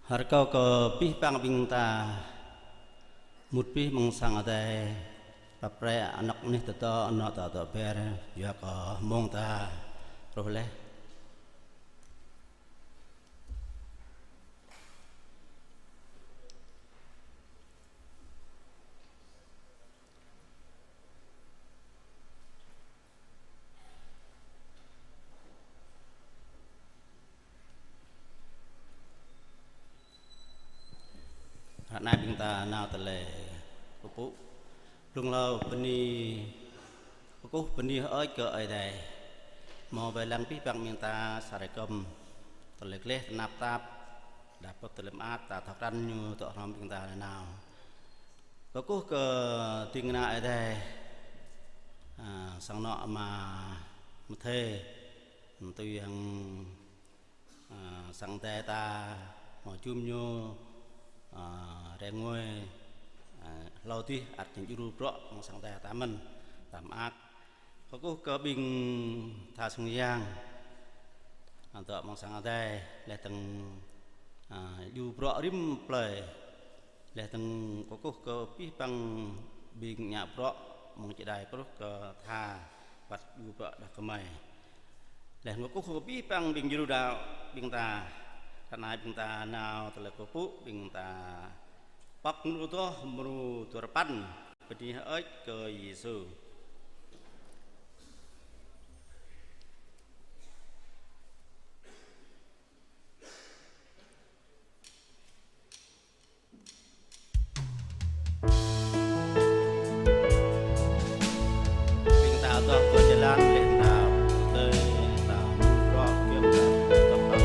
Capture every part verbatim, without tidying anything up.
Rơkâo kơ abih bang ƀing ta mŭt abih amăng sang Adai, pap pre anŏk anih tơdŏ, anŏ ta dŏ ber, yua kơ mông ta truh laih. Ră anai ƀing ta nao tơlơi kơkuh. Blung hlâo bơni, kơkuh bơni hơơč kơ Ơi Adai. Hmâo wai lăng abih bang ƀing ta sa rơkâo tơlơi gleh tơnap tap, đah pơ̆t tơlơi mơak ta thâo krăn ñu dŏ hrŏm ƀing ta nanao. Kơkuh kơ ding kơna Ơi Adai, a, sang anŏ Ama Mơthê, tui hăng, a, sang Adai ta hmâo jum ñu, a, rai ngui, a, hlâo adih ăt ñu djru bruă mơ̆ng sang Adai ta mơ̆n, ta mơak. Kơkuh kơ ƀing tha sung yang, a, dŏ amăng sang Adai, laih dơ̆ng, a, djru bruă rĭm plơi. Laih dơ̆ng kơkuh kơ abih bang ƀing ngă bruă mơ̆ng čơđai truh kơ tha wăt djru bruă đah kơmơi. Laih kơkuh kơ abih bang ƀing djru đaŏ ƀing ta, ră anai ƀing ta nao tơlơi kơkuh ƀing ta pŏk mrô dua, mrô duarơpăn, bơni hơơč kơ Yêsu. Ƀing ta dŏ kơ jơlan, ƀing ta tơi, ta rŏ, ƀing ta dŏ kơ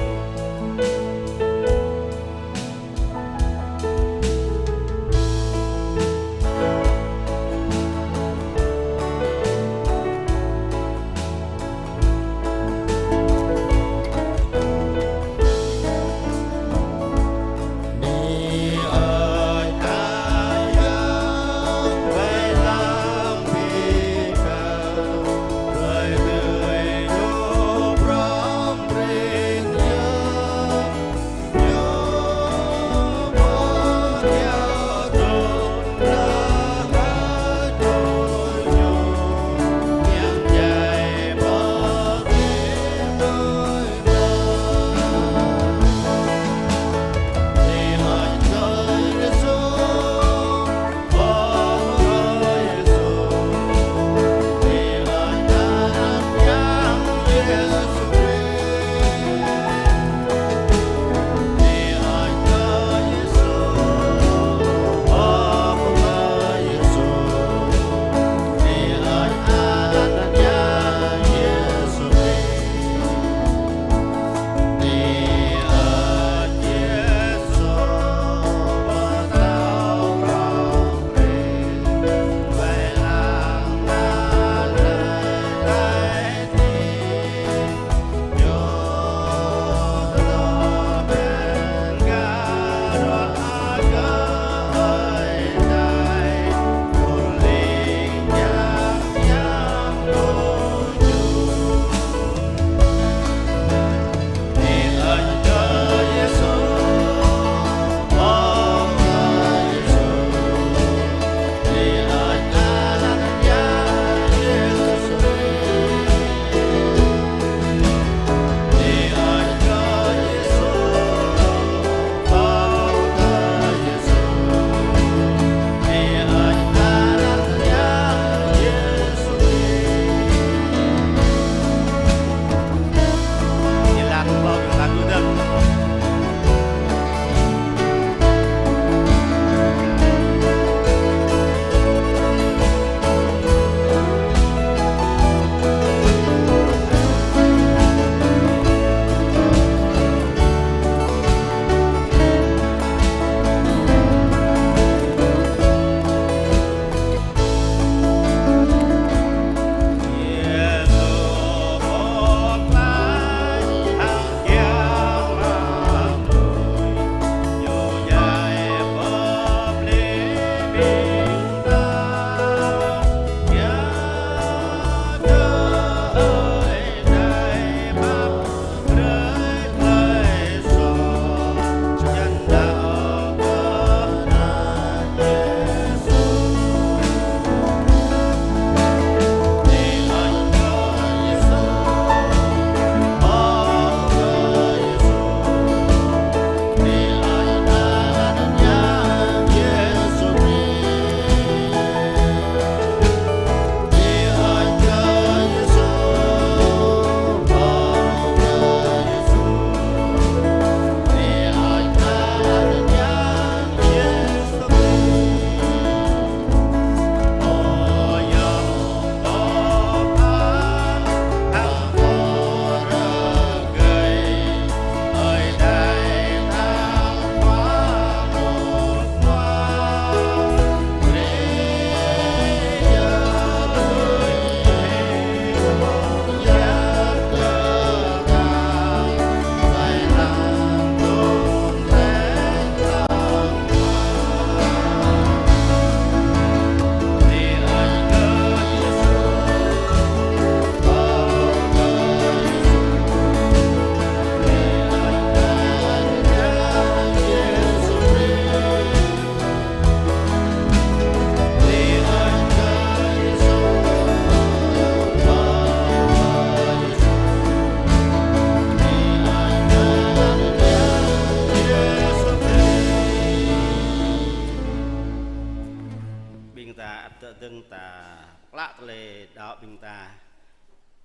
Dơ̆ng ta klă tơlơi đaŏ ƀing ta,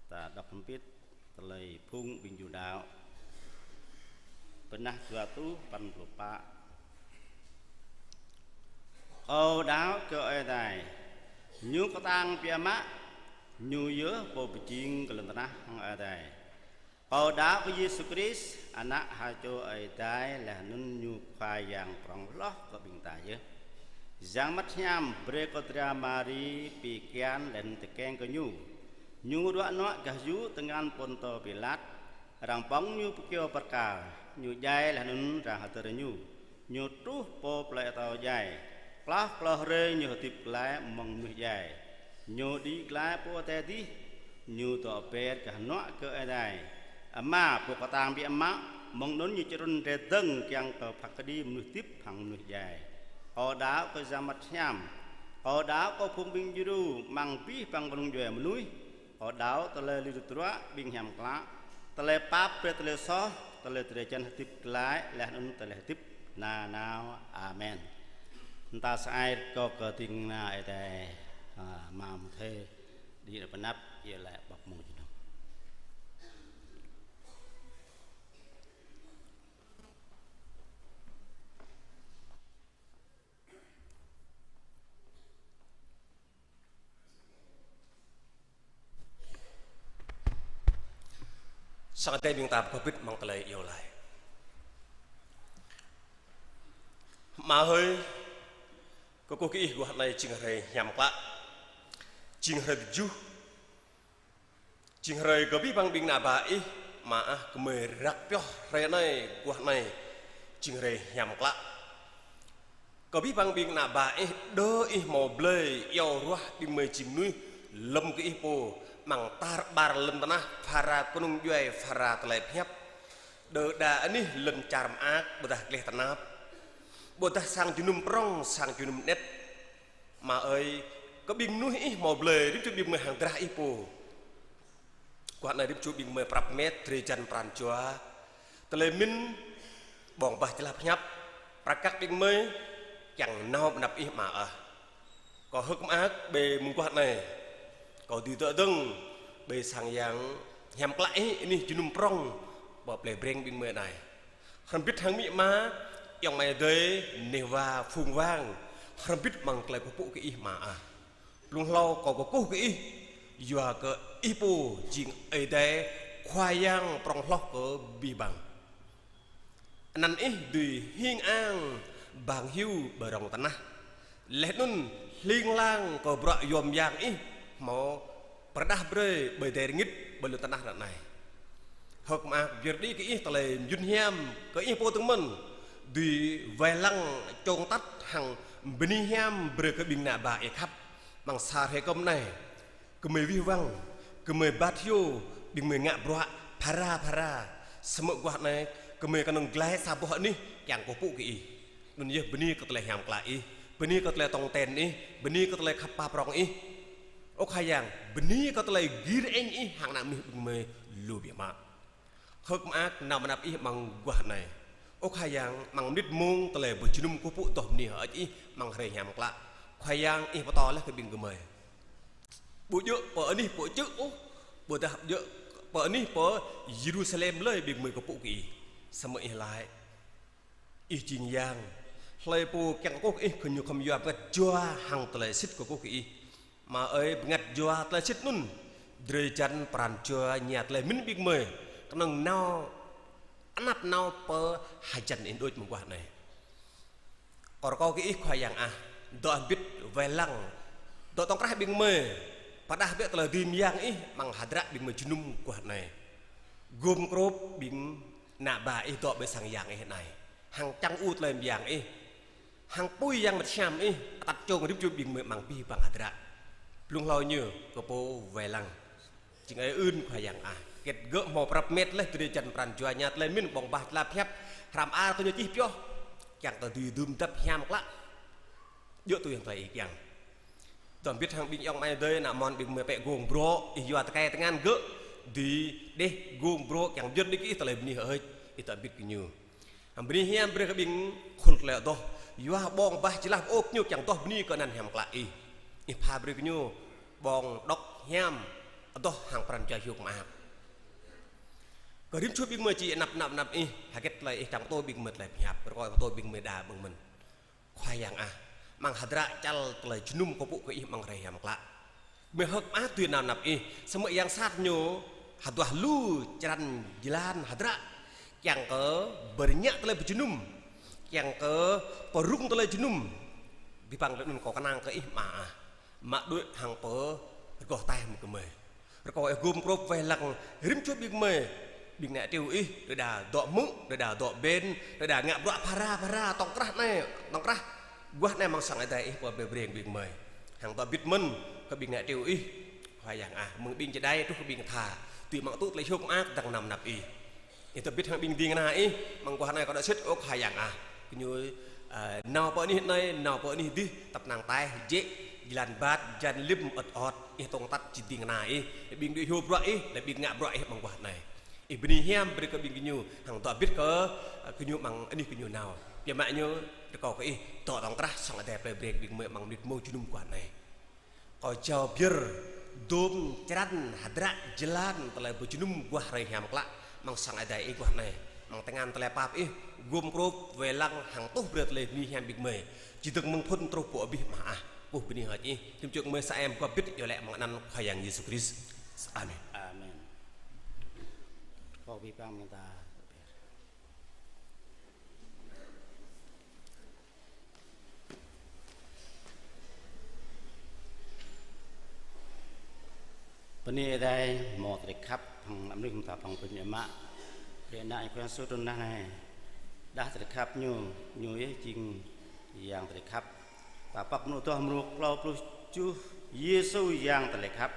ta đŏk hrŏm hơbĭt tơlơi phung ƀing Yuđa. Bơnah dua rơtuh păn pluh pă. Kâo đaŏ kơ Ơi Adai, Ñu kơtang biă mă, Ñu yơh Pô pơjing kơ lŏn tơnah hăng adai. Kâo đaŏ kơ Yêsu Krist, Ană ha čô Ơi Adai, laih anŭn Ñu Khua Yang prŏng hloh kơ ƀing ta yơh. Yang Bơngăt Hiam brơi kơ dra Mari pi kian laih anŭn tơkeng kơ Ñu. Ñu ruă nuă gah yŭ tơngan Pôntô Pilat, arăng pŏng Ñu pơkyâo bơrkal, Ñu djai laih anŭn arăng hơdơr Ñu. Ñu truh pơ plơi atâo djai. Klâo klâo hrơi Ñu hơdip glaĭ mơ̆ng mơnuih djai. Ñu đĭ glaĭ pơ adai adih. Ñu dŏ ber gah hơnuă kơ Ơi Adai Ama, Pô kơtang biă mă, mơ̆ng anŭn Ñu čơrŭn rai dơ̆ng kiăng kơ phat kơđi mơnuih hơdip hăng mơnuih djai. Kâo đaŏ kơ Yang Bơngăt Hiam. Kâo đaŏ kơ phung ƀing djru amăng abih bang kơnung djuai mơnuih. Kâo đaŏ tơlơi lui tơdruă ƀing hiam klă, tơlơi pap brơi tơlơi soh, tơlơi drơi jăn hơdip glaĭ, laih anŭn tơlơi hơdip nanao. Amen. Mơta sa ai rơkâo kơ ding kơna Ơi Adai, a, Ama Mơthê, đĭ pơanăp, iâu laĭ ƀăp mông jơnum. Sang Ơi Adai ƀing ta pơkŏh hơbĭt amăng tơlơi iâu laĭ. Ama hơi, kơkuh kơ Ih guah anai jing hrơi hiam klă, jing hrơi tơjuh, jing hrơi kơ abih bang ƀing ană bă Ih, Ama ah, gơmơi răk pioh hrơi anai, guah anai, jing hrơi hiam klă. Kơ abih bang ƀing ană bă Ih, đơ Ih hmâo blơi iâu ruah ƀing gơmơi jing mơnuih lơ̆m kơ Ih pô, amăng tar ƀar lŏn tơnah, phara kơnung djuai, phara tơlơi pơhiăp. Đơđa anih lŏn čar mơak, ƀôdah gleh tơnap, ƀôdah sang jơnum prŏng, sang jơnum anet. Ama ơi, kơ ƀing mơnuih Ih hmâo blơi rĭm čô ƀing gơmơi hăng drah Ih pô. Guah anai rĭm čô ƀing gơmơi prăp met drơi jăn pran jua, tơlơi mĭn, ƀơ̆ng bah jơlah pơhiăp, prăk kăk ƀing gơmơi kiăng nao ƀơi anăp Ih, Ama ah. Kâo hơ̆k mơak ƀơi mông guah anai, kâo dưi dŏ dơ̆ng ƀơi sang yang hiam klă Ih, anih jơnum prŏng pơ plơi Breng ƀing gơmơi anai. Hrŏm hơbĭt hăng amĭ ama, ayŏng amai adơi, neh wa phung wang, hrŏm hơbĭt amăng tơlơi pơpŭ kơ Ih, Ama ah. Blung hlâo kâo kơkuh kơ Ih, yua kơ Ih pô jing Ơi Adai Khua Yang prŏng hloh kơ abih bang. Anăn Ih dưi hing ang bang hiu ƀơi rŏng tơnah. Laih anŭn hling hlang kơ bruă yom yang Ih hmâo pơrơđah brơi ƀơi adai rơngit, ƀơi lŏn tơnah ră anai. Hơ̆k mơak pơyơr đĭ kơ Ih tơlơi mơyŭn hiam kơ Ih pô dơ̆ng mơ̆n, dưi wai lăng čong atăt hăng bơni hiam brơi kơ ƀing ană bă Ih khăp amăng sa hrơi kơm anai. Gơmơi wih wăng, gơmơi bat hiu, ƀing gơmơi ngă bruă phara phara. Samơ̆ guah anai gơmơi kơnơ̆ng glaĭ sa boh anih kiăng kơkuh pơpŭ kơ Ih. Anŭn yơh bơni kơ tơlơi hiam klă Ih, bơni kơ tơlơi tong ten Ih, bơni kơ tơlơi khăp pap prŏng Ih. Ơ Khua Yang, bơni kơ tơlơi gir eng Ih hăng ană mơnuih ƀing gơmơi lu biă mă. Hơ̆k mơak nao ƀơi anăp Ih amăng guah anai. Ơ Khua Yang, amăng mơnit mông tơlơi pơjơnum kơkuh pơpŭ tŏh bơni hơơč Ih amăng hrơi hiam klă. Khua Yang, Ih pơtô laih kơ ƀing gơmơi. Ƀu djơ̆ pơ anih pơ čư̆ ôh, ƀôdah djơ̆ pơ anih pơ Yêrusalem lơi ƀing gơmơi kơkuh pơpŭ kơ Ih. Samơ̆ Ih laĭ, Ih jing Yang. Hlơi pô kiăng kơkuh kơ Ih, gơñu khŏm yua bơngăt jua hăng tơlơi sĭt kơkuh kơ Ih. Ama ơi, bơngăt jua tơlơi sĭt anŭn, drơi jăn pran jua, ña tơlơi mĭn ƀing gơmơi kơnơ̆ng nao, anăp nao pơ hơjăn Ih đôč mơguah anai. Kâo rơkâo kơ Ih Khua Yang ah, dŏ hơbĭt wai lăng, dŏ tŏng krah ƀing gơmơi, pơrơđah bĕ tơlơi dưi mơyang Ih amăng hơdră ƀing gơmơi jơnum guah anai. Gum krôp ƀing ană bă Ih dŏ ƀơi sang yang Ih anai, hăng čang u tơlơi mơyang Ih, hăng apui Yang Bơngăt Hiam Ih atăt čông rĭm čô ƀing gơmơi amăng abih bang hơdră. Blung hlâo ñu kơ pô wai lăng. Jing ơi ưn Khua Yang ah. Hơget gơ̆ hmâo prăp met laih drơi jăn pran jua, ña tơlơi mĭn, ƀơ̆ng bah jơlah pơhiăp, hrăm ar kơ ñu čih pioh kiăng kơ dưi dưm dăp hiam klă. Djơ̆ tui hăng tơlơi Ih kiăng. Dŏ hơbĭt hăng ƀing ayŏng amai adơi, ană amôn ƀing gơmơi pĕ gông brŏ, Ih yua tơkai tơngan gơ̆ dưi đeh gông brŏ kiăng pơyơr đĭ kơ Ih tơlơi bơni hơơč, Ih dŏ hơbĭt kơ ñu. Hăng bơni hiam brơi kơ ƀing khul tơlơi adoh, yua ƀơ̆ng bah jơlah pơôp ñu kiăng adoh bơni kơ anăn hiam klă Ih. Ih pha brơi kơ ñu ƀơ̆ng đŏk hiam, adoh hăng pran jua hiư̆m mơak. Kơ rĭm čô ƀing gơmơi či anăp, anăp, anăp ih, hơget tơlơi ih kiăng pơtô ƀing gơmơi tơlơi pơhiăp, rơkâo pơtô ƀing gơmơi đa ƀơ̆ng mơ̆n. Khua Yang ah, amăng hơdră čal tơlơi jơnum kơ pŭ kơ ih amăng hrơi hiam klă. Gơmơi hơ̆k mơak tui nao anăp ih, samơ̆ yang sat ñu hơduah lu črăn jơlan hơdră, kiăng kơ bơrơñă tơlơi pơjơnum, kiăng kơ pơrŭng tơlơi jơnum. Abih bang tơlơi anŭn kâo kơnang kơ ih Ama ah, mă đuaĭ hăng pơrơgoh taih mơ̆ng gơmơi. Rơkâo ih gum krôp wai lăng rĭm čô ƀing gơmơi, ƀing ană triu ih, đơđa dŏ hmư̆, đơđa dŏ ƀen, đơđa ngă bruă phara, phara, tŏng krah anai, tŏng krah guah anai amăng sang Ơi Adai ih pơbrơi brơi ƀing gơmơi. Hăng dŏ bĭt mơ̆n kơ ƀing ană triu ih, Khua Yang ah, mơ̆ng ƀing čơđai truh kơ ƀing tha, tui mơ̆ng tŭ tơlơi hiư̆m mơak dơ̆ng nao anăp ih. Ih dŏ bĭt hăng ƀing ding kơna ih, amăng guah anai kâo đaŏ sĭt ôh Khua Yang ah. Kơ ñu, ơ, nao pơ anih anai, nao pơ anih adih, tăp năng taih, jĕ, jơlan rơbat, jơlan lĭm ơt ơt, ih tŏng tăt či ding kơna ih, lĕ ƀing đuaĭ hyu bruă ih, lĕ ƀing ngă bruă ih amăng guah anai. Ih bơni hiam brơi kơ ƀing gơñu, hăng dŏ bĭt kơ, ơ, gơñu amăng anih gơñu nao. Biă mă ñu, rơkâo kơ ih, dŏ tŏng krah sang Ơi Adai pơbrơi brơi ƀing gơmơi amăng mơnit mông jơnum guah anai. Kâo jao biơr dôm črăn hơdră jơlan tơlơi pơjơnum guah hrơi hiam klă amăng sang Ơi Adai ih guah anai. Amăng tơngan tơlơi pap ih, gum krôp wai lăng hăng tuh brơi tơlơi bơni hiam ƀing gơmơi. Či dơ̆ng mơ̆ng phŭn truh pơ abih Ama ah. Kơkuh bơni hơơč ih, rĭm čô gơmơi sa em gŏp bĭt iâu laĭ amăng anăn Khua Yang Yêsu Krist. Amen. Amen. Kâo abih bang mơta. Bơni Ơi Adai, hmâo tơlơi khăp hăng ană mơnuih mơta păng bơni mă. Brơi ană Khua Yang Yêsu trŭn nah anai. Đah tơlơi khăp ñu, ñu yơh jing Yang tơlơi khăp. Ta pŏk mơnuih tuh mrô klâo pluh tơjuh, Yêsu Yang tơlơi khăp.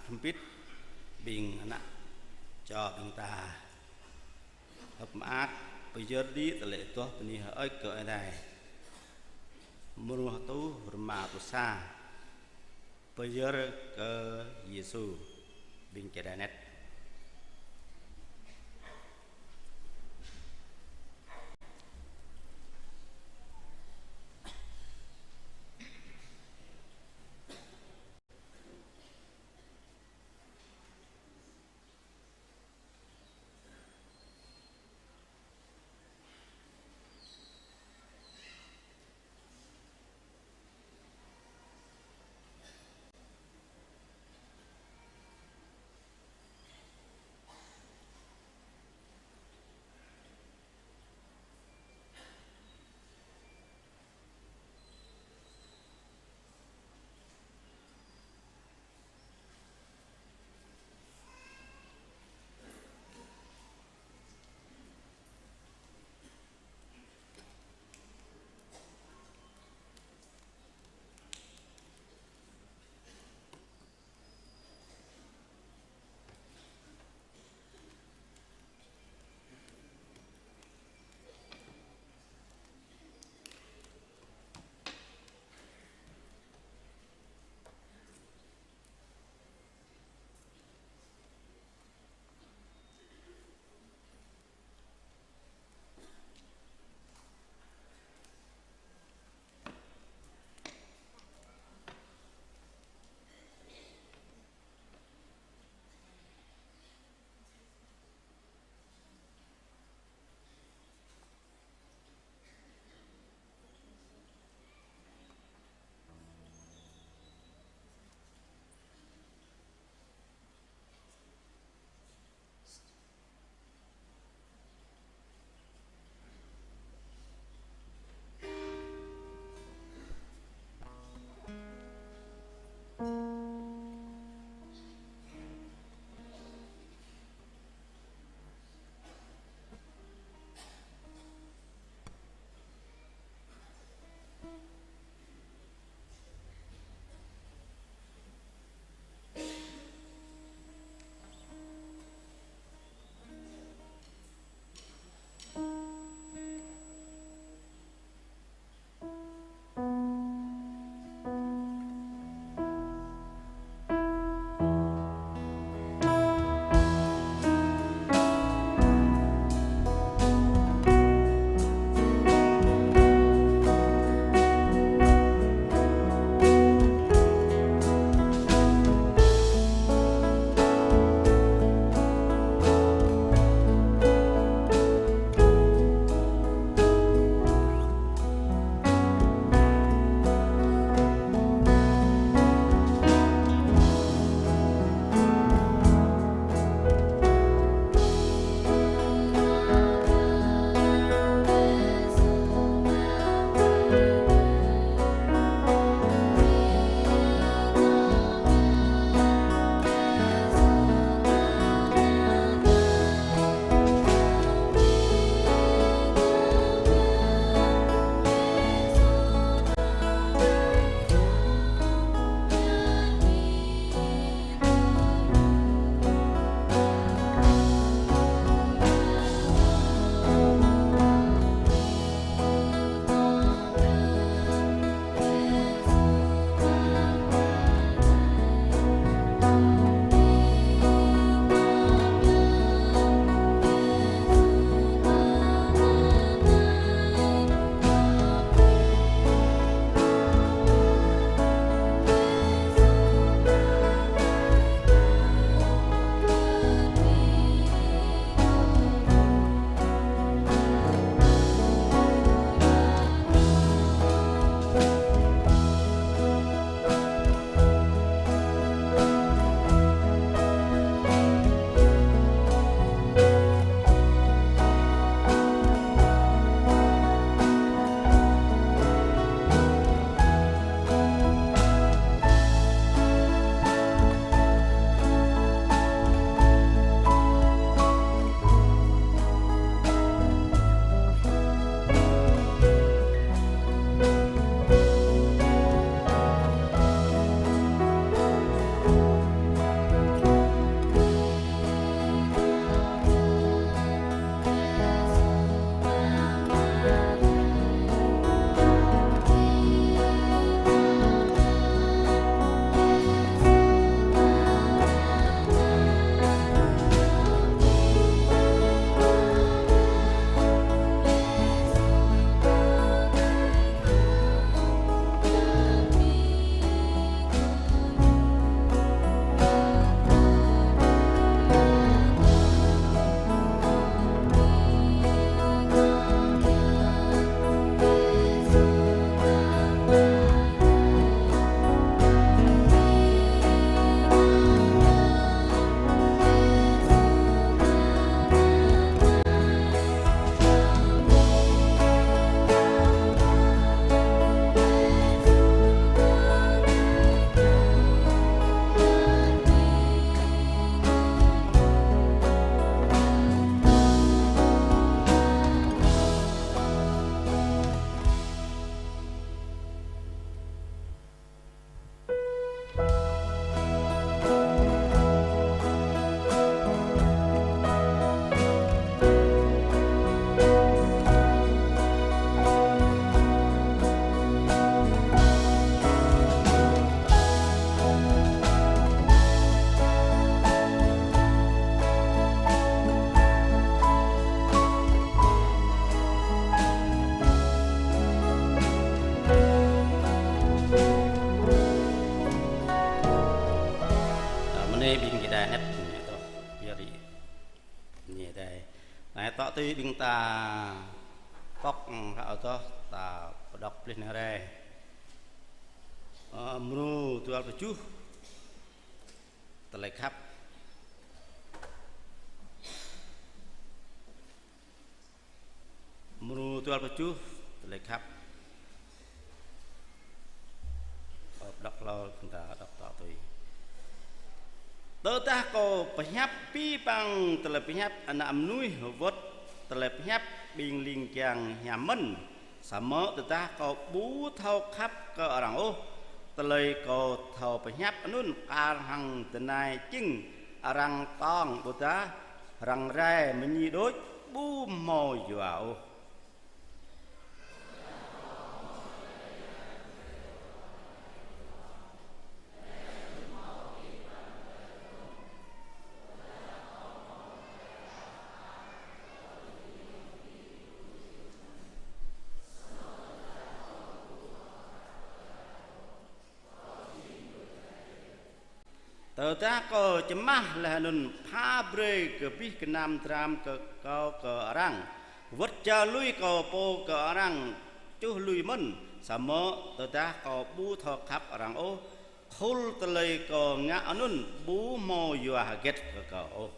hơbĭt ƀing ană čô ƀing ta hơ̆k mơak pơyơr đĭ tơlơi tuh bơni hơơč kơ Ơi Adai. Mrô hơtuh rơma pluh sa, pơyơr kơ Yêsu, ƀing čơđai anet. Anai tŏ tui ƀing ta pŏk, ơ, hă ôh ta pơđŏk plih anai rai. Ơ, mrô dua pluh tơjuh, tơlơi khăp. Mrô dua pluh tơjuh, tơlơi khăp. Ơ, pơđŏk hlâo, ƀing ta đŏk tŏ tui. Tơdah kâo pơhiăp abih bang tơlơi pơhiăp ană mơnuih wơ̆t tơlơi pơhiăp ƀing ling jang hiam mơ̆n, samơ̆ tơdah kâo ƀu thâo khăp kơ arăng ôh, tơlơi kâo thâo pơhiăp anŭn kar hăng dơnai jing arăng tong ƀôdah răng rai mơñi đôč, ƀu hmâo yua ôh. Tơdah kâo čơmah laih anŭn pha brơi kơ abih gơnam dram kơ kâo kơ arăng, wơ̆t jao lui kâo pô kơ arăng čuh lui mơ̆n, samơ̆ tơdah kâo ƀu thâo khăp arăng ôh, khul tơlơi kâo ngă anŭn ƀu hmâo yua hơget kơ kâo ôh.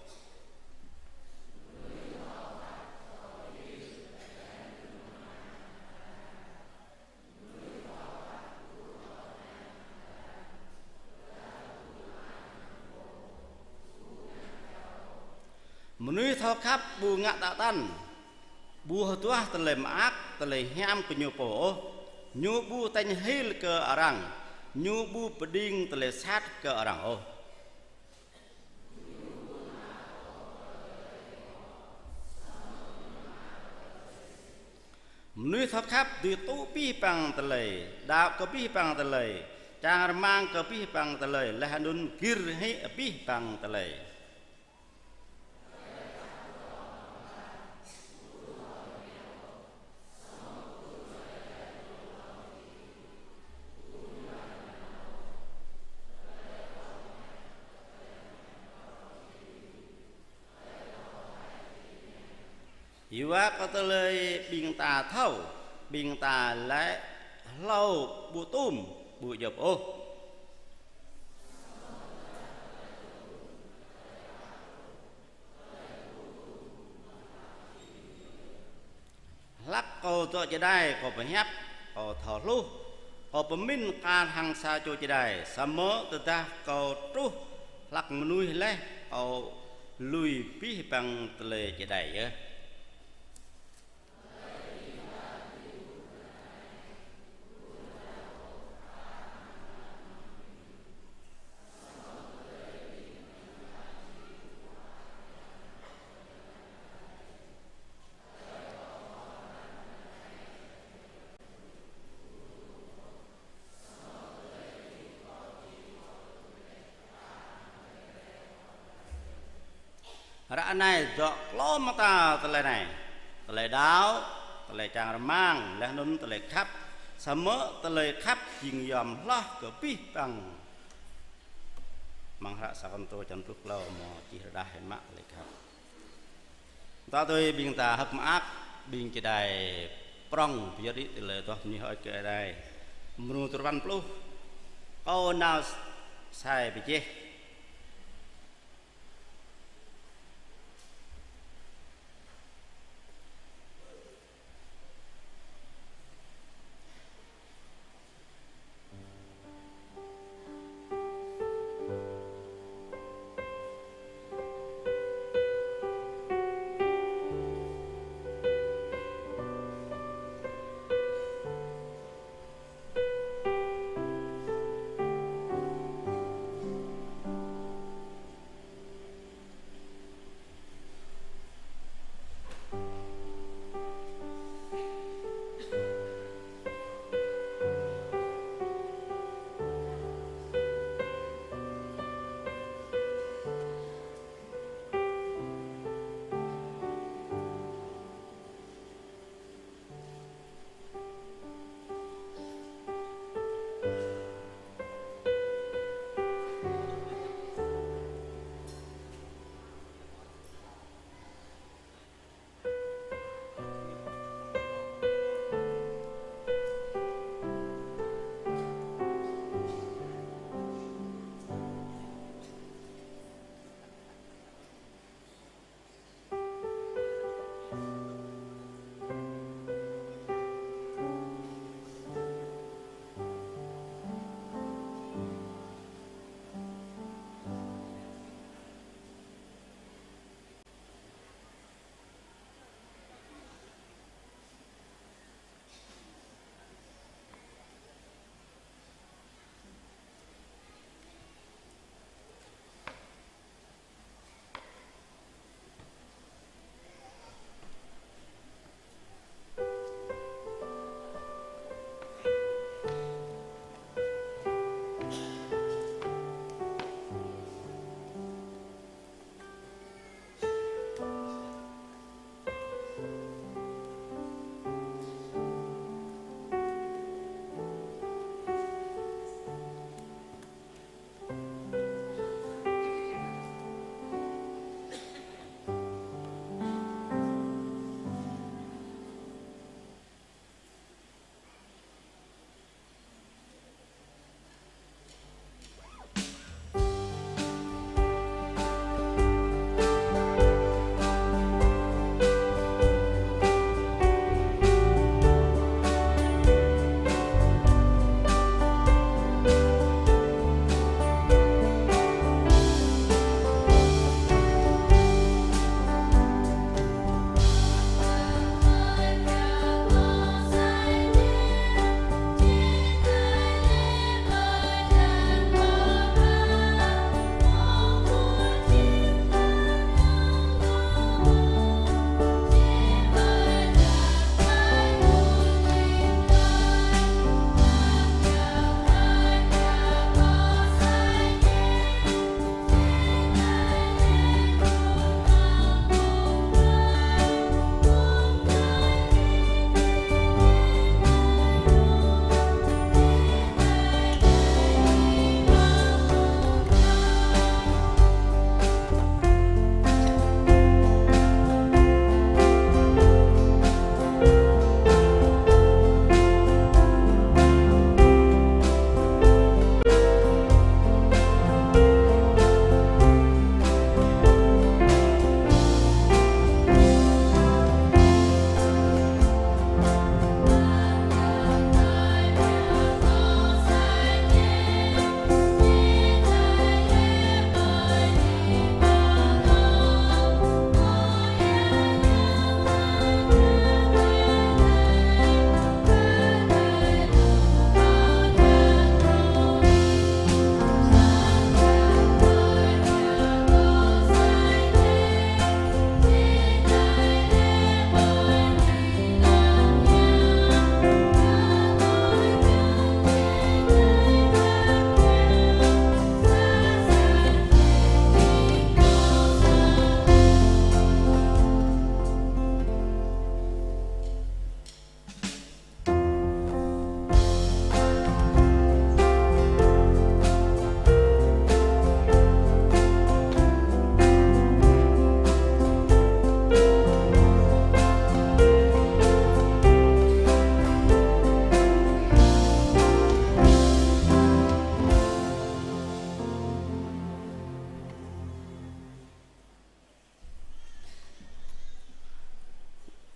Mơnuih thâo khăp ƀu ngă tă tăn, ƀu hơduah tơlơi mơak, tơlơi hiam kơ ñu pô ôh, ñu ƀu tañ hil kơ arăng, ñu ƀu pơđing tơlơi sat kơ arăng ôh. Mơnuih thâo khăp dưi tŭ abih bang tơlơi, đaŏ kơ abih bang tơlơi, čang rơmang kơ abih bang tơlơi, laih anŭn gir hĭ abih bang tơlơi. Yua kơ tơlơi ƀing ta thâo, ƀing ta laĭ hlâo ƀu tŭm, ƀu djŏp ôh. Hlăk kâo dŏ čơđai, kâo pơhiăp, kâo thâo hluh, kâo pơmĭn kar hăng sa čô čơđai, samơ̆ tơdah kâo truh hlăk mơnuih laih, kâo lui abih bang tơlơi čơđai yơh. Ră anai dŏ klâo mơta tơlơi anai: tơlơi đaŏ, tơlơi čang rơmang, laih anŭn tơlơi khăp. Samơ̆ tơlơi khăp jing yom hloh kơ abih bang. Amăng hră Sa Kôrintô črăn pluh klâo, mơ̆ čih rơđah hĭ mă tơlơi khăp. Tŏ tui ƀing ta hơ̆k mơak, ƀing čơđai prŏng pơyơr đĭ tơlơi tuah bơni hơơč kơ Ơi Adai. Mrô duapăn pluh, kâo nao sai pơjeh.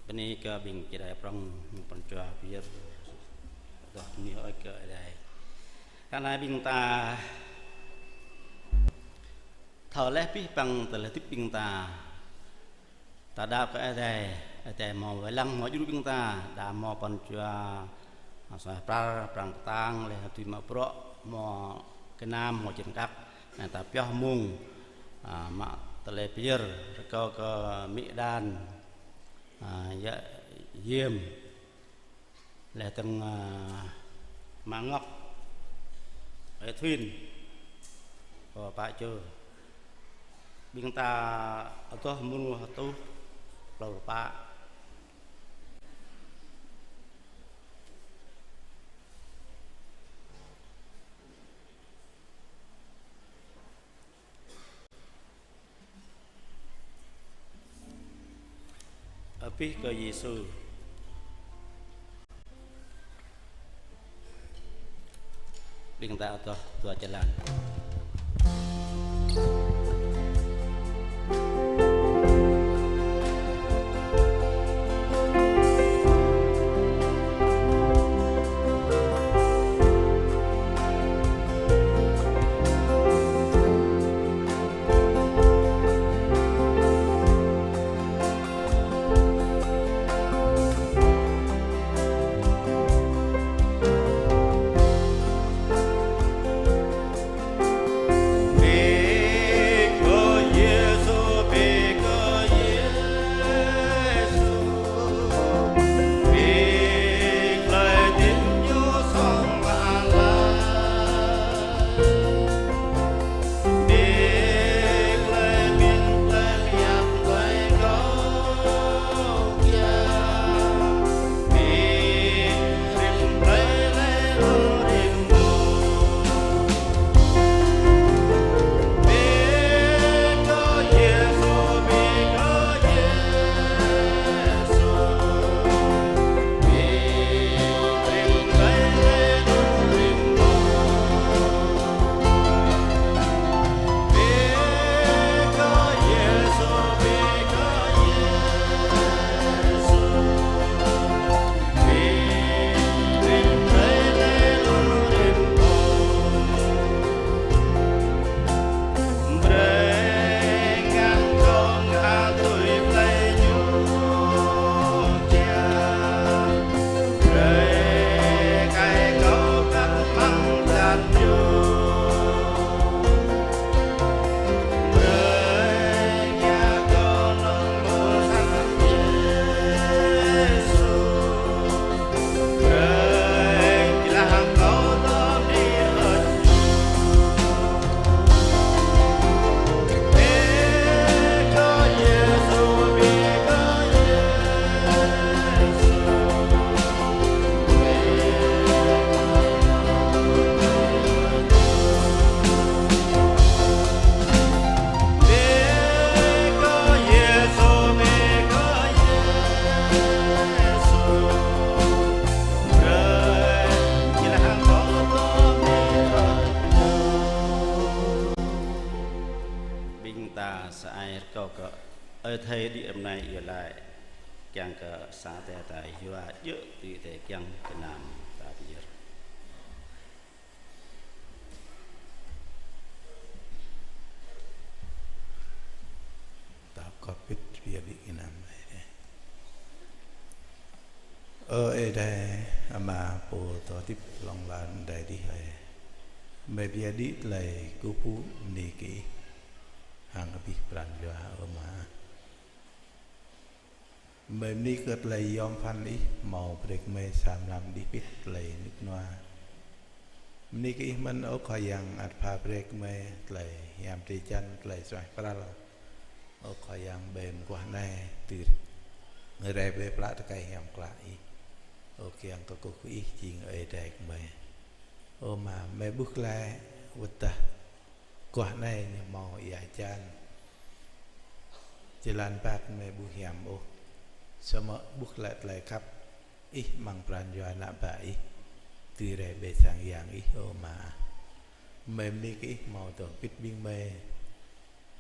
Bơni kơ ƀing čơđai prŏng, pran jua pơyơr, adoh bơni hơơč kơ Ơi Adai. Ră anai ƀing ta thâo laih abih bang tơlơi hơdip ƀing ta. Ta đaŏ kơ Ơi Adai, Ơi Adai hmâo wai lăng hmâo djru ƀing ta, đa hmâo pran jua, suaih pral, prăng kơtang, laih tui mă bruă, hmâo gơnam, hmâo čơkăk. Anai ta pioh mông, a, mă tơlơi pơyơr, rơkâo kơ amĭ đan, a, yă Yêm, laih dơ̆ng, a, mă Ngŏk, ơi Thuyên, pô pă čô. Ƀing ta adoh mrô hơtuh pluh pă. Abih kơ Yêsu. Ƀing ta adoh dua jơlan. Ƀing ta sa ai rơkâo kơ Ơi Adai đĭ amai iâu laĭ, kiăng kơ sa Ơi Adai ta yua djơ̆ tui Ơi Adai kiăng gơnam ta pơyơr. Ta kơkuh pơpŭ pơyơr đĭ gơnam Ơi Adai. Ơ Ơi Adai, Ama pô dŏ hơdip hlŏng lar adai adih hơi. Mơi pơyơr đĭ tơlơi kơkuh pơpŭ bơni kơ Ih hăng abih pran jua, ơ Ama. Mơi bơni kơ tơlơi yom pơphan Ih hmâo brơi kơ mơi sa mlam đih pĭt tơlơi rơnŭk rơnua. Bơni kơ Ih mơ̆n, ơ Khua Yang, ăt pha brơi kơ mơi tơlơi hiam drơi jăn, tơlơi suaih pral. Ơ Khua Yang, ƀơi mơguah anai, tui rai ƀơi plă tơkai hiam klă Ih. Ơ Khua Yang, kơkuh kơ Ih jing Ơi Adai kơ mơi. Ơ Ama, mơi ƀuh glaĭ wơ̆t dah guah anai ñu hmâo ia hơjan. Jơlan băt mơi ƀu hiam ôh. Samơ̆ ƀuh glaĭ tơlơi khăp Ih amăng pran jua ană bă Ih, tui rai ƀơi sang yang Ih, ơ Ama. Mơi bơni kơ Ih hmâo dŏ pĭt ƀing mơi.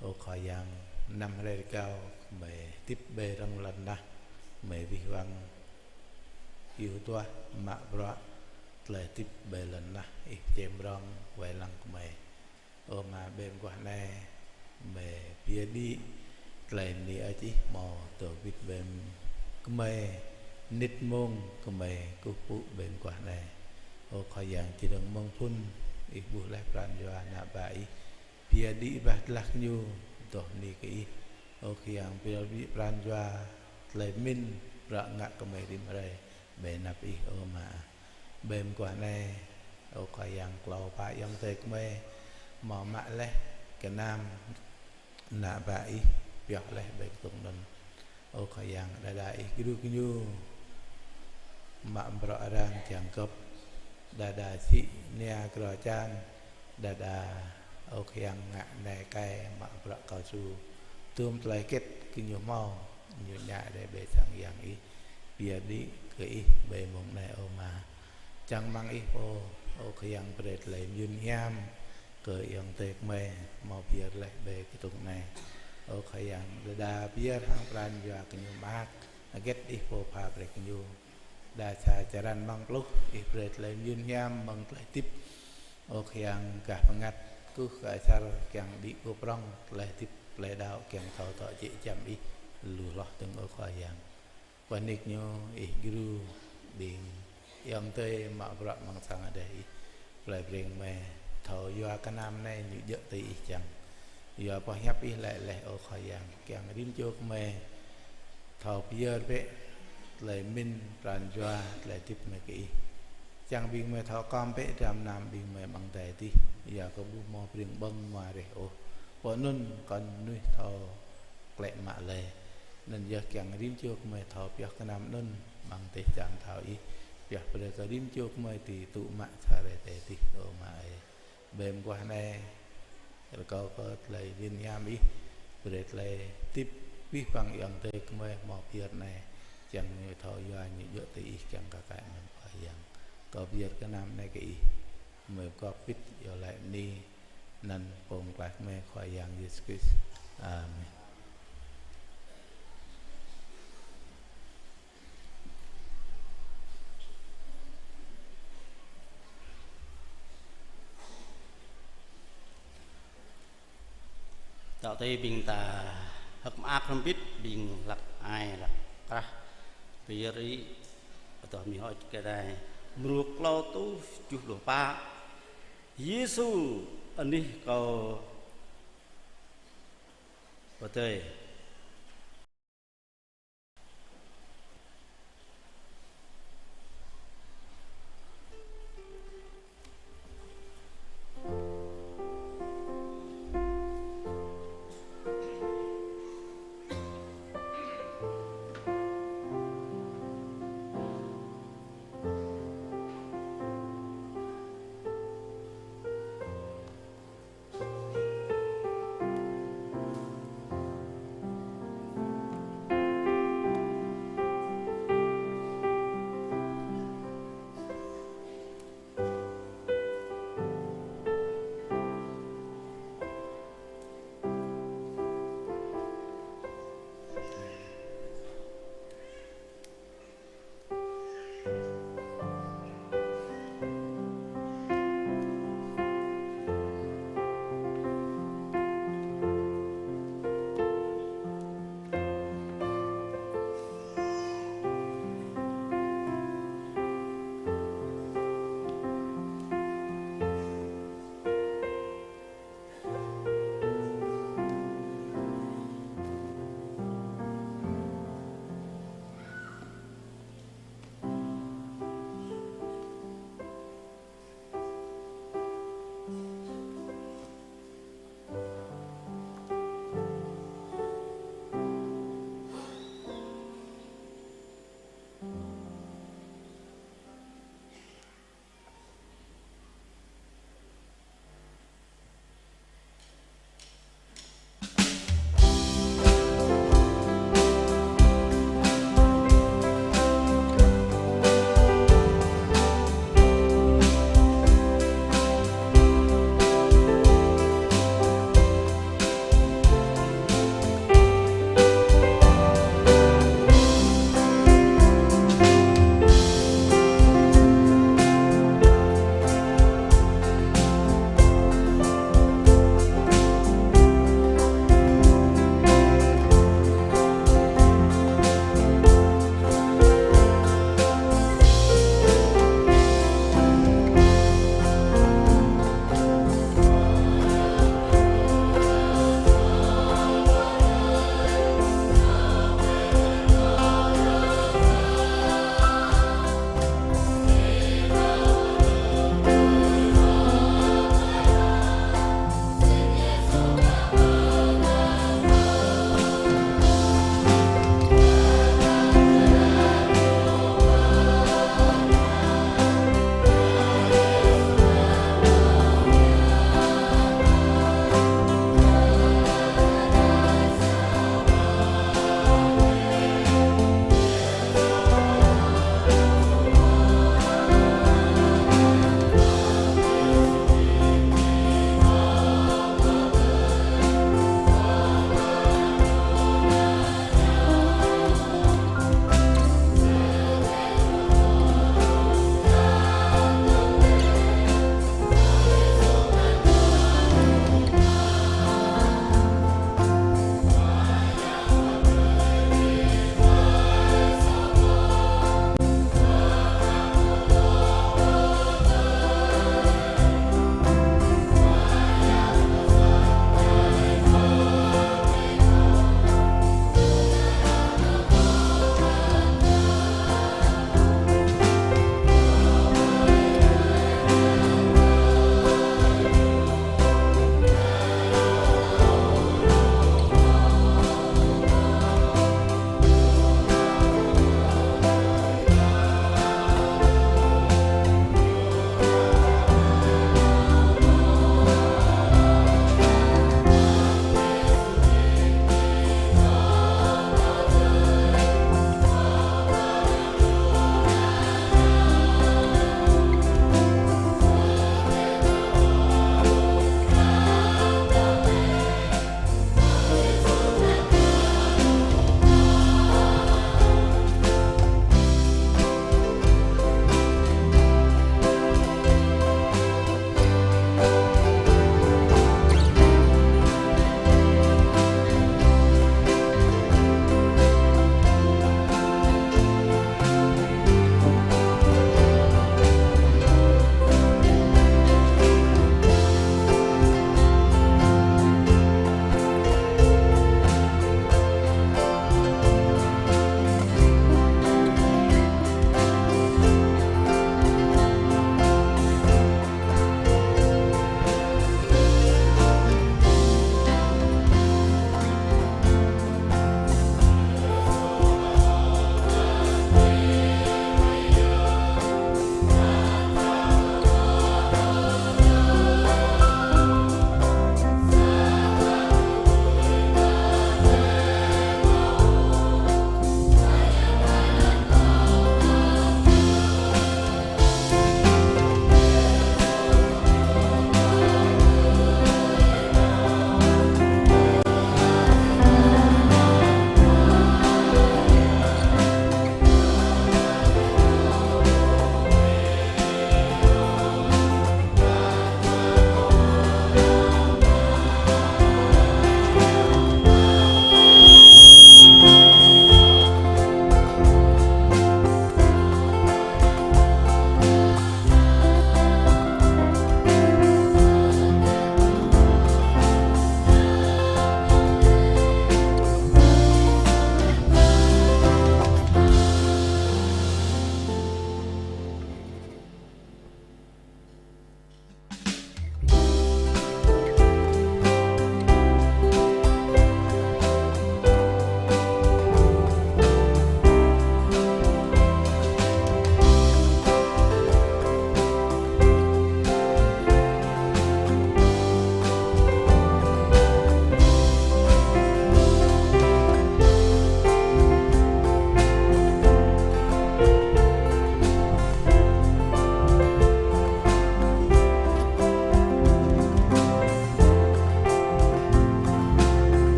Ơ Khua Yang, năm hrơi rơgao mơi hơdip ƀơi rŏng lŏn tơnah, gơmơi wih wăng, hyu duah, mă bruă, tơlơi hơdip ƀơi lŏn tơnah Ih pơčem rong wai lăng gơmơi. Ơ Ama, ƀơi mơguah anai, gơmơi pơyơr đĭ tơlơi bơni hơơč Ih hmâo dŏ wĭt ƀơi gơmơi, nit mông gơmơi kơkuh pơpŭ ƀơi mơguah anai. Ơ Khua Yang, čơdơ̆ng mơ̆ng phŭn Ih ƀuh laih pran jua ană bă Ih, pơyơr đĭ bah tơlơi ñu dŏ bơni kơ Ih. Ơ Khua Yang, pơyơr đĭ pran jua, tơlơi pơmĭn, bruă ngă gơmơi rĭm hrơi ƀơi anăp Ih, ơ Ama. Ƀơi mơguah anai, ơ Khua Yang, klâo pă ayŏng adơi gơmơi hmâo mă laih gơnam ană bă Ih pioh laih ƀơi kơdŭng anŭn. Ơ Khua Yang, đơđa Ih djru gơñu mă bruă arăng kiăng gơ̆p, đơđa sĭ nia grŏ čan, đơđa, ơ Khua Yang, ngă nai kai, mă bruă cao su, tŭm tơlơi hơget gơñu hmâo, ñu ngă rai ƀơi sang Yang Ih, pơyơr đĭ kơ Ih ƀơi mông anai, ơ Ama. Čang rơmang Ih pô, ơ Khua Yang, brơi tơlơi mơyun hiam kơ ayŏng adơi gơmơi hmâo pơyơr laih ƀơi kơdŭng anai. Ơ Khua Yang, đơđa pơyơr hăng pran jua gơñu mơak, hơget Ih pô pha brơi gơñu. Đa sa črăn mơ̆ng pluh, Ih brơi tơlơi mơyun hiam mơ̆ng tơlơi hơdip. Ơ Khua Yang, gah bơngăt, kơkuh kơ asar kiăng đĭ kơ prŏng, tơlơi hơdip, tơlơi đaŏ kiăng thâo dŏ jĕ giăm Ih lu hloh dơ̆ng, ơ Khua Yang. Pơnik ñu Ih djru ƀing ayŏng adơi mă bruă amăng sang adai Ih. Plơi Breng mơi thâo yua gơnam anai ñu djơ̆ tui Ih kiăng. Yua boh hiăp Ih laĭ laih, ơ Khua Yang, kiăng rĭm čô gơmơi thâo pơyơr bĕ tơlơi pơmĭn, pran jua, tơlơi hơdip mơi kơ Ih. Čang ƀing mơi thâo kơm bĕ dram gơnam ƀing mơi amăng adai adih. Yua kơ ƀu hmâo Breng Bơ̆ng hmua reh ôh. Pơ anŭn kơ mơnuih thâo klĕ mă lĕ. Anŭn yơh kiăng rĭm čô gơmơi thâo pioh gơnam anŭn amăng dêh čar pơthâo Ih. Pioh brơi kơ rĭm čô gơmơi dưi tŭ mă sa hrơi tơdơi adih, ơ Ama ơi. Ƀơi mơguah anai, rơkâo kơ tơlơi wĭn hiam Ih, brơi tơlơi hơdip abih bang ayŏng adơi gơmơi hmâo pơyơr anai, kiăng ñu thâo yua ñu djơ̆ tui Ih kiăng kơ kai mơ̆n, ơ Khua Yang. Kâo pơyơr gơnam anai kơ Ih, gơmơi pơgop pĭt iâu laĭ bơni, anăn Pô Pơklaih gơmơi Khua Yang Yêsu Krist. Amen. Dŏ tui ƀing ta hơ̆k mơak hrŏm hơbĭt, ƀing hlăk ai hlăk krah. Pơyơr đĭ, adoh mơ̆ng hơơč kơ adai. Mrô klâo rơtuh tơjuh pluh pă. Yêsu anih kâo pơdơi.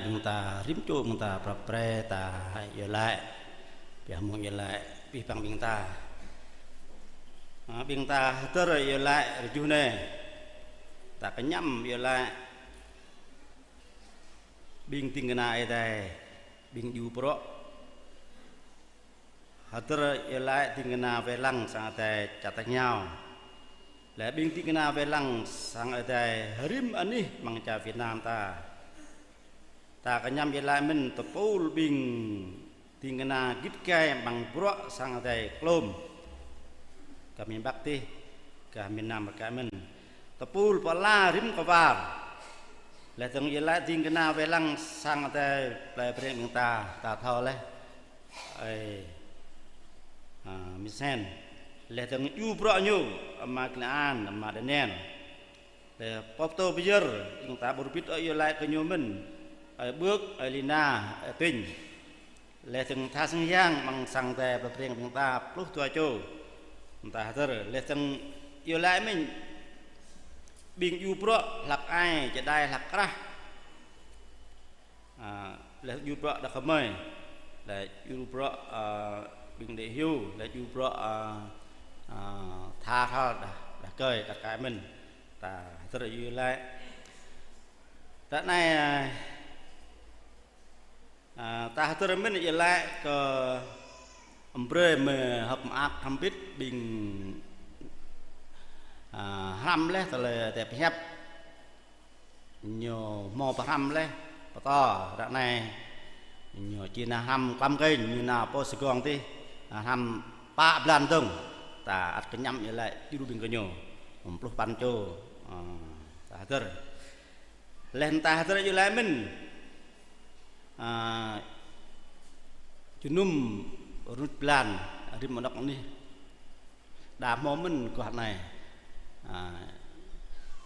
ƀing ta rĭm čô ƀing ta prăp pre ta iâu laĭ. Pioh mơ̆ng iâu laĭ abih bang ƀing ta. Ơ, ƀing ta hơdơr iâu laĭ rơjuh anai. Ta kơñăm iâu laĭ ƀing ding kơna Ơi Adai, ƀing djru bruă. Hơdơr iâu laĭ ding kơna wai lăng sang Ơi Adai čar tač rơngiao. Lĕ ƀing ding kơna wai lăng sang Ơi Adai rĭm anih amăng čar Việt Nam ta. Ta kơñăm iâu laĭ mơ̆n tơpul ƀing ding kơna git gai amăng bruă sang Ơi Adai klôm. Kơ miền Bắc tih, kơ miền Nam rơka mơ̆n. Tơpul pơala rĭm kơwar. Laih dơ̆ng iâu laĭ ding kơna wai lăng sang Ơi Adai plei Breng ƀing ta, ta thâo laih. Ơi, a, Misen. Laih dơ̆ng djru bruă ñu, ama Glan, ama Daniel. Laih pô pơtô pơyơr, ƀing ta ƀu rơbit ôh iâu laĭ kơ ñu mơ̆n. Ơi Bưk, ơi Lina, ơi Tinh. Laih dơ̆ng tha sang yang amăng sang Ơi Adai plei Breng ƀing ta pluh dua čô. Ƀing ta hơdơr, laih dơ̆ng iâu laĭ mơ̆n. Ƀing djru bruă hlăk ai, čơđai hlăk krah. A, laih djru bruă đah kơmơi, laih djru bruă, a, ƀing đe hyu, laih djru bruă, a, a, tha hral đah, đah kơi, kar kaĭ mơ̆n. Ta hơdơr iâu laĭ. Ră anai, a, a, ta hơdơr mơ̆n iâu laĭ kơ amăng brơi mơ̆ hơ̆k mơak hrăm bit ƀing, a, hrăm laih tơlơi tơpơhiăp. Ñu hmâo pơhrăm laih, pơtô, ră anai. Ñu či nao hrăm klăm kênh, ñu nao pơ Sài Gòn tih, nao hrăm pă blan dơ̆ng. Ta ăt kơñăm iâu laĭ djru ƀing gơñu. Pluh păn čô, ơ, ta hơdơr. Laih ta hơdơr iâu laĭ mơ̆n. Ơ, jơnum rơnuč blan, rĭm anŏ anih. Đa hmâo mơ̆n guah anai. A,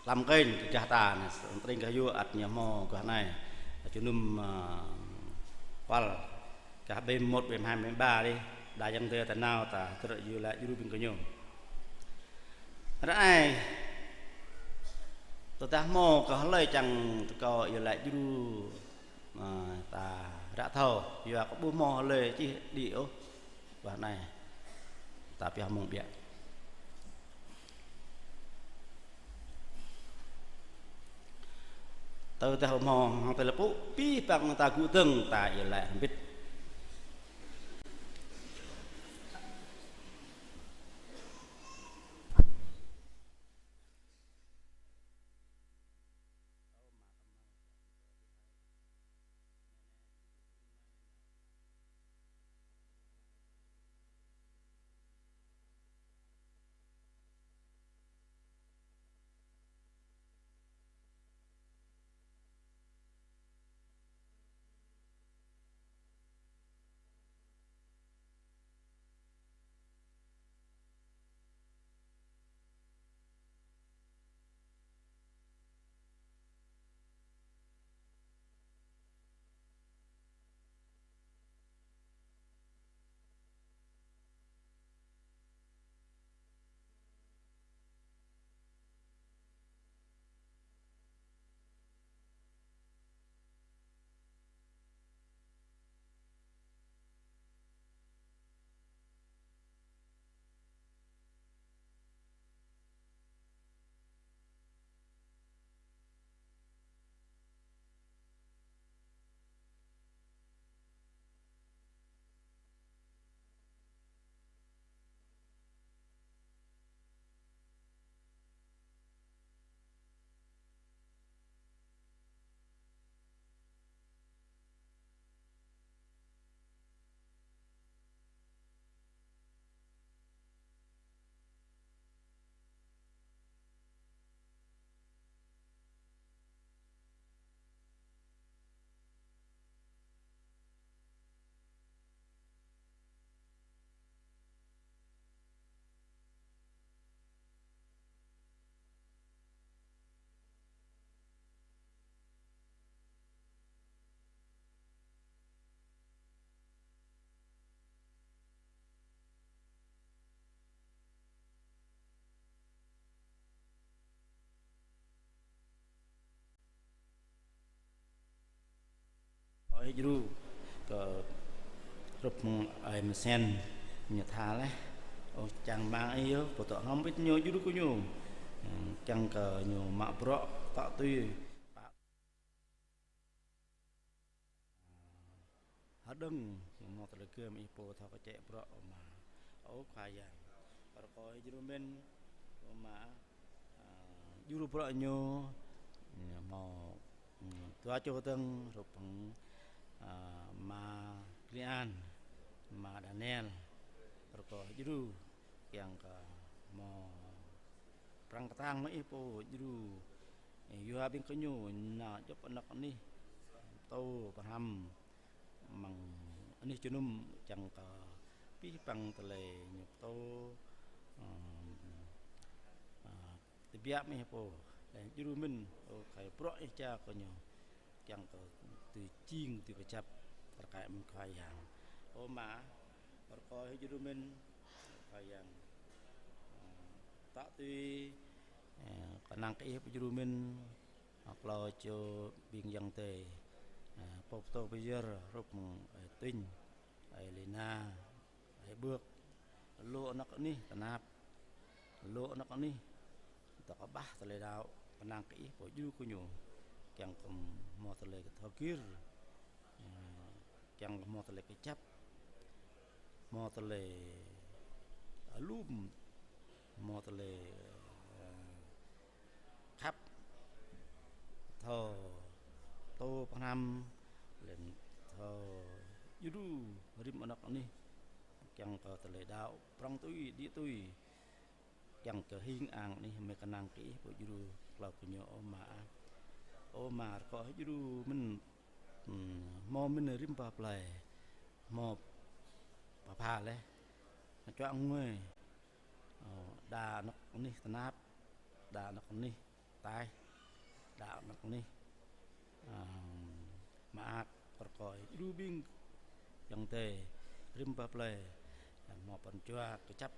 klăm kênh kơ gah ta anai, tơring gah yua ăt ñu hmâo guah anai. Jơnum, a, kual gah ƀem một, ƀem hai, ƀem ba dih. Đa ayŏng adơi ta nao ta hơdơr iâu laĭ djru ƀing gơñu. Ră anai, tơdah hmâo kơ hlơi čang rơkâo iâu laĭ djru, a, ta ră thâo, yua kơ ƀu hmâo hlơi čih đĭ ôh. Guah anai. Ta pioh mơ̆ng biă. Tơdah hmâo hăng tơlơi pŭ, abih bang ta gŭ dơ̆ng ta iâu laĭ hrăm bit. Mơ̆ng ai mơsen ñu tha laih. Ơ, čang rơmang ih yơh, pơtô hơm pĭt ñu djru kơ ñu. Čang kơ ñu mă bruă tŏ tui. Hơđơ̆ng ñu mơ̆ tơlơi gơm ih pô thâo kơčĕ bruă, ơ Ama. Ơ Khua Yang, rơkâo ih djru mơ̆n, ơ Ama, ơ, djru bruă ñu, ñu mơ̆, ơ, dua čô dơ̆ng hrup hăng, ơ, Ama Klian, Ama Daniel, rơkâo ih djru, kiăng kơ mơ̆ prăng kơtang mơ̆ ih pô djru, ơ, yua ƀing gơñu nao djŏp anŏ anih, pơtô pơhrăm, mơ̆ng anih jơnum čang kơ abih bang tơlơi ñu pơtô, ơ, ơ, tơbiă mơ̆ ih pô, laih djru mơ̆n, ơ, kơ bruă ih čang kơ ñu, čang kơ tui jing tui kơjăp, tơkai mơ̆ng Khua Yang. Ơ Ama, rơkâo ih djru mơ̆n, Khua Yang, ơ, tŏ tui, ơ, kơnang kơ ih pô djru mơ̆n, ơ, klâo čô ƀing ayŏng adơi, ơ, pô pơtô pơyơr hrup, ơ, Tuñ, ơi Lina, ơi Bưk, lu anŏ anih tơnap, lu anŏ anih, tơ̆ kơƀah tơlơi đaŏ, kơnang kơ ih pô djru kơ ñu, kiăng kơ mơ̆ tơlơi kơthâo gir, ơ, kiăng kơ mơ̆ tơlơi kơjăp, mơ̆ tơlơi alum, mơ̆ tơlơi, ơ, khăp, thâo pơtô pơhrăm, laih thâo djru rĭm anŏ anih, kiăng kơ tơlơi đaŏ prŏng tui, đĭ tui, kiăng kơ hing ang anih mơ̆ kơnang kơ ih pô djru klâo kơ ñu, ơ Ama. Ơ Ama, rơkâo ih djru mơ̆n, ơ, mơ̆ mơ̆n rĭm pă plơi, mơ̆ pơpha laih, čuă ngui, ơ, đa anŏ anih tơnap, đa anŏ anih taih, đa anŏ anih, ơ, mơak, rơkâo ih djru ƀing ayŏng adơi rĭm pă plơi, mơ̆ pran jua kơjăp,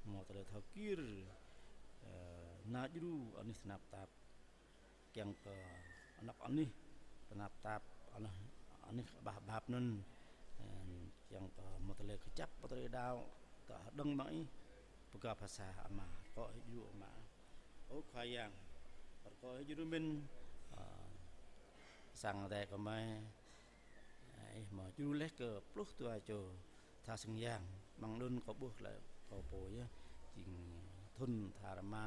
mơ̆ tơlơi thâo gir, ơ, nao djru anih tơnap tap, kiăng kơ anŏ anih tơnap tap, anŏ anih kơƀah ƀap anŭn, ơ, kiăng kơ mơ̆ tơlơi kơjăp, mơ̆ tơlơi đaŏ, tơ̆ hơđơ̆ng mơ̆ng ih, pơgao phasa Ama, rơkâo ih djru Ama. Ơ Khua Yang, rơkâo ih djru mơ̆n, ơ, sang adai gơmơi, ơ, ih mơ̆ djru laih kơ pluh dua čô tha sưng yang, mơ̆ng anŭn kâo ƀuh laih kâo pô yơh, jing thŭn tha rơma,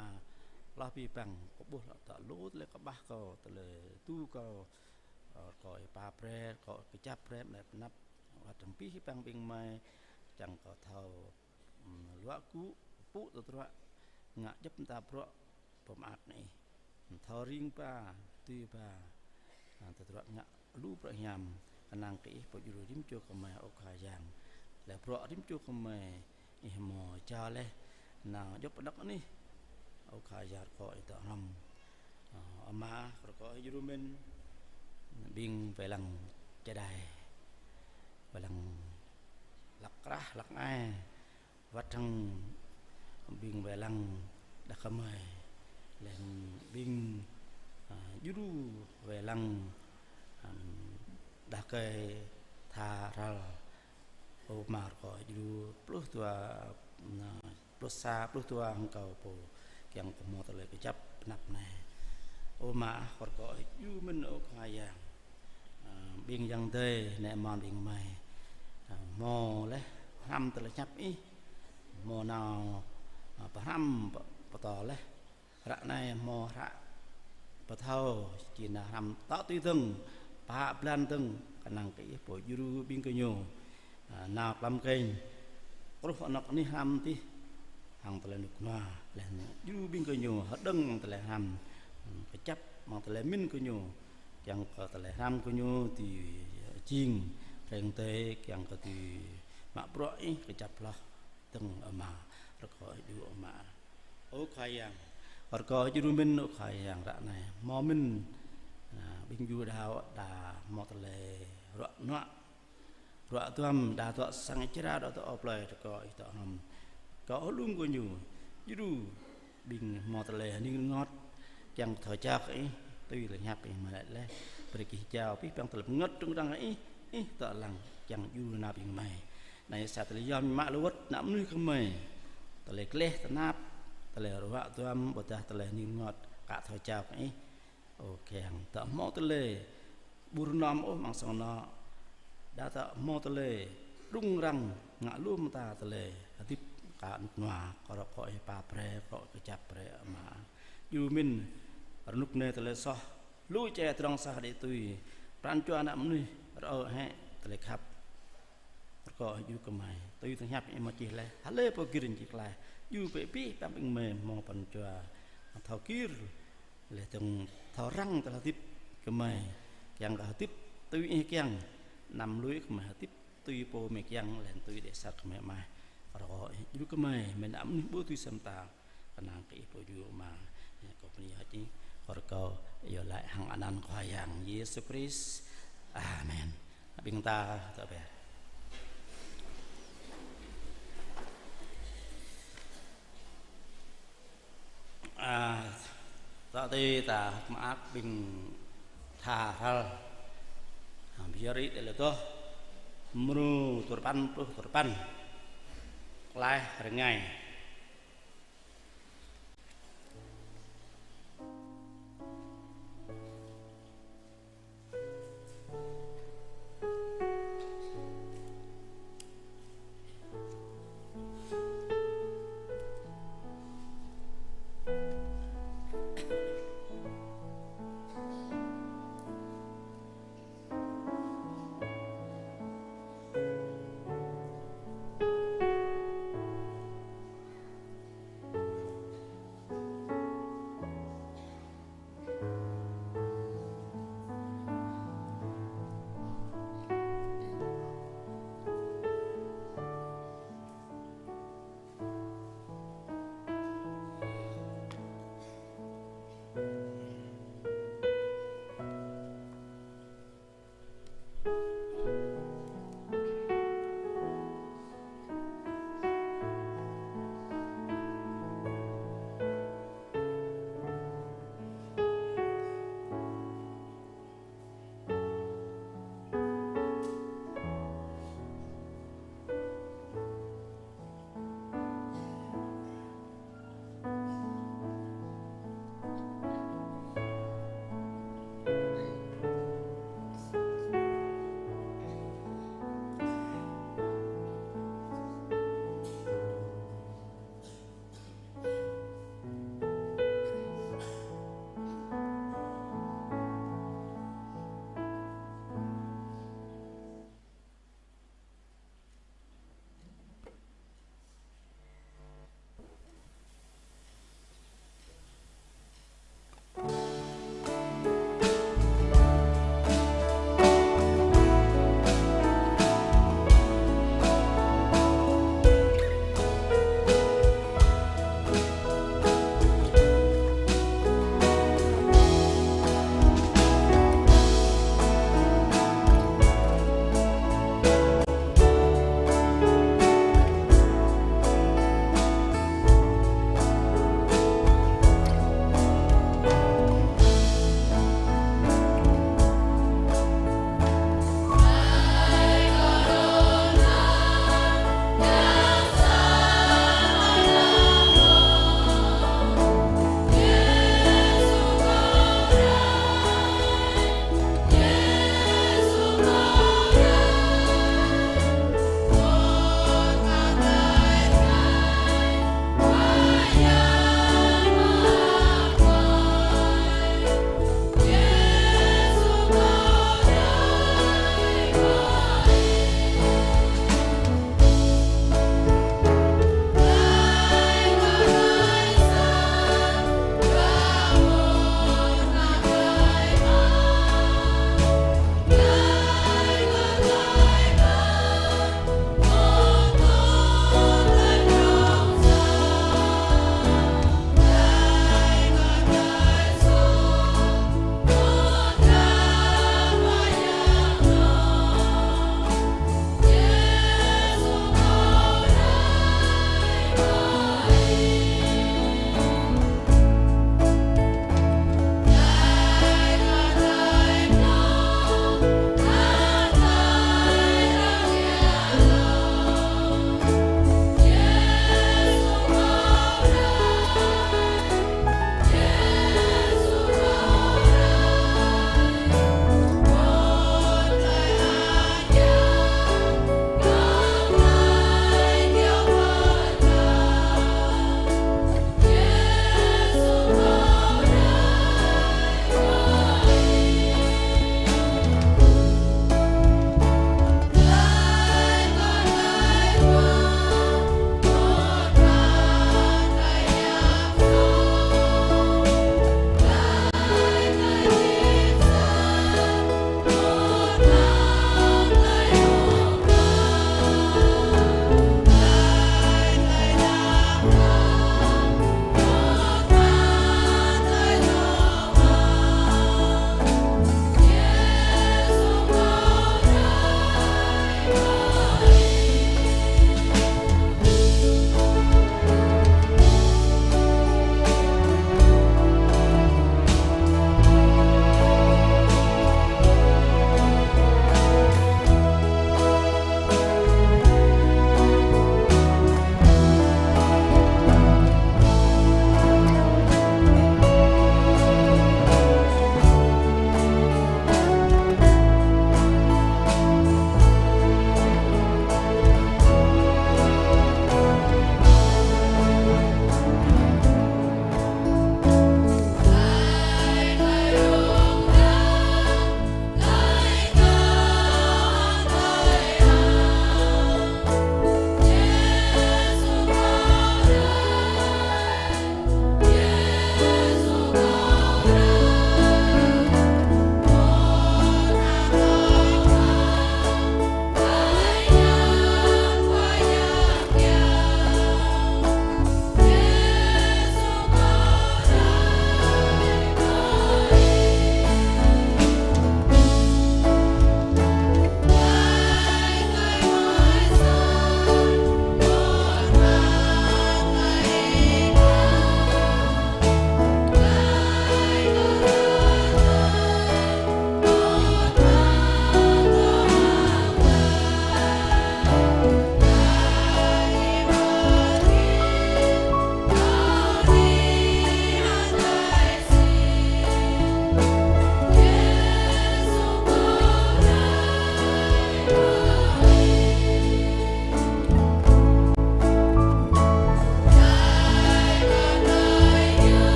hloh abih bang kâo ƀuh laih tơ̆ lu tơlơi kơƀah kâo, tơlơi tu kâo, ơ, kâo ih pap brơi, kâo kơjăp brơi, mơ̆ tơnap, wơ̆t hăng abih bang ƀing gơmơi, čang kơ thâo, ơ, luă gŭ, pŭ tơdruă, ngă djŏp mơta bruă pơmơak anai. Thâo ring ba, tui ba, ơ, tơdruă ngă lu bruă hiam, kơnang kơ ih pô djru rĭm čô gơmơi, ơ Khua Yang. Laih bruă rĭm čô gơmơi, ih mơ̆ jao laih, nao djŏp anŏ anih, ơ Khua Yang, rơkâo ih dŏ hrŏm. Ơ, Ama, rơkâo ih djru mơ̆n, ƀing wai lăng čơđai, wai lăng hlăk krah, hlăk ai, wơ̆t hăng ƀing wai lăng đah kơmơi, laih ƀing, ơ, djru wai lăng, ơ, đah kơi tha ral, ơ Ama, rơkâo ih djru pluh dua, ơ, pluh sa, pluh dua hăng kâo pô, kiăng kơ mơ̆ tơlơi kơjăp pơnăp anai. Ơ Ama, rơkâo ih djru mơ̆n, ơ Khua Yang. Ơ, ƀing ayŏng adơi, ană mơnuih ƀing gơmơi, ơ, mơ̆ laih hrăm tơlơi hiăp ih, mơ̆ nao, ơ, pơhrăm pơ-, pơtô laih. Ră anai mơ̆ hră pơthâo, či nao hrăm tŏ tui dơ̆ng, pă blan dơ̆ng, kơnang kơ ih pô djru ƀing gơñu, ơ, nao klăm kênh, truh anŏ anih hrăm tih, hăng tơlơi rơnŭk rơnua, laih anŭn djru ƀing gơñu, hơđơ̆ng mơ̆ng tơlơi hrăm, kơjăp mơ̆ng tơlơi mĭn gơñu, kiăng kơ tơlơi hrăm gơñu dưi jing, rơ̆ng tơi, kiăng kơ dưi mă bruă ih kơjăp hloh dơ̆ng, ơ Ama, rơkâo ih djru, ơ Ama. Ơ Khua Yang, rơkâo ih djru mơ̆n, ơ Khua Yang, ră anai mơ̆ mơ̆n, ơ, ƀing Yuđa đa mơ̆ tơlơi ruă nuă, ruă duăm, đa dŏ sang čra, đa dŏ plơi, rơkâo ih dŏ hrŏm. Kơ hlung gơñu, djru ƀing mơ̆ tơlơi hơning rơngot, kiăng thâo jao kơ ih, tui tơlơi hiăp ih mơ̆ laĭ laih. Brơi kơ ih jao abih bang tơlơi pơngăt trŭn arăng kơ ih, Ih tơlăng kiăng djru nao ƀing gơmơi. Anai sa tơlơi yom mă lu wơ̆t ană mơnuih gơmơi. Tơlơi gleh tơnap, tơlơi ruă duăm, ƀôdah tơlơi ning rơngot, kă thâo jao kơ Ih. Ơ Khua Yang, tơ hmâo tơlơi ƀu rơnŏm ôh amăng sang anŏ. Đa tơ hmâo tơlơi rŭng răng ngă lu mơta tơlơi hơdip kơ rơnŭk rơnua, kơ rơkâo Ih pap brơi, kơ rơkâo Ih kơjăp brơi Ama. Djru mĭn rơnŭk anai tơlơi soh, lu čê tơdrong sa đĭ tui, pran jua ană mơnuih rơ-ơ hĕ tơlơi khăp. Rơkâo Ih djru kơ gơmơi, tui tơlơi hiăp Ih hmâo čih laih, hlơi pô gir jing či klaih, djru bĕ abih bang ƀing gơmơi hmâo pran jua thâo gir, laih dơ̆ng thâo răng tơlơi hơdip gơmơi, kiăng kơ hơdip tui Ih kiăng, anăm lui gơmơi hơdip tui pô gơmơi kiăng, laih anŭn tui dêh sat gơmơi mơ̆n. Rơkâo Ih djru kơ gơmơi, mơ̆n ană mơnuih ƀu tui sem ta, kơnang kơ Ih pô djru mă, kâo bơni hơơč, kâo rơkâo iâu laĭ hăng anăn Khua Yang Yêsu Krist. Amen. Ƀing ta tơ ƀĕ. A, tơ tui ta mơak ƀing tha hrăl. Ha, biă ri đe lơ toh. Mrô duarơpăn pluh duarơpăn. Klaih rơngai.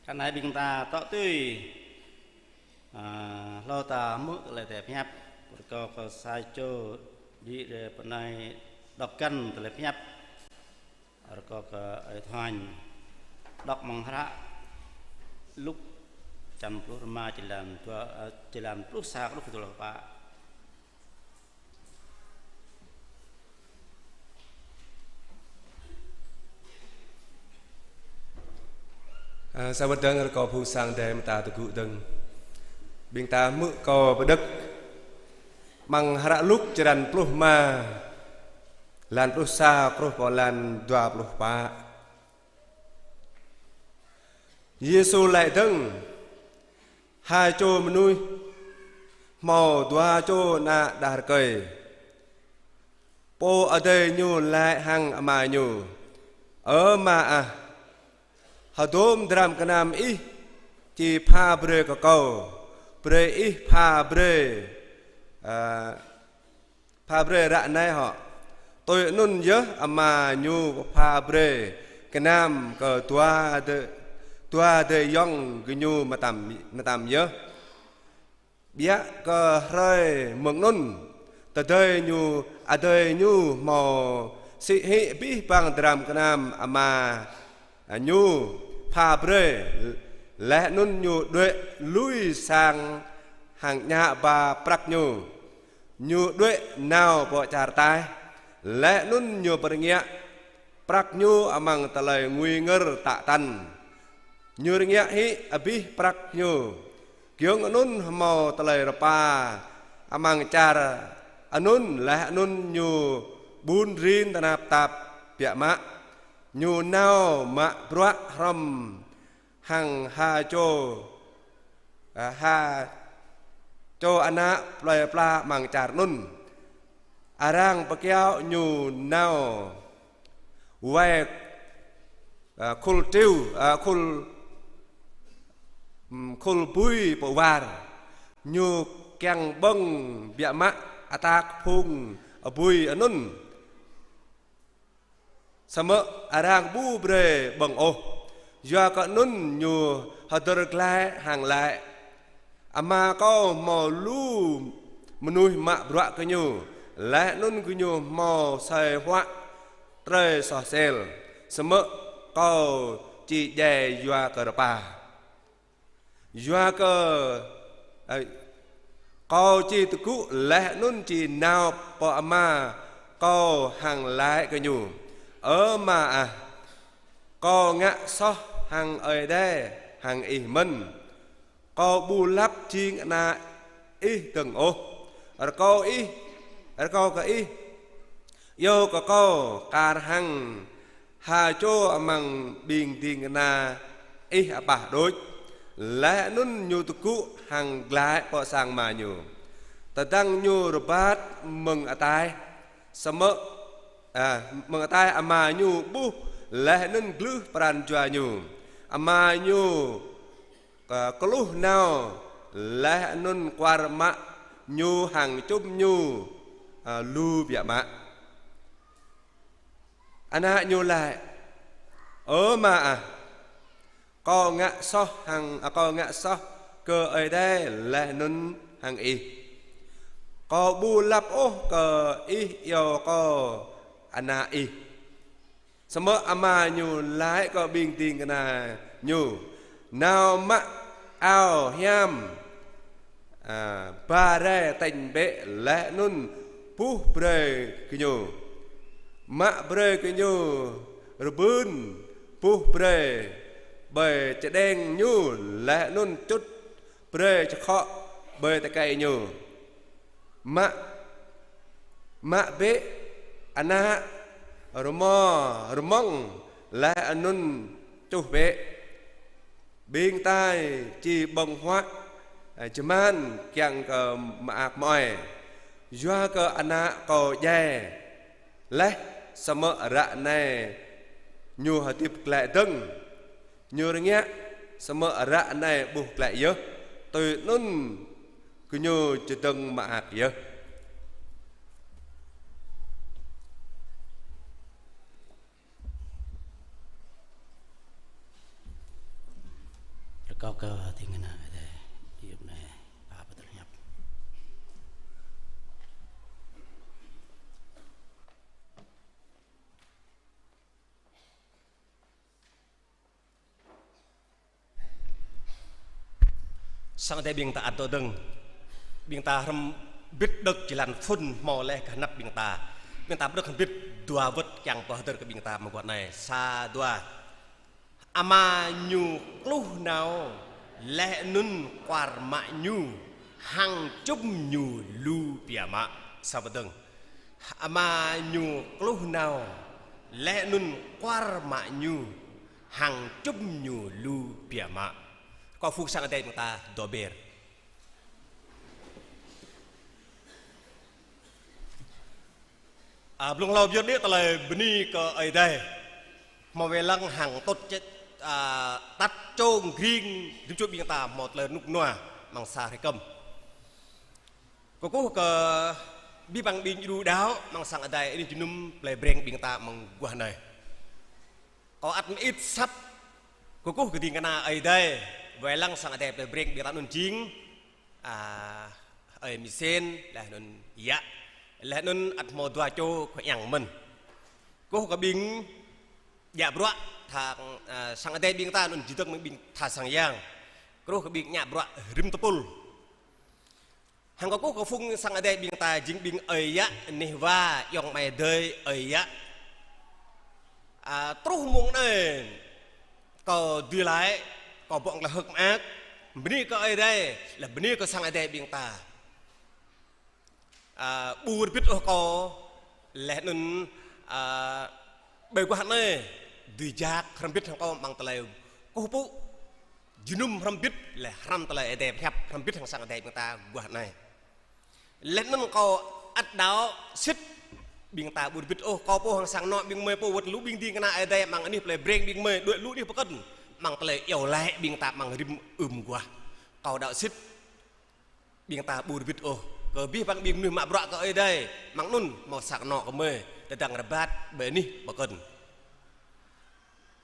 Hrơi anai ƀing ta tŏ tui, a, hlâo ta hmư̆ tơlơi pơhiăp, rơkâo kơ sa čô djik rai pơ anai đŏk găn tơlơi pơhiăp. Rơkâo kơ Ơi Thoan đŏk amăng hră Luk črăn pluh rơma, čơlan dua, ơ, čơlan pluh sa truh kơ dua pluh pă. Ơ, sa wơ̆t dơ̆ng rơkâo phung sang Ơi Adai mơta tơgŭ dơ̆ng. Ƀing ta hmư̆ kâo pơđŏk amăng hră Luk čơlan pluh rơma, lan pluh sa truh pơ lan dua pluh pă. Yêsu laĭ dơ̆ng: Ha čô mơnuih hmâo dua čô ană đah rơkơi. Pô adơi ñu laĭ hăng ama ñu: Ơ ama ah, hơdôm dram gơnam ih či pha brơi kơ kâo, brơi ih pha brơi, a, pha brơi ră anai hŏ. Tui anŭn yơh ama ñu pha brơi gơnam kơ dua adơi, dua adơi ayŏng gơñu mơtam, mơtam yơh. Biă kơ hrơi mơ̆ng anŭn, tơdơi ñu, adơi ñu hmâo sĭ hĭ abih bang dram gơnam ama ñu pha brơi, laih anŭn ñu đuaĭ lui sang hăng djă ba prăk ñu. Ñu đuaĭ nao pơ čar ataih, laih anŭn ñu pơrơngiă prăk ñu amăng tơlơi ngui ngơr tă tăn. Ñu rơngiă hĭ abih prăk ñu. Giŏng anŭn hmâo tơlơi rơpa amăng čar anŭn, laih anŭn ñu ƀun rin tơnap tap biă mă. Ñu nao mă bruă hrŏm hăng ha čô, a, ha čô ană plơi pla amăng čar anŭn. Arăng pơkiaŏ ñu nao wai, a, khul triu, a, khul, ừm, khul bui pơ war. Ñu kiăng ƀơ̆ng biă mă atak phung bui anŭn. Samơ̆ arăng ƀu brơi ƀơ̆ng ôh. Yua kơ anŭn ñu hơdơr glaĭ hăng laĭ: Ama kâo hmâo lu mơnuih mă bruă kơ ñu, laih anŭn gơñu hmâo asơi huă trơi soh sel, samơ̆ kâo či djai yua kơ rơpa. Yua kơ, ơ, kâo či tơgŭ laih anŭn či nao pơ ama kâo hăng laĭ kơ ñu: Ơ ama ah, kâo ngă soh hăng Ơi Adai hăng ih mơ̆n. Kâo ƀu lăp jing ană ih dơ̆ng ôh. Rơkâo ih, rơkâo kơ ih iâu kơ kâo kar hăng ha čô amăng ƀing ding kơna ih apah đôč. Laih anŭn ñu tơgŭ hăng glaĭ pơ sang ama ñu. Tơdang ñu rơbat mơ̆ng ataih, samơ̆, a, mơ̆ng ataih ama ñu ƀuh laih anŭn glưh pran jua ñu. Ama ñu, a, kluh nao, laih anŭn kwar mă ñu hăng čum ñu, a, lu biă mă. Ană ñu laĭ: Ơ ama ah, kâo ngă soh hăng, a, kâo ngă soh kơ Ơi Adai laih anŭn hăng ih. Kâo ƀu lăp ôh kơ ih iâu kâo ană ih. Samơ̆ ama ñu laĭ kơ ƀing ding kơna ñu: Nao mă ao hiam, a, ba rai tañ bĕ laih anŭn buh brơi gơñu. Mă brơi gơñu rơbưn, buh brơi ƀơi čơđeng ñu laih anŭn čut brơi čơkhŏ ƀơi tơkai ñu. Mă, mă bĕ ană rơmô rơmŏng laih anŭn čuh bĕ. Ƀing ta či ƀơ̆ng huă, a, jơman kiăng kơ mơak mơai. Yua kơ ană kâo djai laih, samơ̆ ră anai ñu hơdip glaĭ dơ̆ng. Ñu rơngiă, samơ̆ ră anai ƀuh glaĭ yơh. Tui anŭn gơñu čơdơ̆ng mơak yơh. Sang Adai ƀing ta ăt dŏ dơ̆ng. Ƀing ta hrŏm bĭt đŏk jơlan phŭn hmâo laih kơ anăp ƀing ta. Ƀing ta pơđŏk hrŏm bĭt dua wơ̆t kiăng pơhơdơr kơ ƀing ta mơguah anai. Sa dua. Ama ñu kluh nao, laih anŭn kuar mă ñu, hăng čum ñu lu biă mă. Sa wơ̆t dơ̆ng. Ama ñu kluh nao, laih anŭn kuar mă ñu, hăng čum ñu lu biă mă. Kâo phung sang Adai ƀing ta dŏ ber. A, blung hlâo pơyơr đĭ tơlơi bơni kơ Ơi Adai. Hmâo wai lăng hăng tŭt čĕ, a, tăt čông gring, rĭm čô ƀing ta hmâo tơlơi rơnŭk rơnua amăng sa hrơi kơm. Kơkuh kơ abih bang ƀing djru đaŏ amăng sang Adai anih jơnum plei Breng ƀing ta amăng guah anai. Kâo ăt mơit asăp kơkuh kơ ding kơna Ơi Adai, wai lăng sang Adai plei Breng ƀing ta anŭn jing, a, Ơi Misen, laih anŭn Yă, laih anŭn ăt hmâo dua čô khua yang mơ̆n. Kơkuh kơ ƀing djă bruă tha, a, sang Adai ƀing ta anŭn jing dơ̆ng mơ̆ng ƀing tha sang yang. Kơkuh kơ ƀing djă bruă rĭm tơpul. Hăng kơkuh kơ phung sang Adai ƀing ta jing ƀing Ơi Yă, neh wa, ayŏng amai adơi Ơi Yă. A, truh mông anai, kâo dui lai, kâo ƀơ̆ng tơlơi hơ̆k mơak, bơni kơ Ơi Adai, laih bơni kơ sang Adai ƀing ta. A, ƀu wơr bĭt ôh kâo, laih anŭn, a, ƀơi guah anai, dưi jak hrŏm bĭt hăng kâo amăng tơlơi kơkuh pơpŭ jơnum hrŏm bĭt, laih hrăm tơlơi Ơi Adai pơhiăp hrŏm bĭt hăng sang Adai ƀing ta guah anai. Laih anŭn kâo ăt đaŏ sĭt ƀing ta ƀu wơr bĭt ôh, kâo pô hăng sang anŏ ƀing gơmơi pô wơ̆t lu ƀing ding kơna Ơi Adai amăng anih plei Breng ƀing gơmơi, đuaĭ lu anih pơkŏn, amăng tơlơi iâu laĭ ƀing ta amăng rĭm ưm guah. Kâo đaŏ sĭt ƀing ta ƀu wơr bĭt ôh. Kơ abih bang ƀing mơnuih mă bruă kơ Ơi Adai, amăng anŭn hmâo sang anŏ gơmơi, tơdang rơbat ƀơi anih pơkŏn.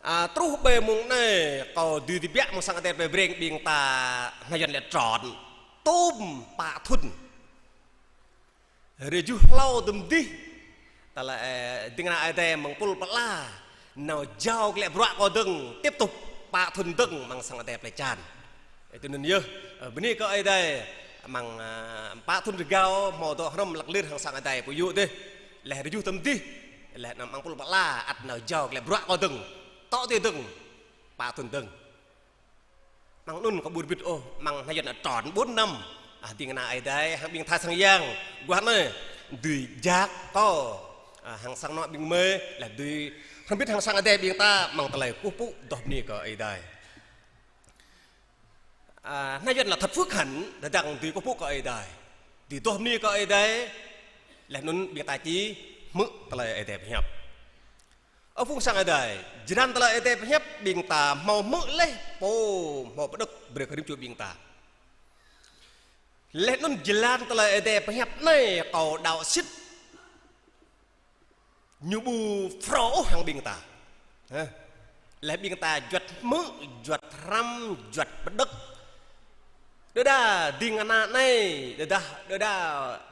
A, truh ƀơi mông anai, kâo dưi tơbiă mơ̆ng sang Adai plei Breng ƀing ta hơnai Yuan lĕ trọn, tôm pă thŭn. Rơjuh hlâo tơm dih, tơlơi, ơ, ding kơna Ơi Adai amăng pul pơala, nao jao glaĭ bruă kâo dơ̆ng, tiếp tục pă thŭn dơ̆ng amăng sang Adai plei Čan. Ơ, tui anŭn yơh, ơ, bơni kơ Ơi Adai, amăng, ơ, pă thŭn rơgao, hmâo dŏ hrŏm lăk lir hăng sang Adai pơyŭ dih. Laih rơjuh tơm dih, laih anŭn amăng pul pơala, ăt nao jao glaĭ bruă kâo dơ̆ng, tŏ tui dơ̆ng, pă thŭn dơ̆ng. Amăng anŭn kâo ƀu wơr bĭt ôh, amăng hơnai Yuan trọn bốn năm. A, ding kơna Ơi Adai, hăng ƀing tha sang yang, guah anai, dưi jak kâo, a, hăng sang anŏ ƀing gơmơi, laih dưi hrŏm bĭt hăng sang Adai ƀing ta, amăng tơlơi kơkuh pơpŭ, dŏ bơni kơ Ơi Adai. A, hơnai Yuan là thật phước hạnh, tơdang dưi kơkuh pơpŭ kơ Ơi Adai. Dưi dŏ bơni kơ Ơi Adai, laih anŭn ƀing ta či hmư̆ tơlơi Ơi Adai pơhiăp. Ơ phung sang Adai, jơlan tơlơi Ơi Adai pơhiăp ƀing ta hmâo hmư̆ laih pô hmâo pơđŏk brơi kơ rĭm čô ƀing ta. Laih anŭn jơlan tơlơi Ơi Adai pơhiăp anai kâo đaŏ sĭt ñu ƀu phrâo ôh hăng ƀing ta. Hă? Laih ƀing ta juăt hmư̆, juăt hrăm, juăt pơđŏk. Đơđa ding kơna anai, đơđa, đơđa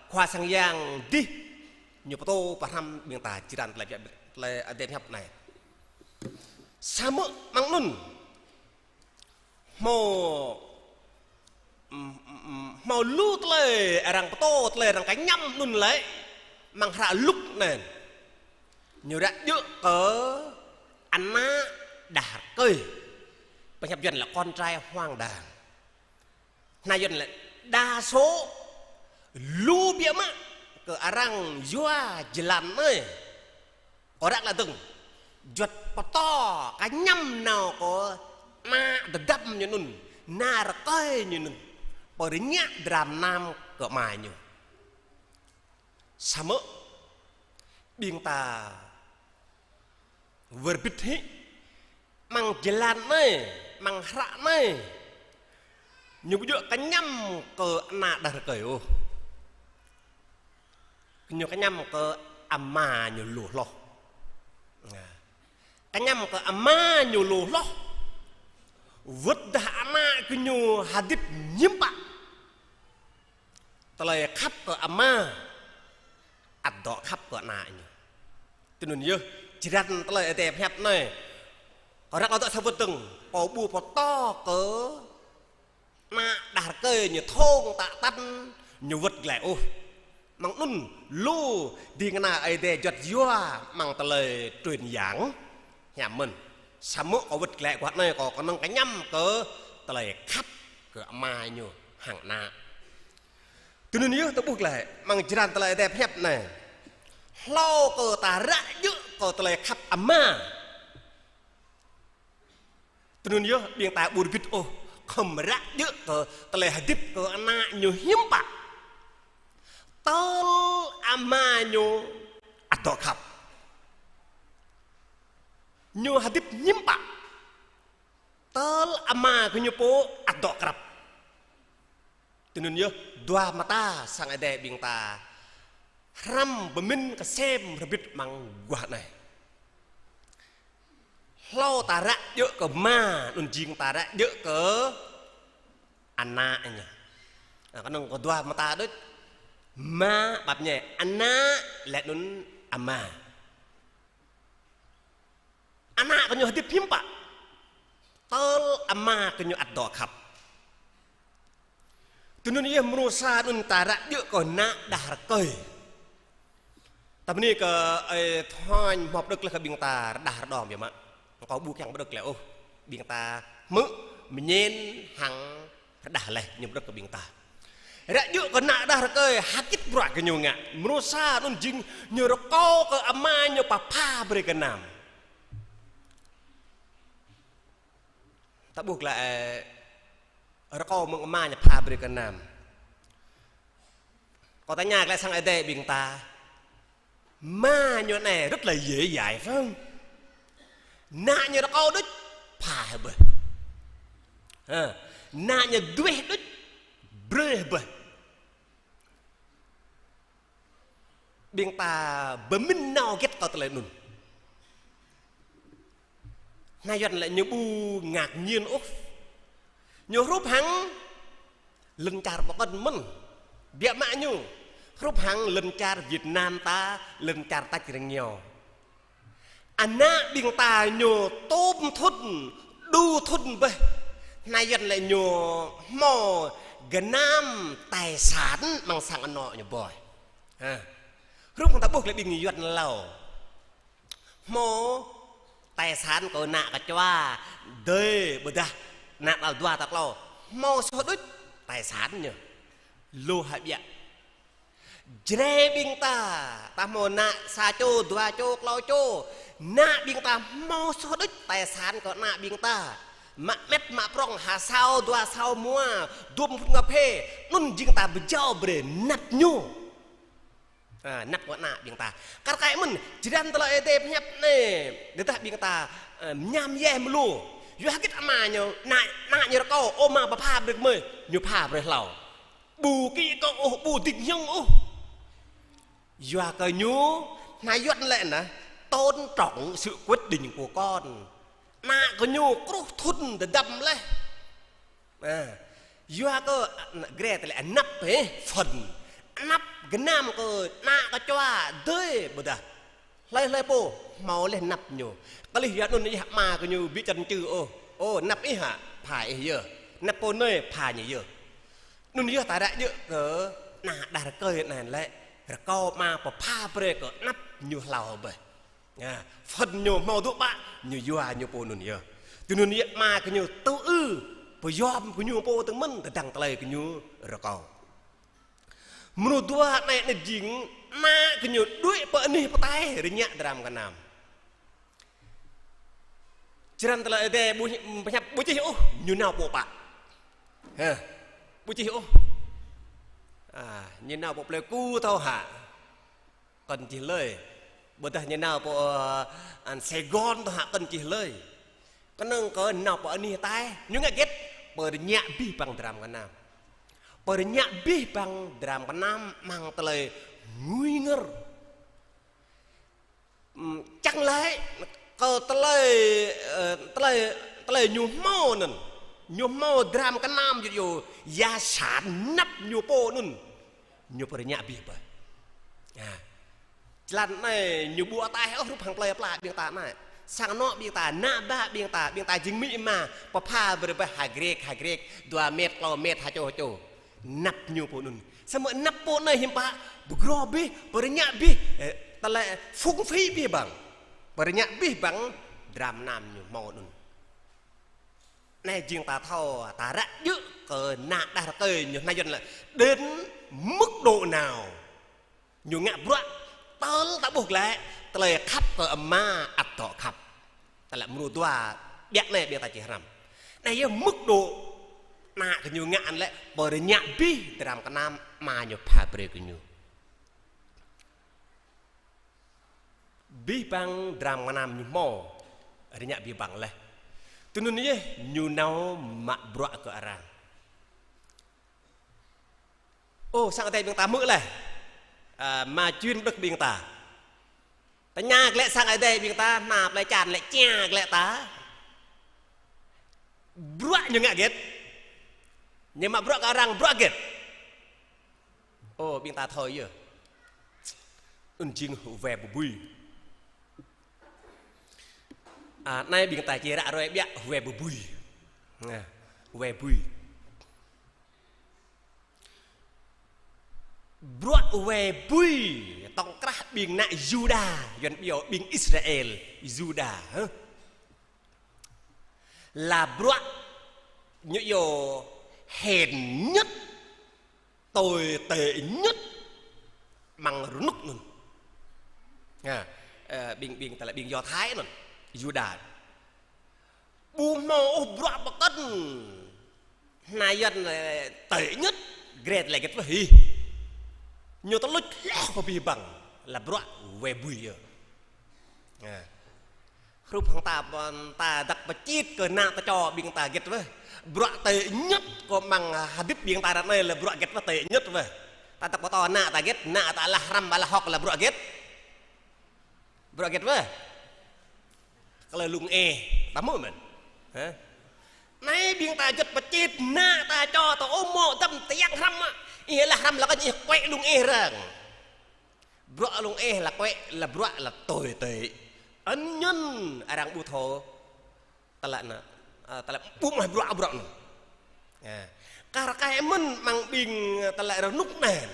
khua sang yang dih, ñu pơtô pơhrăm ƀing ta jơlan tơlơi, tơlơi Ơi Adai pơhiăp anai. Samơ̆ amăng anŭn hmâo, ưm, ưm, ưm, hmâo lu tơlơi arăng pơtô, tơlơi arăng kơñăm anŭn lĕ amăng hră Luk anŭn. Ñu ră djơ̆ kơ ană đah rơkơi. Pơhiăp Yuan là con trai hoang đàng. Hơnai Yuan lĕ đa số lu biă mă kơ arăng yua jơlan anai. Kâo ră lă dơ̆ng, juăt pơtô kơñăm nao kơ ană tơdăm ñu anŭn, ană rơkơi ñu anŭn, pơrơñă dram nam kơ ama ñu. Samơ̆ ƀing ta wơr bĭt hĭ, amăng jơlan anai, amăng hră anai, ñu ƀu djơ̆ kơñăm kơ ană đah rơkơi ôh. Ñu kơñăm kơ ama ñu lu hloh. Kơñăm kơ ama ñu lu hloh. Wơ̆t dah ană gơñu hơdip hiư̆m pă, tơlơi khăp kơ ama ăt dŏ khăp kơ ană ñu. Tui anŭn yơh, jơlan tơlơi Ơi Adai pơhiăp anai, kâo ră kâo dŏ sa wơ̆t dơ̆ng, kâo ƀu pơtô kơ Ană đah rơkơi ñu thŏng tă tăn, ñu wơ̆t glaĭ ôh. Mơ̆ng anŭn lu ding kơna Ơi Adai juăt yua mơ̆ng tơlơi truyền giảng. Hiam mơ̆n. Samơ̆ kâo wơ̆t glaĭ guah anai kâo kơnơ̆ng kơñăm kơ tơlơi khăp kơ ama ñu hăng ană. Tui anŭn yơh ta ƀuh glaĭ mơ̆ng jơlan tơlơi Ơi Adai pơhiăp anai. Hlâo kơ ta ră jơ̆ kơ tơlơi khăp ama. Tui anŭn yơh ƀing ta ƀu rơgit ôh, khŏm ră jơ̆ kơ tơlơi hơdip kơ ană ñu hiư̆m pă. Tơl ama ñu ăt dŏ khăp. Ñu hơdip hiư̆m pă. Tơl ama kơ ñu pô ăt dŏ krăp. Tui anŭn yơh dua mơta sang Ơi Adai ƀing ta hrăm pơmĭn kơsem rơbit mơ̆ng guah anai. Hlâo ta ră jơ̆ kơ ama, anŭn jing ta ră jơ̆ kơ ană ñu. Anŭn kơ dua mơta đôč. Ama ƀăp ñe, ană laih anŭn ama. Ană kơ ñu hơdip hiư̆m pă. Tơl ama kơ ñu ăt dŏ khăp. Tui anŭn yơh mrô sa anŭn ta ră jơ̆ kơ ană đah rơkơi. Ta bơni kơ Ơi Thôñ hmâo pơđơ̆k laih kơ ƀing ta rơđah rơđom yơh mă. Kâo ƀu kiăng pơđơ̆k laih ôh. Ƀing ta hmư̆ mơñen hăng rơđah laih ñu pơđơ̆k kơ ƀing ta. Ră jơ̆ kơ ană đah rơkơi hơgĕt bruă kơ ñu ngă. Mrô sa anŭn jing ñu rơkâo kơ ama ñu pơpha brơi kơ gơnam. Ta ƀuh glaĭ, ơ, rơkâo mơ̆ng ama ñu pha brơi kơ gơnam. Kâo tơña glaĭ sang Ơi Adai ƀing ta. Ama ñu anai rất là dễ dãi phải không? Ană ñu rơkâo đôč, pha bơih. Ha, ană ñu duah đôč, brơi bơih. Ƀing ta pơmĭn nao hơgĕt kơ tơlơi anŭn. Ană Yuan lĕ ñu ƀu ngạc nhiên ôh. Ñu hrup hăng lŏn čar pơkŏn mơ̆n. Biă mă ñu hrup hăng lŏn čar Việt Nam ta, lŏn čar tač rơngiao. Ană ƀing ta ñu tôm thŭn, đu thŭn bơih. Ană Yuan lĕ ñu hmâo gơnam tài sản mơ̆ng sang anŏ ñu bơih. Ha. Hrup ta ƀuh lĕ ƀing Yuan hlâo. Hmâo tài sản kơ ană kơ čua, adơi, ƀôdah ană tal dua tal klâo. Hmâo soh đôč tài sản ñu. Lu hơbiă. Jrai ƀing ta, ta hmâo ană sa čô, dua čô, klâo čô. Ană ƀing ta hmâo soh đôč tài sản kơ ană ƀing ta. Mă mĕt, mă prŏng, ha sao, dua sao mua, dŭm phŭn kơphê. Anŭn jing ta pơjao brơi anăp ñu. Ha, anăp kơ ană ƀing ta. Kar kaĭ mơ̆n, jơlan tơlơi Ơi Adai pơhiăp anai. Tơdah ƀing ta, ơ, mơñam yeh mơlô. Yua hơgĕt ama ñu, ană, ană ñu rơkâo, ơ ama pơpha brơi kơ gơmơi. Ñu pha brơi hlâo. Ƀu kĭ kơ ôh, ƀu dĭng hiăng ôh. Yua kơ ñu, ană Yuan lĕ anai, tôn trọng sự quyết định của con. Ană kơ ñu truh thŭn tơdăm laih. Ha. Yua kơ, a, grê tơlơi anăp, hĕ, phần. Anăp gơnam kơ ană kơ čua, adơi, ƀôdah. Hlơi hlơi pô, hmâo laih anăp ñu. Kơlih yua anŭn ih ama kơ ñu ƀu čăn čư ôh. Ơ, anăp ih hă, pha ih yơh. Anăp pô anai, pha ñu yơh. Anŭn yơh ta ră jơ̆ kơ ană đah rơkơi anai lĕ. Rơkâo ama pơpha brơi kơ anăp ñu hlâo bơih. Ha, phần ñu hmâo dŏ ƀă, ñu yua ñu pô anŭn yơh. Tui anŭn yơh ama kơ ñu tŭ ư, pơyom kơ ñu pô tơmơ̆n tơdang tơlơi kơ ñu rơkâo. Mrô dua anai anai jing, ană kơ ñu đuaĭ pơ anih pơtao, rơñă dram gơnam. Črăn tơlơi Ơi Adai ƀu, pơhiăp ƀu čih ôh, ñu nao pơ pă. Ha, ƀu čih ôh. A, ñu nao pơ Plei Ku thâo hă. Kŏn čih lơi. Ƀôdah ñu nao pơ, ơ, an Sài Gòn tơ hă kŏn čih lơi. Kơnơ̆ng kơ nao pơ anih tai, ñu ngă hơgĕt, pơrơñă abih bang dram gơnam. Pơrơñă abih bang dram gơnam mơ̆ng tơlơi ngui ngơr. Ừm, čang laĭ kơ tơlơi, ơ, tơlơi, tơlơi ñu hmâo anŭn. Ñu hmâo dram gơnam yơh, yơh, gia sản anăp ñu pô anŭn. Ñu pơrơñă abih bang. Ha. Črăn anai ñu ƀu ataih ôh hrup hăng plơi pla ƀing ta anai. Sang anŏ ƀing ta, ană bă ƀing ta, ƀing ta jing amĭ ama, pơpha brơi ƀơi ha Grek, ha Grek, dua met, klâo met, ha čô, ha čô. Anăp ñu pô anŭn. Samơ̆ anăp pô anai hiư̆m pă, pơgrô abih, pơrơñă abih, ơ, tơlơi phung phí abih bang. Pơrơñă abih bang, dram gơnam ñu hmâo anŭn. Anai jing ta thâo, ta ră djơ̆ kơ ană đah rơkơi ñu hơnai Yuan lĕ đến mức độ nào. Ñu ngă bruă, tơl ta ƀuh glaĭ, tơlơi khăp kơ ama ăt dŏ khăp. Tơlơi mơnuih dua, ƀiă anai ƀing ta či hrăm. Anai yơh mức độ, ană kơ ñu ngă anŭn lĕ, pơrơñă abih dram gơnam ama ñu pha brơi kơ ñu. Abih bang dram gơnam ñu hmâo, rơñă abih bang laih. Tui anŭn yơh ñu nao mă bruă kơ arăng. Ơ, sang adai ƀing ta hmư̆ laih. Ơ, mă čuin đŏk ƀing ta. Tơña glaĭ sang adai ƀing ta, hơnăp lĕ čan lĕ čia glaĭ ta. Bruă ñu ngă hơget? Ñu mă bruă kơ arăng bruă hơget? Ơ, ƀing ta thâo yơh. Anŭn jing wai bơbui. Ơ, anai ƀing ta či ră ruai ƀiă wai bơbui. Ơ, wai bui. Bruă wai bui, tŏng krah ƀing ană Yuđa, Yuan ƀiă ƀing Israel, Yuđa, hă? Là bruă ñu iâu hèn nhất, tồi tệ nhất amăng rơnŭk anŭn. Ha, ơ, ƀing, ƀing, tơlơi ƀing Do Thái anŭn, Yuđa. Ƀu hmâo ôh bruă pơkŏn. Hơnai Yuan lĕ tệ nhất, Grek lĕ hơget wơh hĭ. Ñu tơluč hloh kơ abih bang, là bruă wai bui yơh. Ha. Hrup hăng ta, ta dăk pơčit kơ ană ta čô ƀing ta hơget wơh. Bruă tệ nhất kơ amăng hơdip ƀing ta ră anai lĕ bruă hơget wơh tệ nhất wơh. Ta dăk pơtô ană ta hơget, ană ta alah hrăm alah hơ̆k lĕ bruă hơget. Bruă hơget wơh. Kơ lŏn ih, ta hmư̆ mơ̆n. Hă? Anai ƀing ta juăt pơčit, ană ta čô ta ƀu hmâo dăm tơyang hrăm mă. Ih alah hrăm lă kơ ih kuĕ lŏn ih răng. Bruă lŏn ih lă kuĕ, lă bruă lă tồi tệ. Anŭn ñen arăng ƀu thâo. Tơlơi anŭn, ơ, tơlơi ƀu hmâo bruă, bruă anŭn. Ơ. Kar kaĭ mơ̆n amăng ƀing tơlơi rơnŭk anŭn.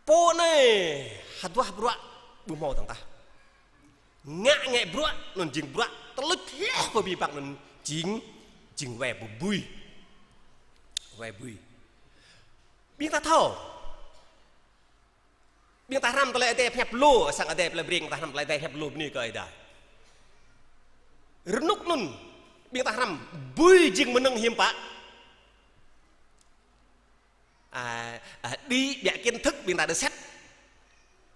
Pô anai hơduah bruă ƀu hmâo dơ̆ng tah. Ngă ngă bruă anŭn jing bruă tơluč hloh kơ abih bang anŭn jing, jing wai bơbui. Wai bui. Ƀing ta thâo. Ƀing ta hrăm tơlơi Adai pơhiăp lu, sang Adai plei Breng ta hrăm tơlơi Adai pơhiăp lu bơni kơ Ơi Adai. Rơnŭk anŭn, ƀing ta hrăm bui jing mơnơ̆ng hiư̆m pă. Ơ, ơ, đĭ ƀiă kiến thức ƀing ta đơ sĕt.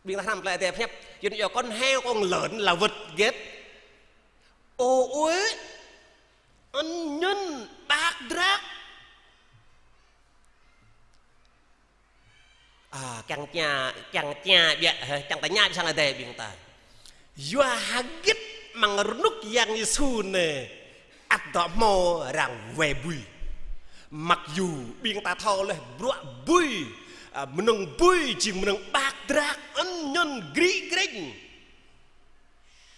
Ƀing ta hrăm tơlơi Adai pơhiăp, Yuan iâu con heo con lợn là vật hơget? Ô uế, anŭn ñen bak drak. Ơ, kiăng tơña, kiăng tơña ƀiă, hă, kiăng tơña ƀiă sang adai ƀing ta. Yua hơget amăng rơnŭk Yang Yêsu anai ăt dŏ hmâo arăng wai bui. Mặc dù ƀing ta thâo laih bruă bui, ơ, mơnơ̆ng bui jing mơnơ̆ng bak drak, anŭn ñen gri greng.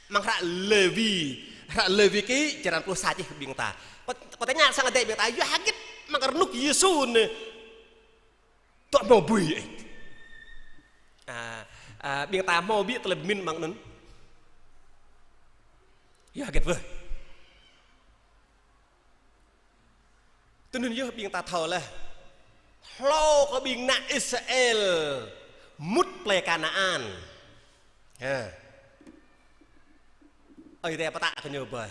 Amăng hră Lêwi, hră Lêwi kơ črăn pluh sa čih ƀing ta. Kơ, kơ tơña sang adai ƀing ta, yua hơget amăng rơnŭk Yêsu anai dŏ hmâo bui ĕh. Ơ, ơ, ƀing ta hmâo ƀiă tơlơi pơmĭn amăng anŭn. Yua hơget wơh. Tui anŭn yơh ƀing ta thâo laih. Hlâo kơ ƀing ană Israel mŭt plei Kanaan. Hă. Ơi Adai pơtă kơ ñu ƀơi.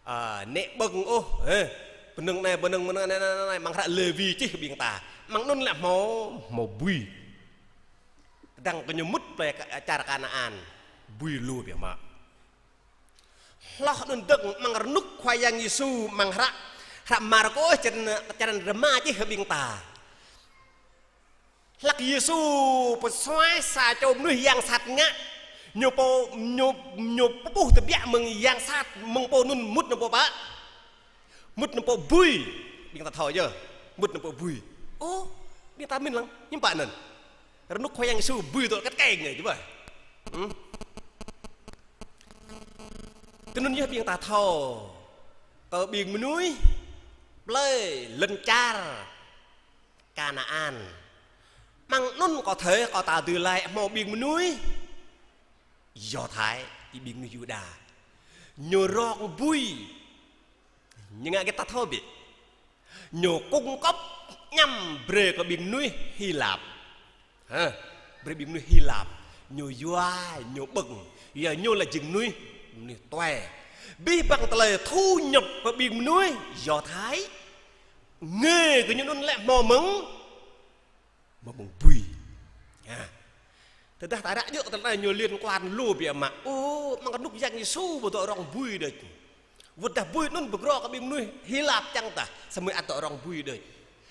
Ơ, nĕ ƀơ̆ng ôh, hă. Bơnơ̆ng anai, bơnơ̆ng, bơnơ̆ng anai, anai, anai, amăng hră Lêwi čih ƀing ta. Amăng anŭn lĕ hmâo, hmâo bui. Tơdang kơ ñu mŭt plei ka-, čar Kanaan, bui lu biă mă. Hloh anŭn dơ̆ng amăng rơnŭk Khua Yang Yêsu amăng hră, hră Markôs črăn, črăn rơma čih kơ ƀing ta. Hlăk Yêsu pơsuaih sa čô mơnuih yang sat ngă, ñu pô, ñu, ñu pơƀuh tơbiă mơ̆ng yang sat, mơ̆ng pô anŭn mŭt nao pơ pă. Mŭt nao pơ bui. Ƀing ta thâo yơh. Mŭt nao pơ bui. Ô, ƀing ta mĭn lăng. Hiư̆m pă anŭn. Rơnŭk Khua Yang Yêsu bui dŏ kăt keng anai, čuh ƀơi. Hm? Tui anŭn yơh ƀing ta thâo kơ ƀing mơnuih plơi lŏn čar Kanaan. Mơ̆ng anŭn kơ thê kơ ta dưi laĭ hmâo ƀing mơnuih Do Thái, ƀing mơnuih Yuđa. Ñu rong bui. Ñu ngă hơget ta thâo biă. Ñu cung cấp añăm brơi kơ ƀing mơnuih Hy Lạp. Hă? Brơi ƀing mơnuih Hy Lạp. Ñu yua, ñu ƀơ̆ng. Yua ñu lĕ jing mơnuih, mơnuih tue. Abih bang tơlơi thu nhập kơ ƀing mơnuih Do Thái. Ngă kơ ñu anŭn lĕ hmâo mơ̆ng Mơ̆ng bui. Ha. Tơdah ta ră djơ̆ tơlơi anai ñu liên quan lu biă mă. Ô, mơ̆ng kơnuk Yang Yêsu ƀu dŏ rong bui đôč. Wơ̆t dah bui anŭn pơgrô kơ ƀing mơnuih Hy Lạp čang tah. Samơ̆ ăt dŏ rong bui đôč.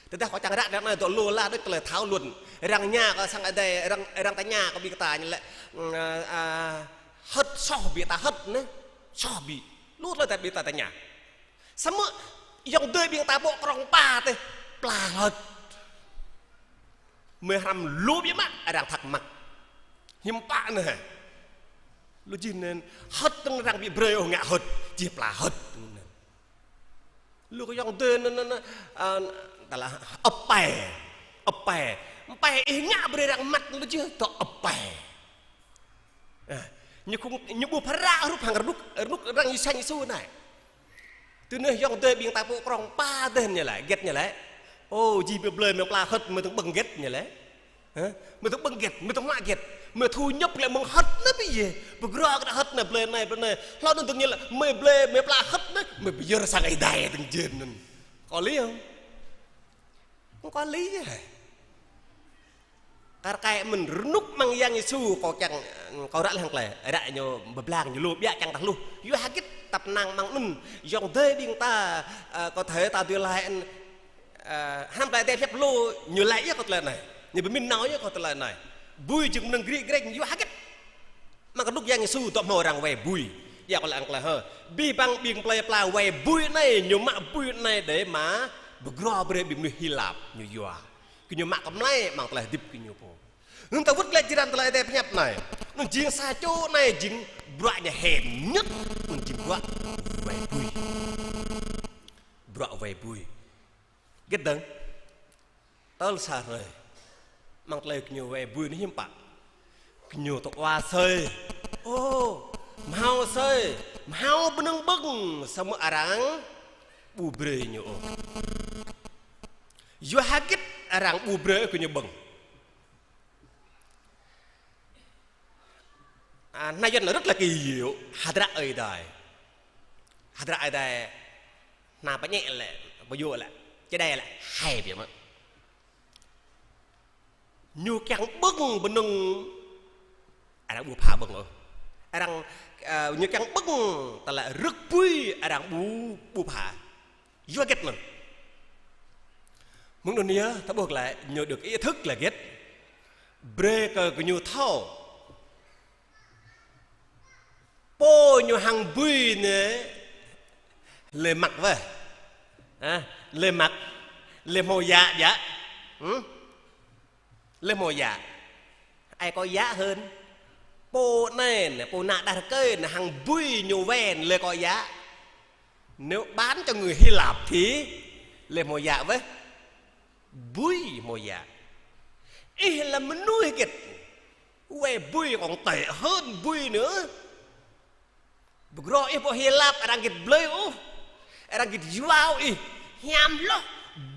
Tơdah kâo čang ră tơlơi anai dŏ lu la đôč tơlơi thảo luận. Arăng tơña kơ sang Ơi Adai, arăng, arăng tơña kơ ƀing ta ñu lĕ, ơ, ơ, hơ̆t soh ƀing ta hơ̆t anai. Soh ƀing. Lu tơlơi ta ƀing ta tơña. Samơ̆ ayŏng adơi ƀing ta ƀô̆ krong pa tĕh, pla hơ̆t. Mơi hrăm lu biă mă, arăng thắc mắc. Hiư̆m pă anai. Lu jih anŭn hơ̆t tơ̆ng arăng ƀu brơi ôh ngă hơ̆t, jih pla hơ̆t. Lu kơ ayŏng adơi anŭn, anŭn, anŭn, ơ, tơlơi ăp pe. Ăp pe. Pe ih ngă brơi arăng măt lu jih tŏ ăp pe. Ơ, ñu khŏng, ñu ƀu phara hrup hăng rơnŭk, rơnŭk arăng Yêsu, Yêsu anai. Tui anŭn ayŏng adơi ƀing ta ƀô̆ krong pa tĕh ñu lĕ, hơget ñu lĕ. Ô, jih mơi blơi mơi pla hơ̆t mơi tơ̆ng ƀơ̆ng hơget ñu lĕ. Hă? Mơi tơ̆ng ƀơ̆ng hơget, mơi tơ̆ng mă hơget. Mơi thu nhập lĕ mơ̆ng hơ̆t anai ƀu yơh. Pơgrô kơ hơ̆t anai blơi anai, blơi anai. Hlâo anŭn tơ̆ng ñu lĕ, mơi blơi mơi pla hơ̆t anai, mơi pơyơr sang Ơi Adai tơ̆ng jên anŭn. Kâo liăng. Kâo liăng. Kar kaĭ mơ̆n rơnŭk mơ̆ng Yang Yêsu kâo čang, kâo ră lĕ hăng tơlơi. Ră ñu pơblang ñu lu biă čang tah lu. Yua hơget tăp năng mơ̆ng anŭn. Ayŏng adơi ƀing ta, ơ, kơ thê ta dưi laĭ, ơ, hrăm tơlơi Ơi Adai pơhiăp lu, ñu laĭ yơh kơ tơlơi anai. Ñu pơmĭn nao yơh kơ tơlơi anai. Bui jing mơnơ̆ng gri greng yua hơget. Mơ̆ng kơnuk Yang Yêsu dŏ hmâo arăng wai bui. Yua kơ lăng tơlơi hă. Abih bang ƀing plơi pla wai bui anai, ñu mă bui anai đơi mă pơgrô brơi ƀing mơnuih Hy Lạp ñu yua. Kơ ñu mă kơmlai mơ̆ng tơlơi hơdip kơ ñu pô. Anŭn ta wơ̆t glaĭ jơlan tơlơi Ơi Adai pơhiăp anai. Anŭn jing sa čô anai jing bruă ñu hên nhất. Anŭn jing bruă wai bui. Bruă wai bui. Hơget dơ̆ng? Tơl sa hrơi. Mơ̆ng tơlơi kơ ñu wai bui anai hiư̆m pă. Kơ ñu tŏ wa asơi. Ô, hmâo asơi. Hmâo bơnơ̆ng ƀơ̆ng samơ̆ arăng ƀu brơi ñu ôh. Yua hơget arăng ƀu brơi kơ ñu ƀơ̆ng. Ơ, anai Yuan rất là kỳ diệu, hơdră Ơi Adai. Hơdră Ơi Adai, anai pơñĕ lĕ, pơyơr lĕ, čơđai lĕ, hai biă mă. Ñu kiăng ƀơ̆ng bơnơ̆ng, arăng ƀu pha ƀơ̆ng ôh. Arăng, ơ, ñu kiăng ƀơ̆ng tơlơi rơ̆k bui, arăng ƀu, ƀu pha. Yua hơget anŭn. Mơ̆ng anŭn yơh, ta ƀuh lĕ, ñu được ý thức lĕ hơget. Brơi kơ gơñu thâo. Pô ñu hăng bui anai, lĕ măk wơ̆t. Hă? Lĕ măk, lĕ hmâo yă biă. Hm? Lĕ hmâo yă. Ai kơ yă hơn. Pô anai, pô ană đah rơkơi, anai hăng bui ñu wen lĕ kơ yă. Nếu bán cho người Hy Lạp thì lĕ hmâo yă wơ̆t. Bui hmâo yă. Ih lĕ mơnuih hơget. Wai bui còn tệ hơn bui nữa. Pơgrô ih pô Hy Lạp arăng hơget blơi ôh. Arăng hơget yua ôh ih. Hiam hloh.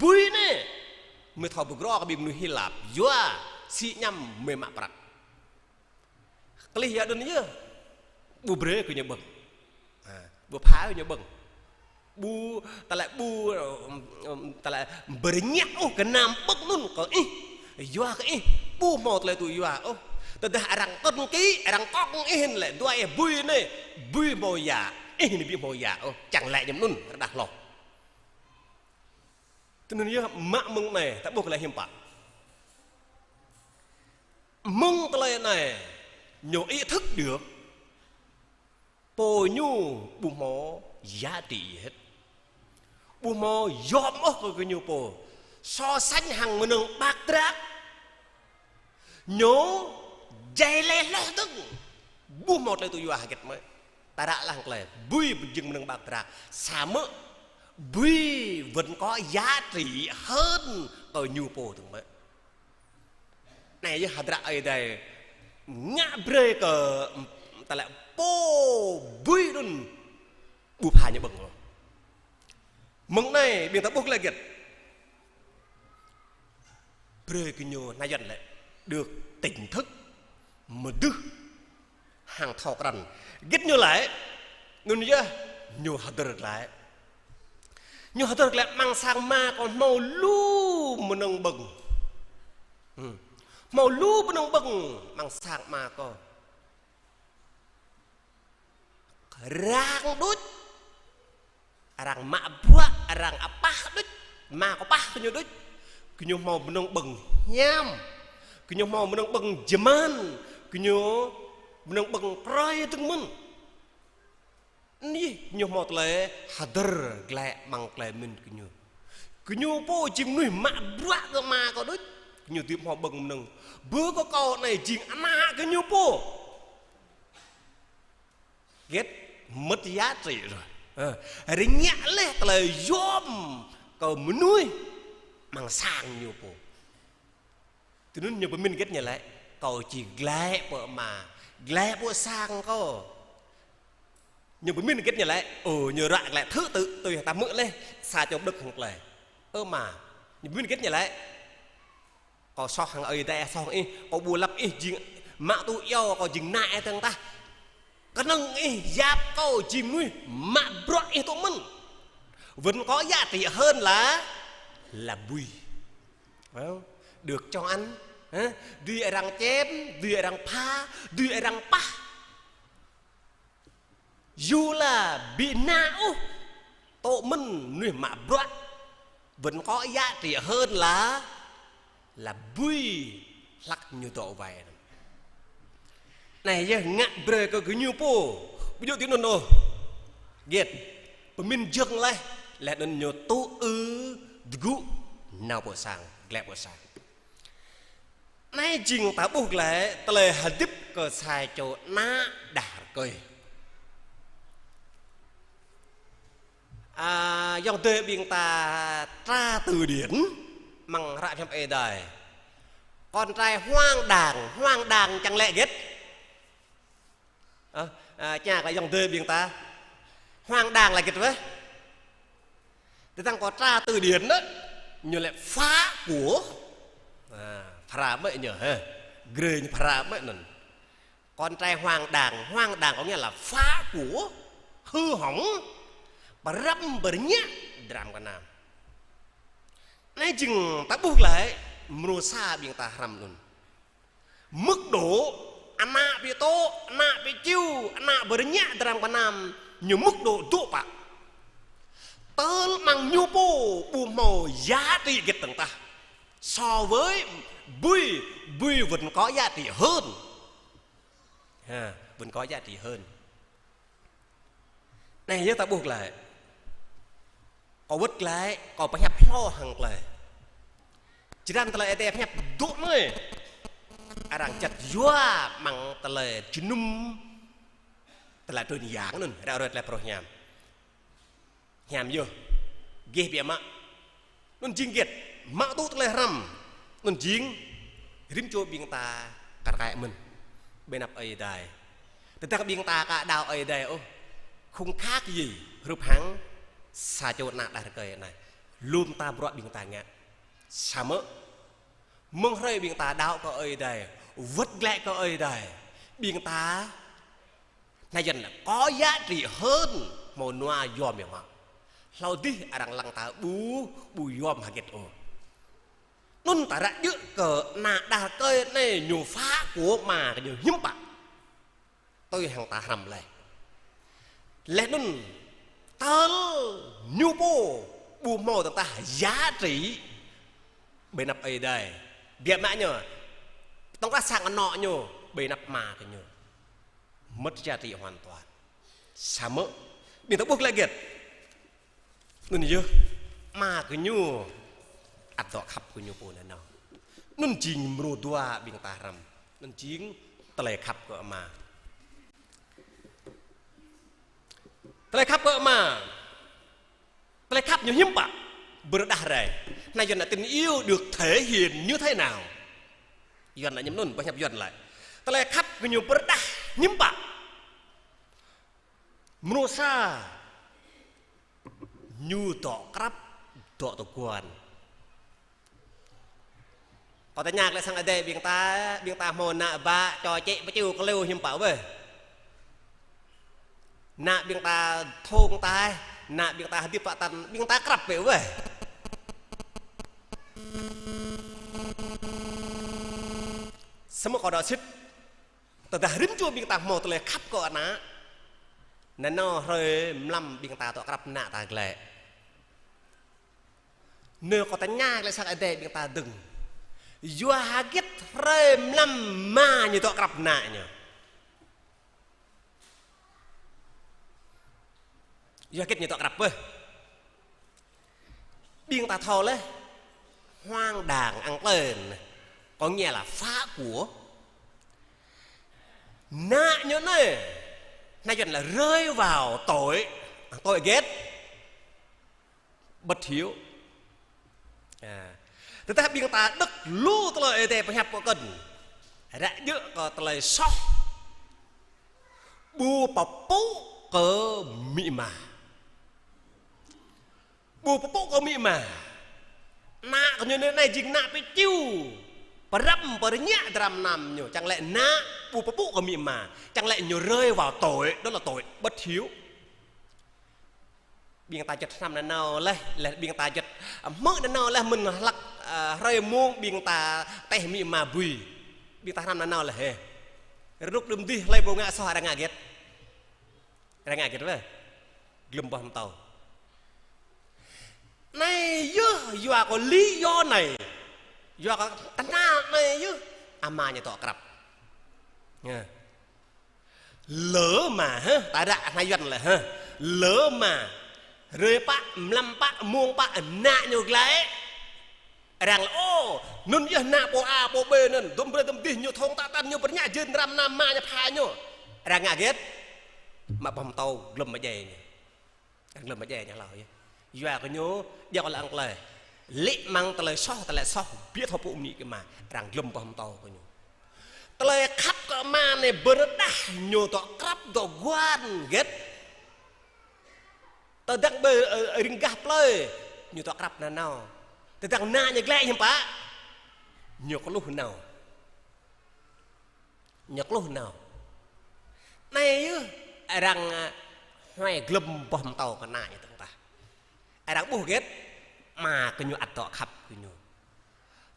Bui anai. Mơi thâo pơgrô kơ ƀing mơnuih Hy Lạp. Yua sĭ añăm mơi mă prăk. Klih yă đun yơh. Ƀu brơi kơ ñu ƀơ̆ng. Ha, ƀu pha kơ ñu ƀơ̆ng. Ƀu, tơlơi ƀu, ưm, ưm, tơlơi bơrơñĕk ôh kơ anăm ƀơ̆ng anŭn kơ ih. Yua kơ ih, ƀu hmâo tơlơi tŭ yua ôh. Tơdah arăng kơ̆n kĭ, arăng kŏng ih lĕ, dua ih bui anai, bui hmâo yă, ih anai ƀu hmâo yă ôh, čang lĕ ñu anŭn, rơđah hloh. Tui anŭn yơh mă mơ̆ng anai, ta ƀuh lĕ hiư̆m pă. Mơ̆ng tơlơi anai, ñu ý thức được, pô ñu ƀu hmâo giá trị gì hết. Ƀu hmâo yom ôh kơ gơñu pô. So sánh hăng mơnơ̆ng bak drak. Ñu jai lĕ hloh dơ̆ng. Ƀu hmâo tơlơi tŭ yua hơget mơi. Ta ră lăng tơlơi bui jing mơnơ̆ng ƀơ̆ng prăk, samơ̆ bui vẫn có giá trị hơn kơ ñu pô dơ̆ng mơ̆. Anai yơh hơdră Ơi Adai ngă brơi kơ tơlơi pô bui anŭn ƀu pha ñu ƀơ̆ng ôh. Mơ̆ng anai ƀing ta ƀuh glaĭ hơget? Brơi kơ ñu nai yŏn lĕ được tỉnh thức, mơdưh hăng thâo krăn. Hơget ñu laĭ? Anŭn yơh ñu hơdơr glaĭ. Ñu hơdơr glaĭ: Amăng sang Ama kâo hmâo lu mơnơ̆ng ƀơ̆ng. Hmm. Hmâo lu mơnơ̆ng ƀơ̆ng amăng sang Ama kâo. Arăng đôč, arăng mă bruă, arăng apah đôč, Ama kâo pah kơ ñu đôč. Kơ ñu hmâo mơnơ̆ng ƀơ̆ng hiam, kơ ñu hmâo mơnơ̆ng ƀơ̆ng jơman, kơ ñu mơnơ̆ng ƀơ̆ng krơi dơ̆ng mơ̆n. Anai yơh ñu hmâo tơlơi hơdơr glaĭ amăng tơlơi mĭn kơ ñu. Kơ ñu pô jing mơnuih mă bruă kơ Ama kâo đôč, kơ ñu dưi hmâo ƀơ̆ng mơnơ̆ng. Bơ kơ kâo anai jing ană kơ ñu pô. Hơget? Mất giá trị rồi. Ơ, rơngiă laih tơlơi yom kơ mơnuih amăng sang ñu pô. Tui anŭn ñu pơmĭn hơget ñu laĭ: Kâo či glaĭ pơ Ama, glaĭ pơ sang kâo. Ñu pơmĭn hơget ñu laĭ? Ơ, ñu ră glaĭ thứ tự, tui ta hmư̆ laih sa čô pơđŏk hăng tơlơi. Ơ Ama, ñu pơmĭn hơget ñu laĭ? Kâo soh hăng Ơi Adai, soh hăng ih, kâo ƀu lăp ih jing mă tŭ iâu, kâo jing ană ih dơ̆ng tah. Kơnơ̆ng ih yap kâo jing mơnuih mă bruă ih tŭ mơ̆n. Vẫn có giá trị hơn là, là bui. Phải không? Được cho ăn, hả? Dưi arăng čem, dưi arăng pha, dưi arăng pah. Yua là ƀu nao ôh, tŭ mơ̆n mơnuih mă bruă, vẫn có giá trị hơn là, là bui hlăk ñu dŏ wai. Anai yơh ngă brơi kơ gơñu pô, ƀu djơ̆ tui anŭn ôh. Hơget? Pơmĭn jơ̆ng laih, laih anŭn ñu tŭ ư tơgŭ nao pơ sang, glaĭ pơ sang. Anai jing ta ƀuh glaĭ tơlơi hơdip kơ sa čô ană đah rơkơi. À, ayŏng adơi ƀing ta tra từ điển amăng hră pơhiăp Ơi Adai. Con trai hoang đàng, hoang đàng čang lĕ hơget? Ơ, à, čang lĕ ayŏng adơi ƀing ta. Hoang đàng lĕ hơget wơh? Tơdang kâo tra từ điển đó, ñu lĕ phá của. À, phá mơ̆ ñu, ha. Grê ñu phá mơ̆ anŭn. Con trai hoang đàng, hoang đàng có nghĩa là phá của, hư hỏng, pơrăm pơrơñă dram gơnam. Anai jing ta ƀuh glaĭ mrô sa ƀing ta hrăm anŭn. Mức độ ană ƀu tŭ, ană ƀu čiu, ană pơrơñă dram gơnam, ñu mức độ dŏ pă. Tơl amăng ñu pô ƀu hmâo giá trị hơget dơ̆ng tah. So với bui, bui vẫn có giá trị hơn. Ha, vẫn có giá trị hơn. Anai yơh ta ƀuh glaĭ. Kâo wơ̆t glaĭ, kâo pơhiăp hlâo hăng tơlơi. Čơrăn tơlơi Ơi Adai pơhiăp dŏ anai. Arăng čăt yua amăng tơlơi jơnum, tơlơi trơn yang anŭn, ră ruai tơlơi phrâo hiam. Hiam yơh. Gih biă mă. Anŭn jing hơget? Mă tŭ tơlơi hrăm. Anŭn jing rĭm čô ƀing ta kar kaĭ mơ̆n. Ƀơi anăp Ơi Adai. Tơdang ƀing ta ka đaŏ Ơi Adai ôh, không khác gì hrup hăng sa čô ană đah rơkơi anai. Lŏm ta bruă ƀing ta ngă. Samơ̆ mơ̆ng hrơi ƀing ta đaŏ kơ Ơi Adai, wơ̆t glaĭ kơ Ơi Adai, ƀing ta anai yơh anŭn có giá trị hơn hmâo nua yom yơh mă. Hlâo dih arăng lăng ta ƀu, ƀu yom hơget ôh. Anŭn ta ră djơ̆ kơ ană đah rơkơi anai ñu phá của Ama kơ ñu hiư̆m pă. Tui hăng ta hrăm laih. Laih anŭn tơl ñu pô ƀu hmâo dơ̆ng tah giá trị ƀơi anăp Ơi Adai. Biă mă ñu, tŏng krah sang anŏ ñu, ƀơi anăp Ama kơ ñu. Mất giá trị hoàn toàn. Samơ̆ ƀing ta ƀuh glaĭ hơget? Anŭn yơh, Ama kơ ñu ăt dŏ khăp kơ ñu pô nanao. Anŭn jing mrô dua ƀing ta hrăm. Anŭn jing tơlơi khăp kơ Ama. Tơlơi khăp kơ ama. Tơlơi khăp ñu hiư̆m pă pơrơđah rai. Anai Yuan là tình yêu được thể hiện như thế nào? Yuan là ñăm anŭn, pơhiăp Yuan laĭ. Tơlơi khăp kơ ñu pơrơđah hiư̆m pă? Mơnuih sa ñu dŏ krăp, dŏ tơguan. Kâo tơña glaĭ sang adai ƀing ta, ƀing ta hmâo ană bă, čô čĕ pơču kơlêu hiư̆m pă wơ̆. Ană ƀing ta thong taih, ană ƀing ta hơdip pă tăn, ƀing ta krăp bĕ wơ̆. Samơ̆ kâo đaŏ sĭt, tơdah rĭm čô ƀing ta hmâo tơlơi khăp kơ ană, nanao hrơi mlam ƀing ta dŏ krăp ană ta glaĭ. Anai kâo tơña glaĭ sang adai ƀing ta dơ̆ng. Yua hơget hrơi mlam ama ñu dŏ krăp ană ñu? Yua hơget ñu dŏ krăp bơh? Ƀing ta thâo laih, hoang đàng ăn klơn, có nghĩa là phá của. Ană ñu anai, anai Yuan là rơi vào tội, tội hơget? Bất hiếu. À, tơdah ƀing ta đŏk lu tơlơi Ơi Adai pơhiăp pơkŏn, ră djơ̆ kơ tơlơi soh, ƀu pơpŭ kơ amĭ ama. Ƀu pơpŭ kơ amĭ ama. Ană kơ ñu anai jing ană pơču, pơrăm pơrơñă dram mlam ñu. Čang lĕ ană ƀu pơpŭ kơ amĭ ama, čang lĕ ñu rơi vào tội, đó là tội bất hiếu. Ƀing ta juăt hrăm nanao laih, laih ƀing ta juăt, à, hmư̆ nanao laih mơ̆n hlăk, à, hrơi mông ƀing ta tĕh amĭ ama bui. Ƀing ta hrăm nanao laih hĕ. Rơnŭk đưm dih hlơi pô ngă soh arăng ngă hơget? Arăng ngă hơget wơ̆? Glŏm boh pơtâo. Anai yơh, yua kơ lý do anai. Yua kơ tơhnal anai yơh, ama ñu dŏ krăp. Lơ mă hă, ta ră anai Yuan lĕ hă. Lơ mă, hrơi pă, mlam pă, mông pă, ană ñu glaĭ. Arăng lĕ, ô, anŭn yơh ană pô A, pô B anŭn, dŏm brơi dŏm dih ñu thong tă tăn ñu pơrơñă jên dram mlam ama ñu pha ñu. Arăng ngă hơget? Mă boh pơtâo glŏm bơjai ñu. Arăng glŏm bơjai ñu hlâo yơh. Yua kơ ñu, djơ̆ kơ lăng tơlơi. Lĕ mơ̆ng tơlơi soh, tơlơi soh, biă thâo pŭ mơni kơ ama. Arăng glŏm boh pơtâo kơ ñu. Tơlơi khăp kơ ama anai pơrơđah ñu dŏ krăp dŏ guan hơget? Tơdang ƀơi, ơ, riêng gah plơi, ñu dŏ krăp nanao. Tơdang ană ñu glaĭ hiư̆m pă? Ñu kơluh nao. Ñu kơluh nao. Anai yơh, arăng, à, huai glŏm boh pơtâo kơ ană ñu tơ̆ng tah. Arăng ƀuh hơget? Ama kơ ñu ăt dŏ khăp kơ ñu.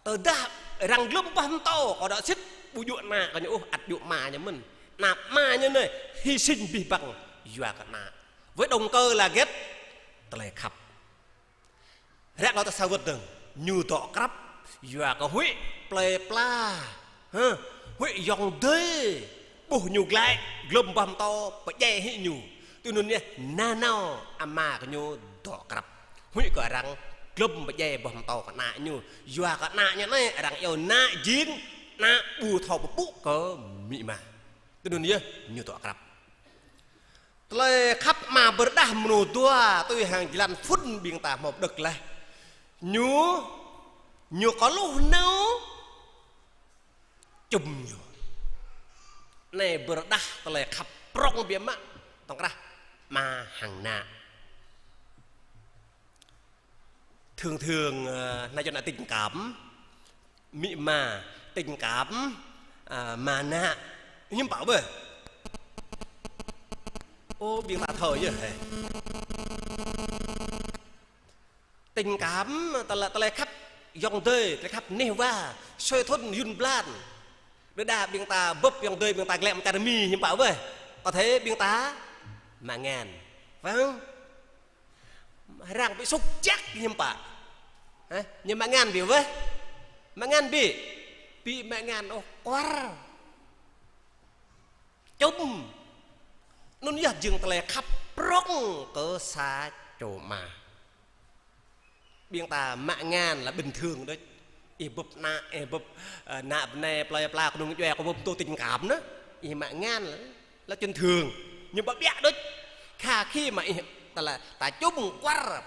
Tơdah arăng glŏm boh pơtâo, kâo đaŏ sĭt, ƀu djơ̆ ană kơ ñu ôh, ăt djơ̆ ama ñu mơ̆n. Ană ama ñu anai, hy sinh abih bang, yua kơ ană. Với động cơ là hơget? Tơlơi khăp. Ră anai ta sa wơ̆t dơ̆ng, ñu dŏ krăp, yua kơ huĭ plơi pla, hă, huĭ ayŏng adơi, ƀuh ñu glaĭ, glŏm boh pơtâo, pơdjai hĭ ñu. Tui anŭn yơh, nanao ama kơ ñu dŏ krăp. Huĭ kơ arăng glŏm pơdjai boh pơtâo kơ ană ñu, yua kơ ană ñu anai, arăng iâu ană jing, ană ƀu thâo pơpŭ kơ amĭ ama. Tui anŭn yơh, ñu dŏ krăp. Tơlơi khăp ama pơrơđah mơnuih dua tui hăng jơlan phŭn ƀing ta hmâo pơđŏk laih. Ñu, ñu kơluh nao čum ñu. Anai pơrơđah tơlơi khăp prŏng biă mă tŏng krah ama hăng ană. Thường thường, ờ, anai Yuan là tình cảm, amĭ ama, tình cảm, à, ama ană. Hiư̆m pă bơh? Ô, ƀing ta thâo yơh hĕ. Tình cảm, tơlơi, tơlơi khăp ayŏng adơi, tơlơi khăp neh wa, sui thŭn yŭn blan. Đơđa ƀing ta bưp ayŏng adơi ƀing ta glaĭ mơ̆ng čar Mi hiư̆m pă bơh? Có thể ƀing ta mă ngăn. Phải không? Arăng ƀu sŭk jak hiư̆m pă. Hă? Ñu mă ngăn ƀu wơ̆? Mă ngăn ƀu? Ƀu mă ngăn ôh, kuar. Čum. Anŭn yơh jing tơlơi khăp prŏng kơ sa čô ama. Ƀing ta mă ngăn là bình thường đôč. Ih bưp ană, ih bưp, ơ, ană bơnai, plơi pla, kơnung djuai, kơ bưp tơ tình cảm anŭn. Ih mă ngăn là là bình thường. Ñu ƀu biă đôč. Tha khi mă ih tơlơi ta čum kuar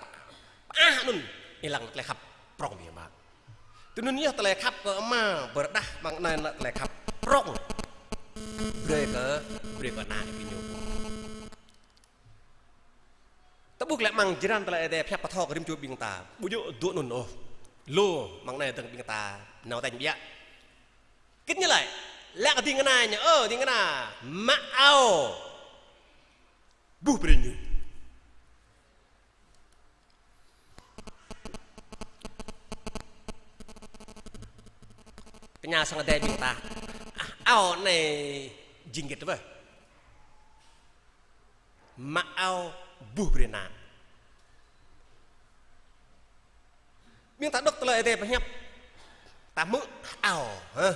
pơah anŭn, ih lăng tơlơi khăp prŏng biă mă. Tui anŭn yơh tơlơi khăp kơ Ama pơrơđah mơ̆ng anai nă tơlơi khăp prŏng brơi kơ, brơi kơ ană ñu. Ta ƀuh glaĭ amăng jơlan tơlơi Ơi Adai pơhiăp pơtô kơ rĭm čô ƀing ta. Ƀu djơ̆ dŏ anŭn ôh. Lu mơ̆ng anai dơ̆ng ƀing ta nao tañ biă. Kĭt ñu laĭ, laĭ kơ ding kơna ñu, ơ ding kơna, mă ao buh brơi ñu. Tơña sang Ơi Adai ƀing ta, ao anai jing hơget bơh? Mă ao buh brơi ană. Ƀing ta đŏk tơlơi Ơi Adai pơhiăp, ta hmư̆ ao, hă?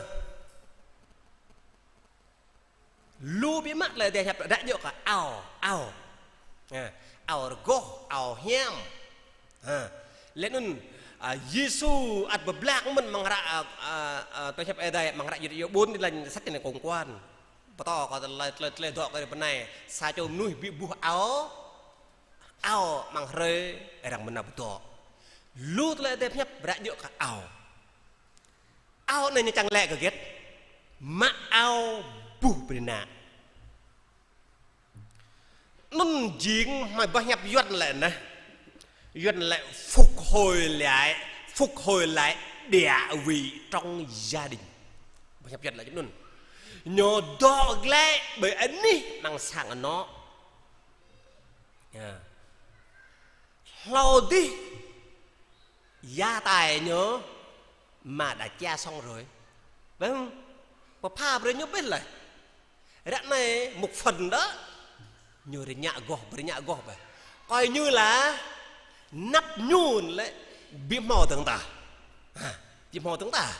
Lu biă mă tơlơi Ơi Adai pơhiăp ră djơ̆ kơ ao, ao. Ha, ao rơgoh, ao hiam. Ha. Laih anŭn, a, Yêsu ăt pơblang mơ̆n amăng hră, a, a, a, tơlơi pơhiăp Ơi Adai amăng hră Yuăn ƀôn laih anŭn sat čơnai kông kuan. Pơtô kơ tơlơi, tơlơi, tơlơi dŏ kơ rĭm bơnai. Sa čô mơnuih ƀu ƀuh ao, ao amăng hrơi arăng mơnă pơdŏ. Lu tơlơi Ơi Adai pơhiăp ră djơ̆ kơ ao. Ao anai ñu čang laĭ kơ hơget? Mă ao buh brơi ană. Anŭn jing hmâo boh hiăp Yuăn laĭ anai. Yuăn laĭ phục hồi lại, phục hồi lại địa vị trong gia đình. Boh hiăp Yuăn laĭ jing anŭn. Ñu dŏ glaĭ ƀơi anih amăng sang anŏ. Ya. Hlâo dih gia tài ñu mà đã chia xong rồi. Vâng, pơpha brơi ñu ƀiă laih. Ră anai một phần đó, ñu rơñă goh, rơñă goh bĕ. Coi như là năp ñu lĕ ƀu hmâo dơ̆ng tah. Ha, ƀu hmâo dơ̆ng tah.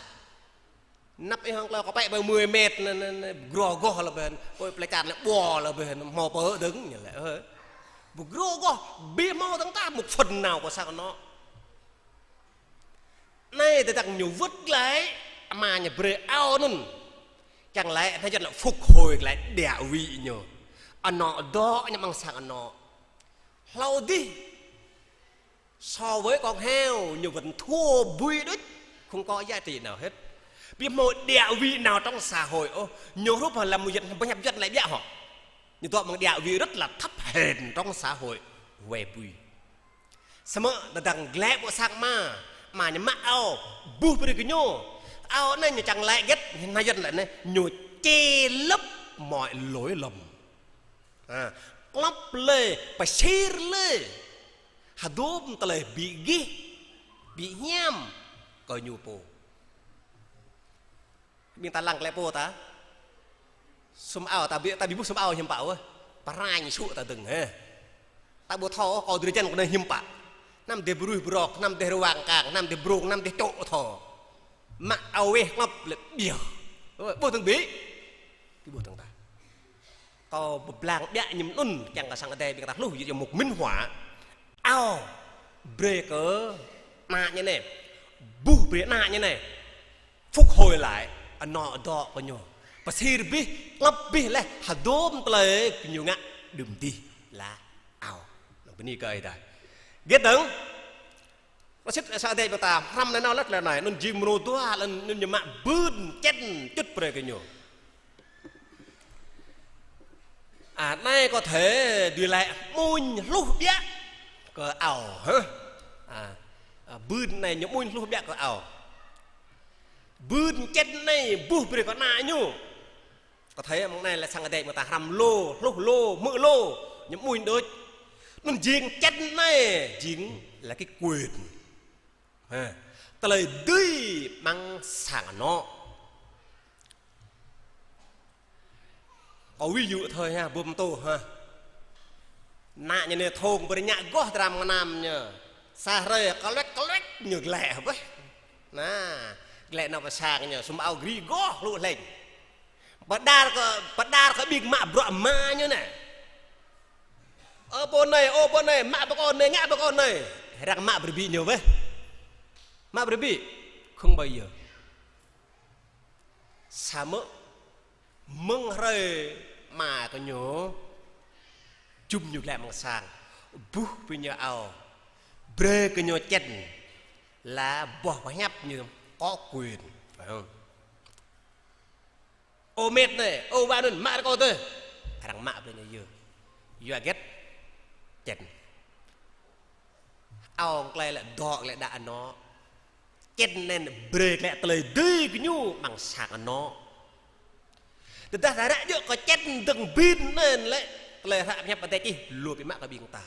Năp ih hăng klâo kơ pĕ ƀơi mười mét anai, anai, anai, pơgro goh lĕ ƀĕ, ôi plei čan lĕ ƀuh lĕ ƀĕ, hmâo pơ dơ̆ng ñu lĕ, ơ. Pơgro goh, ƀu hmâo dơ̆ng tah một phần nào kơ sang anŏ. Anai tơdang ñu wơ̆t glaĭ, ama ñu brơi ao anŭn. Čang laĭ, anai jăt lĕ phục hồi glaĭ địa vị ñu. Anŏ dŏ ñu amăng sang anŏ. Hlâo dih, so với con heo, ñu vẫn thua bụi đuč, không có giá trị nào hết. Ƀu hmâo địa vị nào trong xã hội ôh. Ñu hrup hăng lăm mơyăt, boh hiăp Yuăn laĭ biă hŏ. Ñu dŏ amăng địa vị rất là thấp hèn trong xã hội. Hoe bui. Samơ̆ tơdang glaĭ pơ sang ama, ama ñu mă ao, buh brơi kơ ñu. Ao anai ñu čang laĭ hơget, anai Yuăn laĭ anai, ñu che lấp mọi lỗi lầm. Ha, klŏp lĕ, pơsir lĕ hơdôm tơlơi ƀu gih, ƀu hiam kơ ñu pô. Ƀing ta lăng glaĭ pô ta. Sum ao ta ƀu, ta ƀu ƀuh sum ao hiư̆m pă wơh. Pơrañ sŭ ta dơ̆ng hĕ. Ta ƀu thâo kơ drơi jăn kơ anai hiư̆m pă. Anăm dêh bruih brok, anăm dêh rơwang kang, anăm dêh brông, anăm dêh čô̆ thâo. Mă ao weh klŏp lĕ ƀiă. Ơ, ƀuh dơ̆ng ƀĭ. Ƀu ƀuh dơ̆ng ta. Kâo pơblang biă mơñum anŭn, kiăng kơ sang Ơi Adai ƀing ta hluh, yua một minh họa. Ao brơi kơ ană ñu anai. Buh brơi ană ñu anai. Phục hồi lại anŏ dŏ kơ ñu. Pơsir bih, klŏp bih laih, hơdôm tơlơi kơ ñu ngă đưm dih lah ao. Bơni kơ Ơi Adai. Hơget dơ̆ng? Kơ sĭt sang Ơi Adai ƀing ta hrăm anai nao lĕ tơlơi anai, anŭn jing mrô dua, anŭn ñu mă bưn čen čut brơi kơ ñu. À, anai có thể dưi laĭ amuñ hluh biă kơ ao, hă? À, à, bưn anai ñu amuñ hluh biă kơ ao. Bưn čen anai buh brơi kơ ană ñu. Có thể mơ̆ng anai lĕ sang Ơi Adai ƀing ta hrăm lu, hluh lu, hmư̆ lu, ñu amuñ đôč. Anŭn jing čen anai, jing là cái quyền. Ha. Tơlơi dưi amăng sang anŏ. Kâo ví dụ thôi ha, bum tô ha. Ană ñu anai thong pơrơñă goh tơram mơnam ñu. Sa hrơi kơluek kơluek ñu glaĭ hơbeh. Anai, glaĭ nao pơ sang ñu, sum ao gri goh lu hlĕng. Pơđar kơ, pơđar kơ ƀing mă bruă ama ñu anai. Ơ pô anai, ơ pô anai, mă pơkŏn anai, ngă pơkŏn anai. Arăng mă brơi ƀing ñu bĕ. Mă brơi ƀing. Không bao giờ. Samơ̆ mơ̆ng hrơi ama kơ ñu Čum ñu glaĭ amăng sang, buh ƀing ñu ao, brơi kơ ñu čen, la boh pơhiăp ñu có quyền. Phải không? Ơ met anai, ơ wa anŭn, mă rơkâo tơi. Arăng mă brơi ñu yơh. Yua hơget? Čen. Ao tơlơi lĕ dŏ tơlơi đaŏ anŏ. Čen anŭn brơi glaĭ tơlơi dưi kơ ñu amăng sang anŏ. Tơdah ta ră djơ̆ kơ čen dơ̆ng ƀing anŭn lĕ tơlơi hră pơhiăp Adai čih lu biă mă kơ ƀing ta.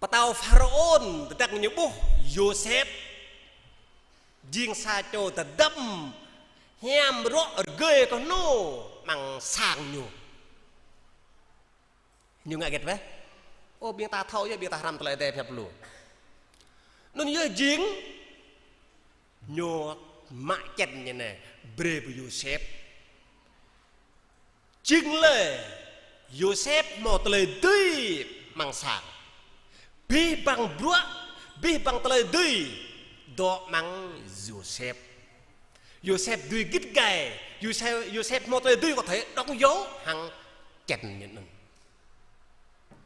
Pơtao Pharaôn tơdang ñu ƀuh Yôsep jing sa čô tơdăm hiam rŏ rơgơi kơ ñu amăng sang ñu. Ñu ngă hơget wơh? Ơ, ƀing ta thâo yơh, ƀing ta hrăm tơlơi Adai pơhiăp lu. Anŭn yơh jing ñu mă čen ñu anai, brơi pơ Yôsep. Jing lĕ Yôsep hmâo tơlơi dưi amăng sang. Abih bang bruă, abih bang tơlơi dưi dŏ amăng Yôsep. Yôsep dưi git gai, Yôsep, Yôsep hmâo tơlơi dưi có thể đóng dấu hăng čen ñu anŭn.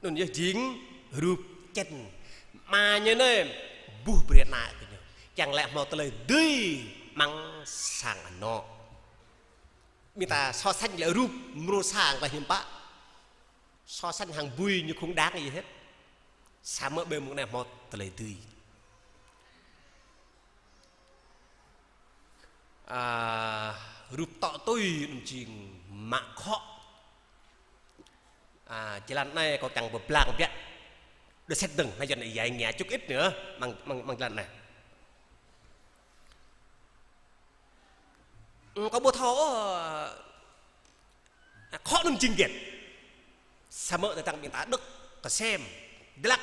Anŭn yơh jing rup čen. Ama ñu anai buh brơi ană kơ ñu. Kiăng laĭ hmâo tơlơi dưi amăng sang anŏ. Ƀing ta so sánh lĕ rup mrô sang ta hiư̆m pă. So sánh hăng bui ñu không đáng gì hết. Samơ̆ ƀơi mông anai hmâo tơlơi dưi. À, rup tŏ tui anŭn jing mă khŏ. À, jơlan anai kâo kiăng pơblang biă. Đơ sĕt dơ̆ng, anai Yuan djai ngia chút ít nữa, amăng, amăng, amăng jơlan anai. Ơ, kâo ƀu thâo ôh, khŏ anŭn jing hơget. Samơ̆ tơdang ƀing ta đŏk kơsem, dlăng.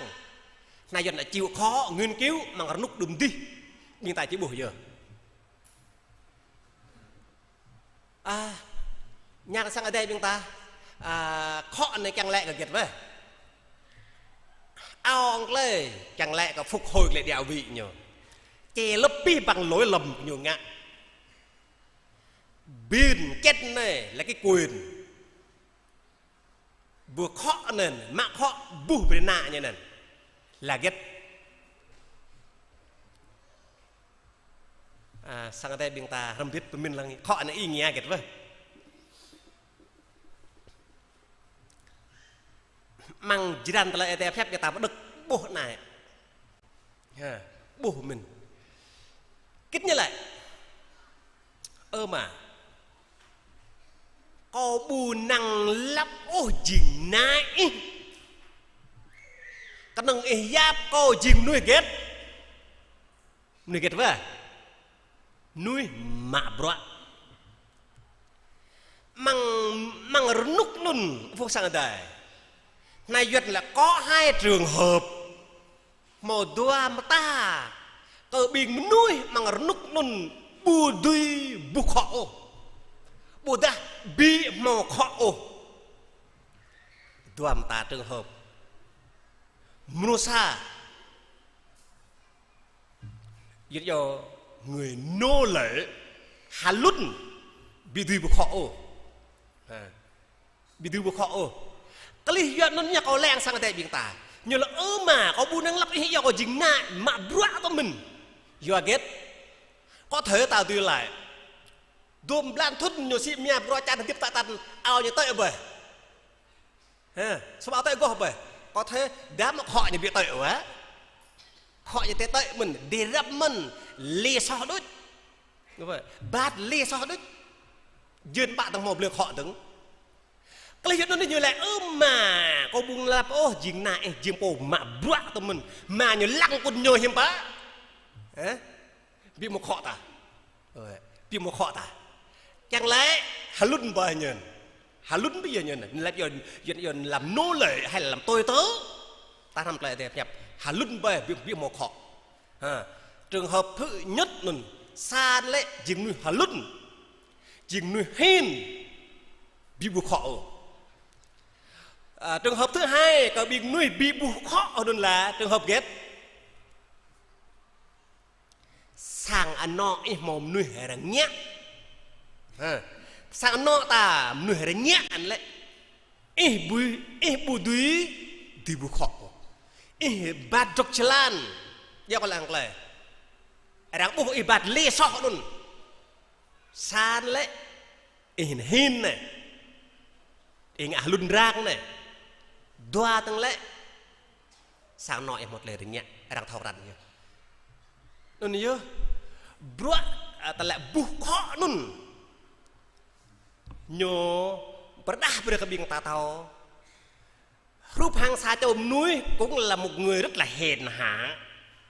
Anai Yuan djai chịu khó nghiên cứu amăng rơnŭk đưm dih. Ƀing ta či ƀuh yơh. À, ñu kơ sang Adai ƀing ta. À, khŏ anai kiăng laĭ kơ hơget wơh? Ao tơlơi kiăng laĭ kơ phục hồi tơlơi địa vị ñu. Che lấp abih bang lỗi lầm ñu ngă. Ƀing čen anai là cái quyền. Ƀu khŏ anŭn, mă khŏ buh brơi ană ñu anŭn. Là hơget? À, sang Adai ƀing ta hrăm hơbĭt pơmĭn lăng khŏ anŭn ý nghĩa hơget wơh. Amăng jơlan tơlơi Adai pơhiăp ƀing ta pơđŏk ƀuh anai. Ha, ƀuh mơ̆n. Git ñu laĭ: Ơ ama, kâo ƀu năng lăp ôh jing ană ih. Kơnơ̆ng ih yap kâo jing mơnuih hơget? Mơnuih hơget wơh? Mơnuih mă bruă. Amăng, amăng rơnŭk anŭn, phung sang Adai. Anai Yuan laĭ có hai trường hợp. Hmâo dua mơta kơ ƀing mơnuih amăng rơnŭk anŭn ƀu dưi buh khŏ ôh. Ƀôdah ƀu hmâo khŏ ôh. Dua mơta trường hợp. Mrô sa, Yuan djai người nô lệ, halun, ƀu dưi buh khŏ ôh. Ha. Ƀu dưi buh khŏ ôh. Tơlơi Yuan anŭn ñu kâo lăng sang Adai ƀing ta. Ñu laĭ: Ơ ama, kâo ƀu năng lăp ih yua kâo jing ană mă bruă tơ mơ̆n. Yua hơget? Có thể ta dưi laĭ. Dôm blan thŭn ñu sĭ mia bruă čan hơdip tă tăn, ao ñu tơi ƀơi. Ha, sum ao tơi goh ƀơi. Có thể dăm khŏ ñu ƀu tơi wơh. Khŏ ñu tơi tơi mơ̆n, dêh răm mơ̆n, li soh đôč. Bat li soh đôč. Jơn ƀă tơ̆ng hmâo blơi khŏ dơ̆ng. Tơlơi Yuan anŭn ñu laĭ: Ơ ama, kâo ƀu năng lăp ôh jing ană ih, jing pô mă bruă tơ mơ̆n. Ama ñu lăng kŭn ñu hiư̆m pă? Ha? Ƀu hmâo khŏ ta. Ơ, ƀu hmâo khŏ ta. Kiăng laĭ halun ƀơi ñu. Halun ƀơi ñu. Lăp Yuan, Yuan, Yuan làm nô lệ hay là làm tôi tớ. Ta hrăm tơlơi Adai pơhiăp. Halun ƀơi ƀu, ƀu hmâo khŏ. Ha. Trường hợp thứ nhất anŭn, sa lĕ jing mơnuih halun. Jing mơnuih hin. Ƀu buh khŏ ôh. À, trường hợp thứ hai, kơ ƀing mơnuih ƀu buh khŏ anŭn là trường hợp hơget? Sang anŏ ih hmâo mơnuih rơngiă. Ha. Sang anŏ ta mơnuih rơngiă anŭn lĕ. Ih ƀu, ih ƀu dưi, dưi ƀu khŏ. Ih bat dŏ jơlan. Djơ̆ kơ lăng klai. Arăng ƀuh ih bat lĕ soh anŭn. Sa lĕ, ih hin anai. Ih ngă hlŭn răng anai. Dua tơ̆ng lĕ, sang anŏ ih mơ̆t lĕ rơngiă, arăng thâo krăn yơh. Anŭn yơh, bruă, a, tơlơi ƀu khŏ anŭn. Ñu pơrơđah brơi kơ ƀing ta thâo. Hrup hăng sa čô mơnuih cũng là một người rất là hèn hạ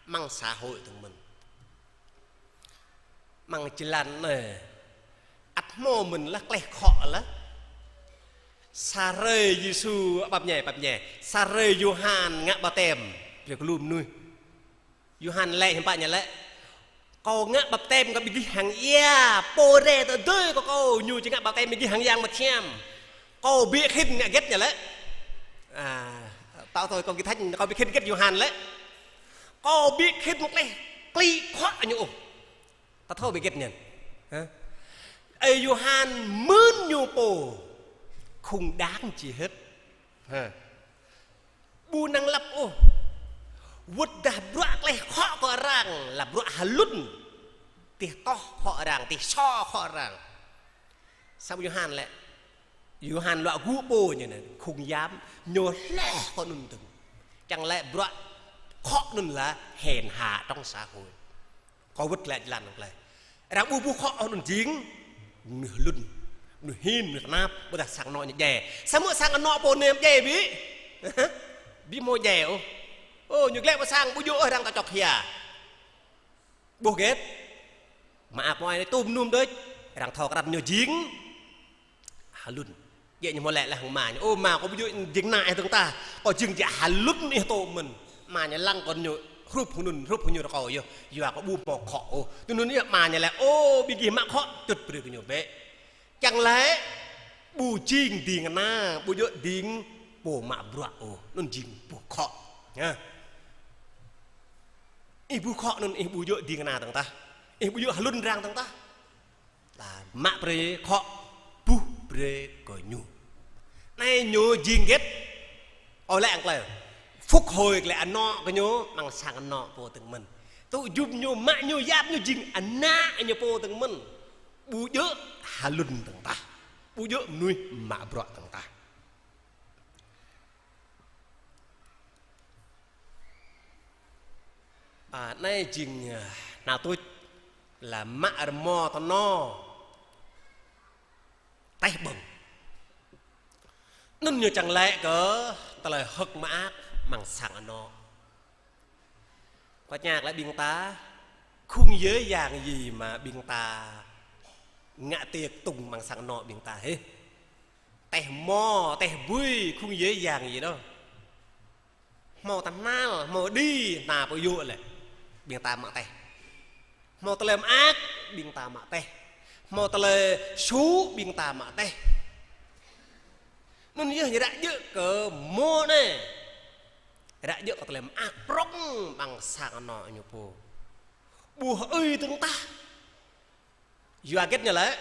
amăng xã hội tơ̆ng mơ̆n. Amăng jơlan anai, ăt hmâo mơ̆n lah kleh khŏ lah. Sa hrơi Yêsu, pap ñai, pap ñai. Sa hrơi Yôhan ngă ƀaptem brơi kơ lu mơnuih. Yôhan laĭ hiư̆m pă ñu laĭ: Kâo ngă ƀaptem kơ ƀing gih hăng ia, pô rai tơdơi kơ kâo, ñu či ngă ƀaptem ƀing gih hăng Yang Bơngăt Hiam. Kâo ƀu khĭn ngă hơget ñu laĭ. A, tao thôi kâo git thâo, kâo ƀu khĭn hơget Yôhan laĭ. Kâo ƀu khĭn kleh, klih khŏ ñu ôh. Ta thâo ƀu hơget ñu. Hă? Ơi Yôhan mơ̆n ñu pô không đáng chi hết. Hă? Ƀu năng lăp ôh. Wơ̆t dah bruă kleh khŏ kơ arăng, lăp bruă hlŭn. Tih toh khŏ arăng, tih so khŏ arăng. Samơ̆ Yôhan lĕ, Yôhan luă gŭ pô ñu anai, không dám, ñu hloh kơ anŭn dơ̆ng. Čang lĕ bruă khŏ anŭn là hèn hạ trong xã hội. Kâo wơ̆t glaĭ jơlan anŭn glaĭ. Arăng ƀu ƀuh khŏ anŭn jing mơnuih hlŭn, mơnuih hin, mơnuih tơnap, ƀôdah sang anŏ ñu djai. Samơ̆ sang anŏ pô anai djai ƀu? Ƀu hmâo djai ôh. Ô, ñu glaĭ pơ sang ƀu djơ̆ ôh arăng ta čŏk hia. Ƀuh hơget? Mă ăp mơai anai tŭm num đôč, arăng thâo krăn ñu jing hlŭn. Djơ̆ ñu hmâo laĭ lĕ hăng ama ñu: Ơ ama, kâo ƀu djơ̆ jing ană ih dơ̆ng tah. Kâo jing djă hlŭn ih tŭ mơ̆n. Ama ñu lăng kơ ñu hrup hơnŭn, hrup hơnŭn rơkâo yơh. Yua kâo ƀu hmâo khŏ ôh. Tui anŭn yơh ama ñu laĭ: Ô, ƀing gih mă khŏ, čut brơi kơ ñu bĕ. Čang lĕ ƀu jing ding kơna, ƀu djơ̆ ding pô mă bruă ôh. Anŭn jing ƀu khŏ. Hă? Ih ƀu khŏ anŭn ih ƀu djơ̆ ding kơna dơ̆ng tah. Ih ƀu djơ̆ hlŭn arăng dơ̆ng tah. Lah mă brơi khŏ, ƀuh brơi kơ ñu. Anai ñu jing hơget? Ơ lĕ ang klai. Phục hồi klai anŏ kơ ñu, amăng sang anŏ pô dơ̆ng mơ̆n. Tŭ jum ñu, mă ñu, yap ñu jing ană ñu pô dơ̆ng mơ̆n. Ƀu djơ̆ hlŭn dơ̆ng tah. Ƀu djơ̆ mơnuih mă bruă dơ̆ng tah. A, anai jing, a, nao tuč lĕ mă rơmô tơno teh ƀơ̆ng. Anŭn ñu čang laĭ kơ tơlơi hơ̆k mơak amăng sang anŏ. Kâo tơña glaĭ ƀing ta, khung yơh yang gì mà ƀing ta ngă tiệc tùng amăng sang anŏ ƀing ta hĕ? Teh mô, teh bui, khung yơh yang gì đó. Hmâo tơhnal, hmâo đĭ, hna pơyŭ lĕ. Ƀing ta mă teh. Hmâo tơlơi mơak, ƀing ta mă teh. Hmâo tơlơi su, ƀing ta mă teh. Anŭn yơh ñu ră djơ̆ kơ mơ̆ anai. Ră djơ̆ kơ tơlơi mơak prŏng amăng sang anŏ ñu pô. Ƀu hơưi dơ̆ng tah. Yua hơget ñu laĭ: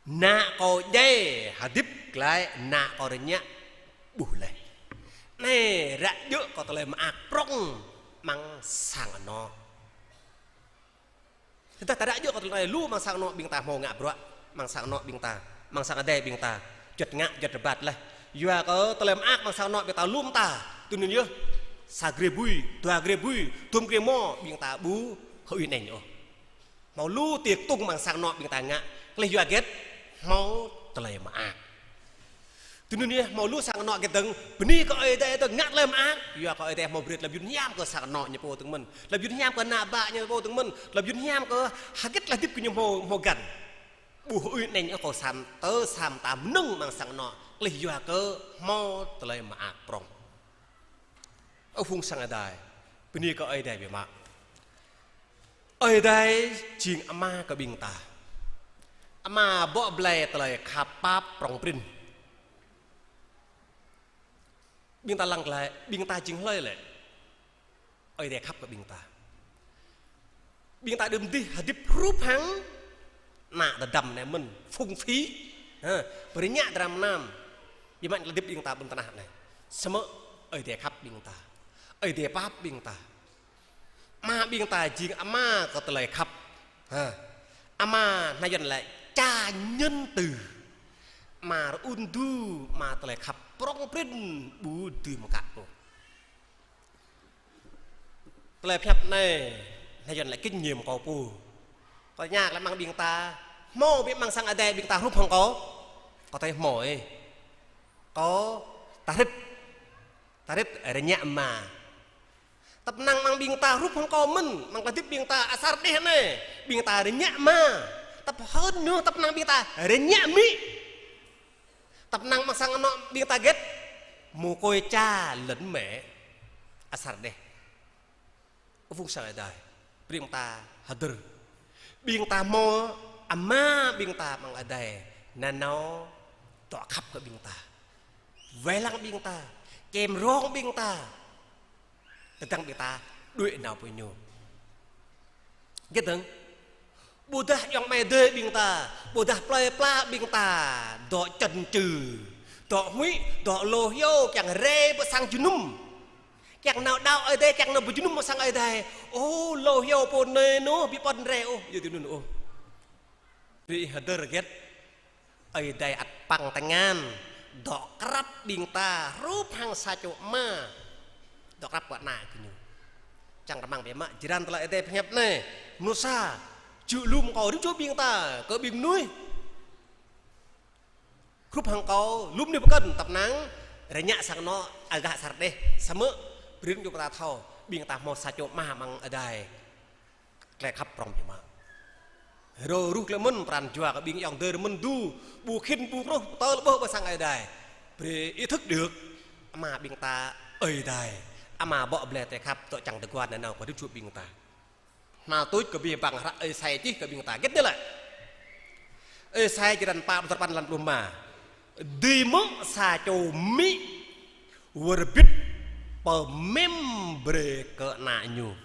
Ană kâo djai hơdip glaĭ, ană kâo rơngiă ƀuh laih. Anai ră djơ̆ kơ tơlơi mơak prŏng amăng sang anŏ. Tơdah ta ră djơ̆ kơ tơlơi lu amăng sang anŏ ƀing ta hmâo ngă bruă, amăng sang anŏ ƀing ta, amăng sang adai ƀing ta, juăt ngă, juăt rơbat laih. Yua kơ tơlơi mơak amăng sang anŏ ƀing ta lu mơta, tui anŭn yơh, sa grê bui, dua grê bui, dŭm grê mô, ƀing ta ƀu hơưi anai ôh. Hmâo lu tiệc tùng amăng sang anŏ ƀing ta ngă, klih yua hơget? Hmâo tơlơi mơak. Tui anŭn yơh hmâo lu sang anŏ hơget dơ̆ng, bơni kơ Ơi Adai dơ̆ng ngă tơlơi mơak, yua kơ Ơi Adai hmâo brơi tơlơi mơyun hiam kơ sang anŏ ñu pô dơ̆ng mơ̆n. Tơlơi mơyun hiam kơ ană bă ñu pô dơ̆ng mơ̆n. Tơlơi mơyun hiam kơ hơget tơlơi hơdip kơ ñu hmâo, hmâo găn. Ƀu hơưi anai ôh kâo sam, tơ sam ta mơnơ̆ng amăng sang anŏ, klih yua kơ hmâo tơlơi mơak prŏng. Ơ phung sang adai, bơni kơ Ơi Adai biă mă. Ơi Adai jing Ama kơ ƀing ta. Ama bŏ blai tơlơi khăp pap prŏng prin. Ƀing ta lăng glaĭ, ƀing ta jing hlơi lĕ? Ơi Adai khăp kơ ƀing ta. Ƀing ta đưm dih hơdip hrup hăng ană tơdăm anai mơ̆n, phung phí. Hă, pơrơngiă dram mơnam. Biă mă tơlơi hơdip ƀing ta ƀơi lŏn tơnah anai. Samơ̆ Ơi Adai khăp ƀing ta. Ơi Adai pap ƀing ta. Ama ƀing ta jing ama kơ tơlơi khăp. Ha. Ama anai Yuan lĕ cha nhân từ. Ama rơun du, ama tơlơi khăp prŏng prin ƀu dưi mơkă ôh. Tơlơi pơhiăp anai, anai Yuan lĕ kinh nghiệm kâo pô. Kâo tơña lĕ amăng ƀing ta, hmâo ƀing amăng sang Ơi Adai ƀing ta hrup hăng kâo. Kâo thâo hmâo ih. Kâo ta hriăt, ta hriăt rơñă ama. Tơpă năng amăng ƀing ta hrup hăng kâo mơ̆n, amăng tơlơi hơdip ƀing ta asar đeh anai, ƀing ta rơñă ama. Tơpă hơn ñu, tơpă năng ƀing ta rơñă amĭ. Tơpă năng amăng sang anŏ ƀing ta hơget, mơkơi cha lŏn mĕ. Asar đeh. Ơ phung sang Ơi Adai, brơi ƀing ta hơdơr. Ƀing ta hmâo ama ƀing ta amăng Ơi Adai nanao dŏ khăp kơ ƀing ta, wai lăng ƀing ta, čem rong ƀing ta. Tơdang ƀing ta đuaĭ nao pơ ñu. Hơget dơ̆ng? Ƀôdah ayŏng amai adơi ƀing ta, ƀôdah plơi pla ƀing ta, dŏ čơnčư, dŏ huĭ, dŏ lŏ hyu, kiăng rai pơ sang jơnum. Kiăng nao đaŏ Ơi Adai, kiăng nao pơ jơnum pơ sang Ơi Adai. Ơ, lŏ hyu pô anai anŭn, ƀu pơ̆n rai ôh, yua tui anŭn ôh. Brơi hơdơr hơget, Ơi Adai ăt păng tơngan, dŏ krăp ƀing ta, hrup hăng sa čô ama dŏ krăp kơ ană kơ ñu. Čang rơmang biă mă, jơlan tơlơi Ơi Adai pơhiăp anai, mơnuih sa, jơ̆ lŏm kâo rĭm čô ƀing ta, kơ ƀing mơnuih. Hrup hăng kâo, lŏm anai pơkŏn, tơpă năng, rơñă sang anŏ, agak asar đeh, samơ̆, brơi rĭm čô ƀing ta thâo, ƀing ta hmâo sa čô ama amăng Ơi Adai. Tơlơi khăp prŏng biă mă. Rơ̆ ruh tơlơi mơ̆n pran jua kơ ƀing ayŏng adơi mơ̆n du, ƀu khĭn ƀu krôh, tơl ƀuh pơ sang Ơi Adai. Brơi ý thức được, ama ƀing ta Ơi Adai. Ama bŏ blai tơlơi khăp, dŏ čang tơguan nanao kơ rĭm čô ƀing ta. Hơnăl tuč kơ abih bang hră Êsai čih kơ ƀing ta. Hơget anai lĕ? Êsai jơlan pă pluh duapăn, lăn pluh rơma. Dưi mơ̆ sa čô amĭ wơr bĭt pơmĕm brơi kơ ană ñu,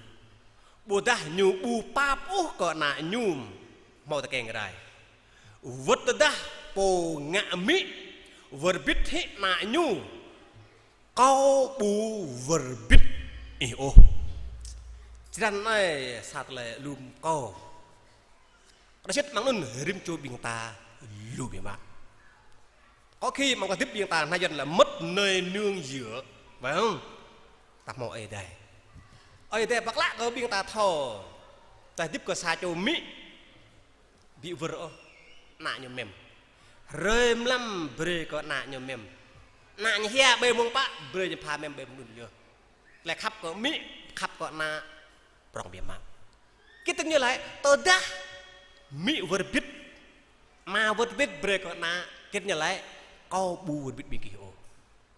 ƀôdah ñu ƀu pap ôh kơ ană ñu hmâo tơkeng rai? Wơ̆t tơdah pô ngă amĭ wơr bĭt hĭ ană ñu, kâo ƀu wơr bĭt ih ôh. Jơlan anai sa tơlơi lŏm kâo. Rơsĭt amăng anŭn rĭm čô ƀing ta lu biă mă. Có khi amăng tơlơi hơdip ƀing ta anai Yuan lĕ mất nơi nương dựa. Phải không? Ta hmâo Ơi Adai. Ơi Adai pơklă kơ ƀing ta thâo. Tơlơi hơdip kơ sa čô amĭ ƀu wơr ôh, ană ñu mĕm. Hrơi mlam brơi kơ ană ñu mĕm. Ană ñu hia ƀơi mông pă, brơi ñu pha mĕm ƀơi mông anŭn yơh. Tơlơi khăp kơ amĭ, khăp kơ ană, prŏng biă mă. Hơget ñu laĭ, tơdah amĭ wơr bĭt, ama wơr bĭt brơi kơ ană, hơget ñu laĭ, kâo ƀu wơr bĭt ƀing gih ôh.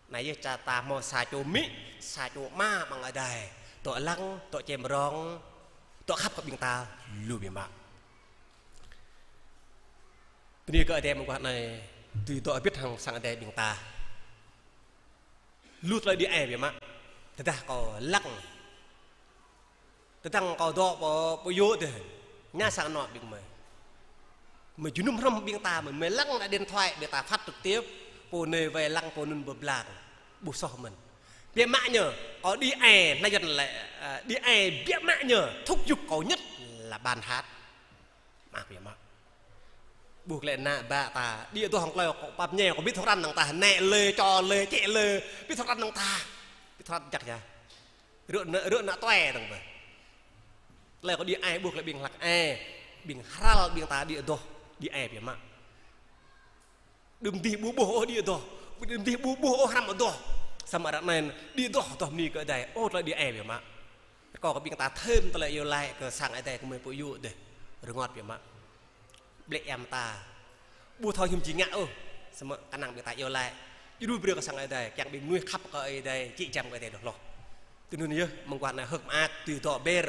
Anai yơh ča ta hmâo sa čô amĭ, sa čô ama amăng Ơi Adai. Dŏ lăng, dŏ čem rong, dŏ khăp kơ ƀing ta lu biă mă. Bơni kơ Ơi Adai mơguah anai, dưi dŏ hơbĭt hăng sang Ơi Adai ƀing ta. Lu tơlơi đĭ ai biă mă. Tơdah kâo lăng, tơdang kâo dŏ pơ, pơ yŏ dêh, ñu sang anŏ ƀing mơi. Mơi jơnum hrŏm ƀing ta mơi, mơi lăng nă điện thoại ƀing ta phát trực tiếp, pô anai wai lăng pô anŭn pơblang. Ƀu soh mơ̆n. Biă mă ñu, kâo đĭ ai, anai Yuan lĕ, ơ, đĭ ai biă mă ñu, thúc giục kâo nhất là bàn hát. Mă biă mă. Ƀuh klĕ ană bă ta, đĭ adoh hăng klơi kâo pap ñe, kâo ƀu thâo krăn năng tah, nĕ lơi, čô lơi, čĕ lơi, ƀu thâo krăn năng tah. Ƀu thâo krăn jăk yơh. Rơ̆ ană, rơ̆ ană tuai năng bơ. Tơlơi kâo đĭ ai ƀuh klĕ ƀing hlăk ai, ƀing hrăl ƀing ta đĭ adoh, đĭ ai biă mă. Đưm dih ƀu ƀuh ôh đĭ adoh, đưm dih ƀu ƀuh ôh hrăm adoh. Samơ̆ ră anai đĭ adoh, adoh bơni kơ Ơi Adai, ơ tơlơi đĭ ai biă mă. Rơkâo kơ ƀing ta thêm tơlơi iâu laĭ kơ sang Ơi Adai kơ mơi pơ yŏ dêh, rơngot biă mă. Blĕ ia mơta. Ƀu thâo hiư̆m či ngă ôh. Samơ̆ kơnang ƀing ta iâu laĭ. Djru brơi kơ sang Ơi Adai, kiăng ƀing mơnuih khăp kơ Ơi Adai, jĕ jăm kơ Ơi Adai đôč hloh. Tui anŭn yơh, mơguah anai hơ̆k mơak, dưi dŏ ƀĕr.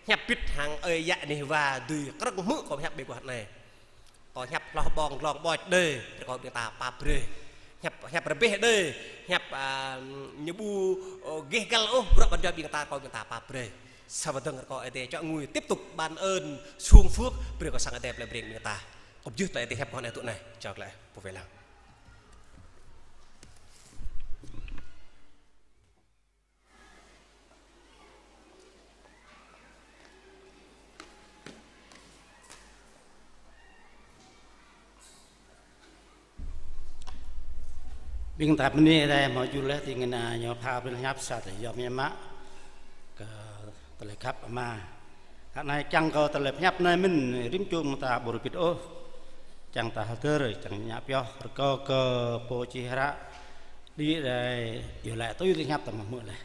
Hiăp bĭt hăng ơi yă anih wa, dưi krơ̆ng hmư̆ kâo hiăp mơguah anai. Kâo hiăp hloh ƀơ̆ng glông ƀôč đơi, rơkâo ƀing ta pap brơi. Hiăp, hiăp rơbeh đơi, hiăp, a, ñu ƀu, ơ, gêh găl ôh, bruă ƀăn jua ƀing ta, rơkâo ƀing ta pap brơi. Sa wơ̆t dơ̆ng rơkâo Ơi Adai čŏk ngui tiếp tục ban ơn, sung phước, brơi kơ sang Ơi Adai plei Breng ƀing ta. Kâo pơjưh tơlơi Ơi Adai hiăp kâo anai tŭ anai, čŏk lĕ, pô wai lăng. Ƀing ta bơni Ơi Adai hmâo djru laih ding kơna ñu pha pơhiăp sa tơlơi yom biă mă kơ tơlơi khăp Ama. Hă anai kiăng kơ tơlơi pơhiăp anai mơ̆n rĭm čô mơ̆ng ta ƀu rơbit ôh. Kiăng ta hơdơr, kiăng ngă pioh, rơkâo kơ Pô Čih Hră đĭ đai iâu laĭ tui tơlơi pơhiăp ta hmâo hmư̆ laih.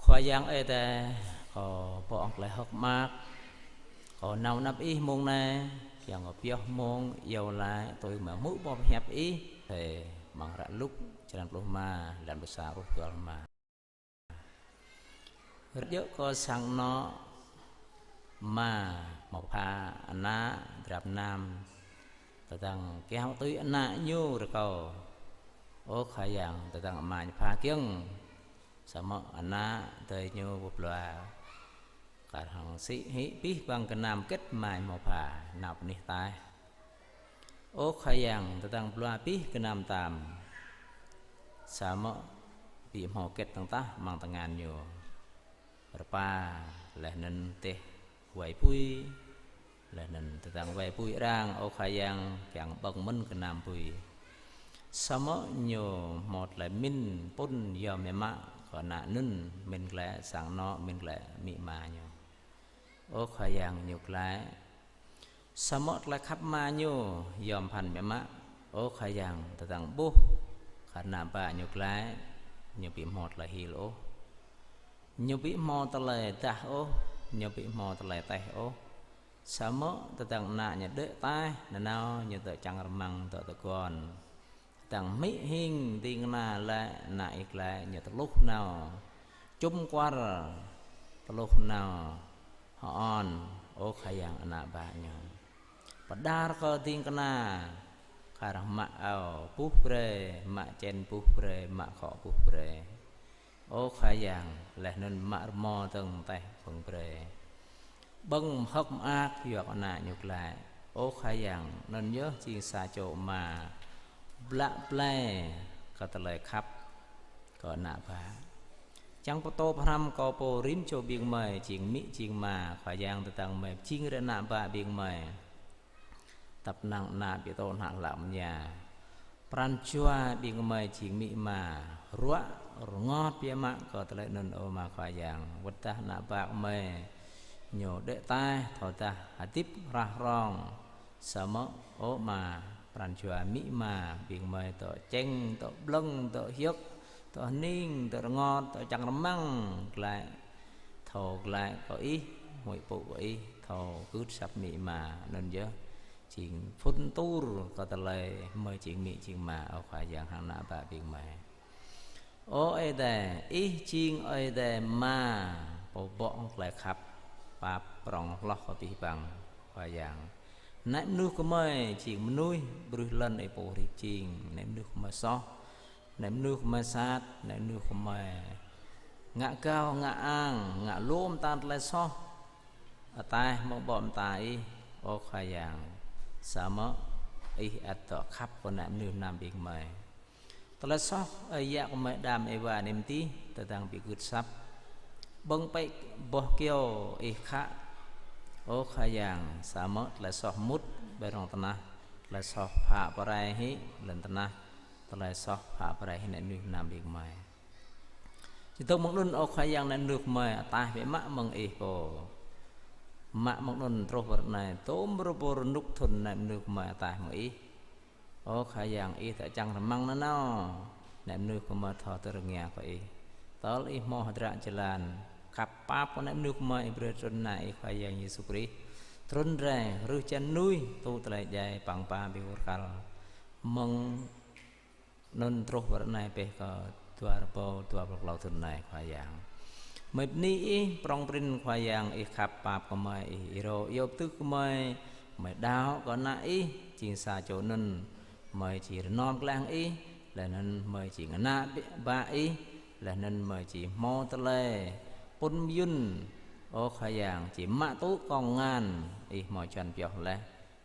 Khua Yang Ơi Adai, kâo pơ̆ng tơlơi hơ̆k mơak, kâo nao anăp Ih mông anai, kiăng kơ pioh mông iâu laĭ tui mă hmư̆ boh pơhiăp Ih, Ơi, amăng hră Luk, črăn pluh rơma, lăn pluh sa truh dua pluh rơma. Rơ̆k djơ̆ kơ sang anŏ ama hmâo pha ană drap mơnam, tơdang kiaŏ tui ană ñu rơkâo: Ơ Khua Yang, tơdang ama ñu pha kiăng, samơ̆ ană adơi ñu ƀu blua, kar hăng sĭ hĭ abih bang gơnam hơget ama ñu hmâo pha, nao bơni taih. Ơ Khua Yang, tơdang blua abih gơnam tam, samơ̆ ƀu hmâo hơget dơ̆ng tah amăng tơngan ñu. Rơpa, laih anŭn dêh wai apui, laih anŭn tơdang wai apui arăng, Ơ Khua Yang, kiăng ƀơ̆ng mơ̆n gơnam apui. Samơ̆ ñu hmâo tơlơi pơmĭn pŭn yom biă mă kơ ană anŭn, pơmĭn glaĭ sang anŏ, pơmĭn glaĭ amĭ ama ñu. Ơ Khua Yang, ñu glaĭ. Samơ̆ tơlơi khăp ama ñu yom pơphan biă mă. Ơ Khua Yang, tơdang ƀuh kơ ană bă ñu glaĭ, ñu ƀu hmâo tơlơi hil ôh. Ñu ƀu hmâo tơlơi dah ôh, ñu ƀu hmâo tơlơi taih ôh. Samơ̆ tơdang ană ñu đuaĭ taih, nanao ñu dŏ čang rơmang, dŏ tơguan. Tơdang hmư̆ hing ding kơna laĭ ană ih glaĭ, ñu tơluh nao čum kuar, tơluh nao hơon, Ơ Khua Yang, ană bă ñu. Pơđar kơ ding kơna, kar hăng mă ao buh brơi, mă čen buh brơi, mă khŏ buh brơi. Ơ Khua Yang, laih anŭn mă rơmô dơ̆ng taih pơ̆ng brơi. Ƀơ̆ng hơ̆k mơak yua kơ ană ñu glaĭ. Ơ Khua Yang, anŭn yơh jing sa čô ama blă blai kơ tơlơi khăp kơ ană bă. Čang pơtô pơhrăm kơ pô rĭm čô ƀing gơmơi jing amĭ jing ama, Khua Yang, tơdang gơmơi pơjing rai ană bă ƀing gơmơi. Tăp năng ană ƀu tŭ hơnăl hlak mơña. Pran jua ƀing gơmơi jing amĭ ama, ruă rơngot biă mă kơ tơlơi anŭn, ơ Ama Khua Yang. Wơ̆t dah ană bă gơmơi ñu đuaĭ taih, thâodah hơdip hrah hrong, samơ̆, ơ Ama, pran jua amĭ ama ƀing gơmơi dŏ čeng, dŏ blơ̆ng, dŏ hiơk, dŏ hơning, dŏ rơngot, dŏ čang rơmang glaĭ, thâo glaĭ kơ Ih, huĭ pŭ kơ Ih, thâo gưt asăp amĭ ama, anŭn yơh jing phŭn tur kơ tơlơi gơmơi jing amĭ jing ama, Ơ Khua Yang, hăng ană bă ƀing gơmơi. Ơ Ơi Adai, Ih jing Ơi Adai Ama, Pô bŏ tơlơi khăp, pap prŏng hloh kơ abih bang, Khua Yang. Ană mơnuih gơmơi jing mơnuih, bruih lŏn Ih pô hrip jing, ană mơnuih gơmơi soh, ană mơnuih gơmơi sat, ană mơnuih gơmơi ngă gao, ngă ang, ngă lŏm tơlơi soh. Ataih hmâo ƀô̆ mơta Ih, ơ Khua Yang, samơ̆ Ih ăt dŏ khăp kơ ană mơnuih mơnam ƀing gơmơi. Tơlơi soh, ơi yă gơmơi Adam Êwa anai mơtih, tơdang ƀu gưt asăp. Ƀơ̆ng pĕ boh kyâo Ih khă, ơ Khua Yang, samơ̆ tơlơi soh mŭt ƀơi rŏng tơnah, tơlơi soh phă pơrai hĭ lŏn tơnah, tơlơi soh phă pơrai hĭ ană mơnuih mơnam ƀing gơmơi. Či dŏ mơ̆ng anŭn, ơ Khua Yang, ană mơnuih gơmơi ataih biă mă mơ̆ng Ih pô. Mă mơ̆ng anŭn truh pơ ră anai, tơm rơbâo rơnŭk thŭn ană mơnuih gơmơi ataih mơ̆ng Ih. Ơ Khua Yang, Ih dŏ čang rơmang nanao, ană mơnuih gơmơi thâo tơrơngia kơ Ih. Tơl Ih hmâo hơdră jơlan khăp pap kơ ană mơnuih gơmơi, Ih brơi trŭn ană Ih Khua Yang Yêsu Krist trŭn rai, rơh čan mơnuih, tŭ tơlơi djai, păng ba ƀing rơkal. Mơ̆ng anŭn truh pơ ră anai pĕ kơ dua rơbâo dua pluh klâo thŭn anai, Khua Yang. Gơmơi bơni Ih, prŏng prin Khua Yang, Ih khăp pap kơ gơmơi, Ih, Ih rô iâu pơtưh gơmơi, gơmơi đaŏ kơ ană Ih, jing sa čô anŭn, gơmơi či rơnŏm glaĭ hăng Ih, laih anŭn gơmơi či ngă ană ƀă Ih, laih anŭn gơmơi či hmâo tơlơi pŭn mơyŭn, ơ Khua Yang, či mă tŭ kông ngăn Ih hmâo čuăn pioh laih.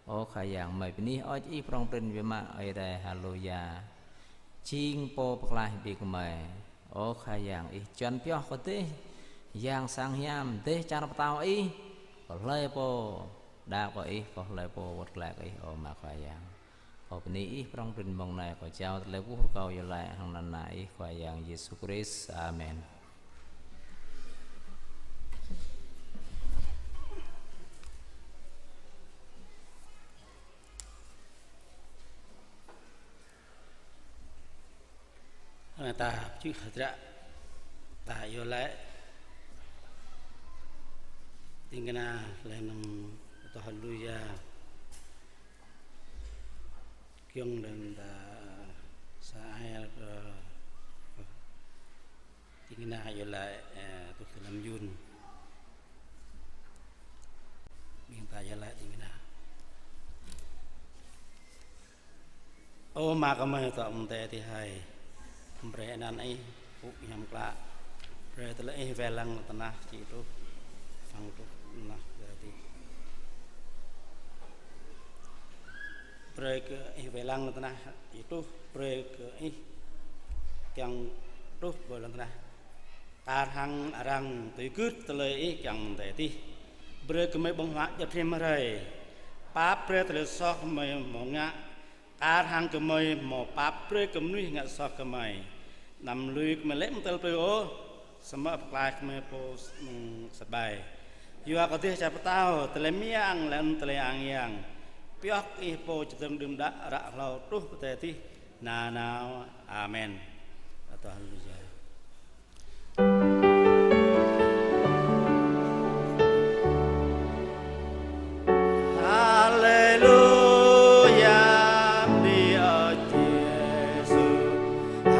Ơ Khua Yang, gơmơi bơni hơơč Ih prŏng prin biă mă, Ơi Adai, haleluya. Jing Pô pơklaih ƀing gơmơi, Ơ Khua Yang, Ih čuăn pioh kơ dêh yang sang hiam, dêh čar pơtao Ih, kơ hlơi pô đaŏ kơ Ih, kơ hlơi pô wơ̆t glaĭ kơ Ih, ơ Ama Khua Yang. Kâo bơni Ih prŏng prin mông anai, kâo jao tơlơi ƀuh rơkâo iâu laĭ hăng anăn Ană Ih Khua Yang Yêsu Krist. Amen. Anai ta čih hơdră ta iâu laĭ. Ding kơna laih anŭn tơlơi haleluya. Kiăng đơ̆ng ta sa ai, ơ, ding kơna iâu laĭ, ơ, tuh tơlơi mơyun. Ƀing ta iâu laĭ ding kơna. Ơ Ama gơmơi dŏ amăng adai adih hai, brơi anăn Ih pŭ hiam klă, brơi tơlơi Ih wai lăng tơnah či truh, hăng truh tơnah adai adih. Brơi kơ Ih wai lăng tơnah či truh, brơi kơ Ih kiăng truh ƀơi lŏn tơnah. Kar hăng arăng tui gưt tơlơi Ih kiăng mơ̆ng adai adih. Brơi gơmơi ƀơ̆ng huă djŏp hiam hrơi. Pap brơi tơlơi soh gơmơi hmâo ngă. Kar hăng gơmơi hmâo pap brơi kơ mơnuih ngă soh gơmơi. Anăm lui gơmơi lĕ mơ̆ng tơlơi plư ôh, samơ̆ pơklaih gơmơi pô mơ̆ng sat ƀai. Yua kơ dêh čar pơtao, tơlơi mơyang, lĕ tơlơi ang yang, pioh kơ Ih pô čơdơ̆ng đưm đă ră hlâo truh pơ adai adih nanao. Amen. Atâo haleluya. Haleluya, bơni ơ Yêsu.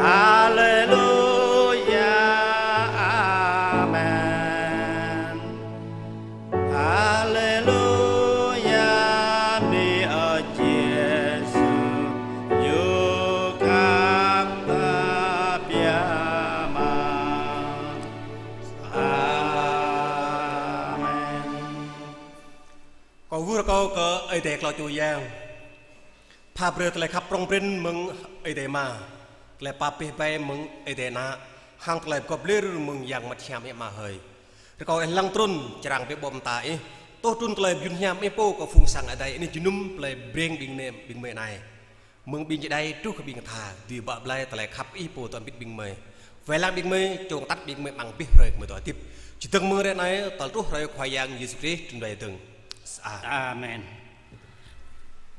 Haleluya, amen. Haleluya, bơni ơ Yêsu, yua khăp ta biă mă. Amen. Kâo wơr kâo kơ Ơi Adai klâo čô Yang. Pha brơi tơlơi khăp prŏng prin mơ̆ng Ơi Adai Ama, tơlơi pap abih bang mơ̆ng Ơi Adai Ană, hăng tơlơi pơgop lir mơ̆ng Yang Bơngăt Hiam Ih Ama hơi. Rơkâo Ih lăng trŭn črang bĕ ƀô̆ mơta Ih, tuh trŭn tơlơi mơyun hiam Ih pô kơ phung sang adai anai jơnum tơlơi Breng ƀing anai, ƀing gơmơi anai. Mơ̆ng ƀing čơđai truh kơ ƀing tha, dưi bă blai tơlơi khăp Ih pô dŏ hơbĭt ƀing gơmơi. Wai lăng ƀing gơmơi, čong tăt ƀing gơmơi amăng abih hrơi gơmơi dŏ hơdip. Čơdơ̆ng mơ̆ng hrơi anai, tơl truh hrơi Khua Yang Yêsu Krist trŭn rai dơ̆ng. A-, amen.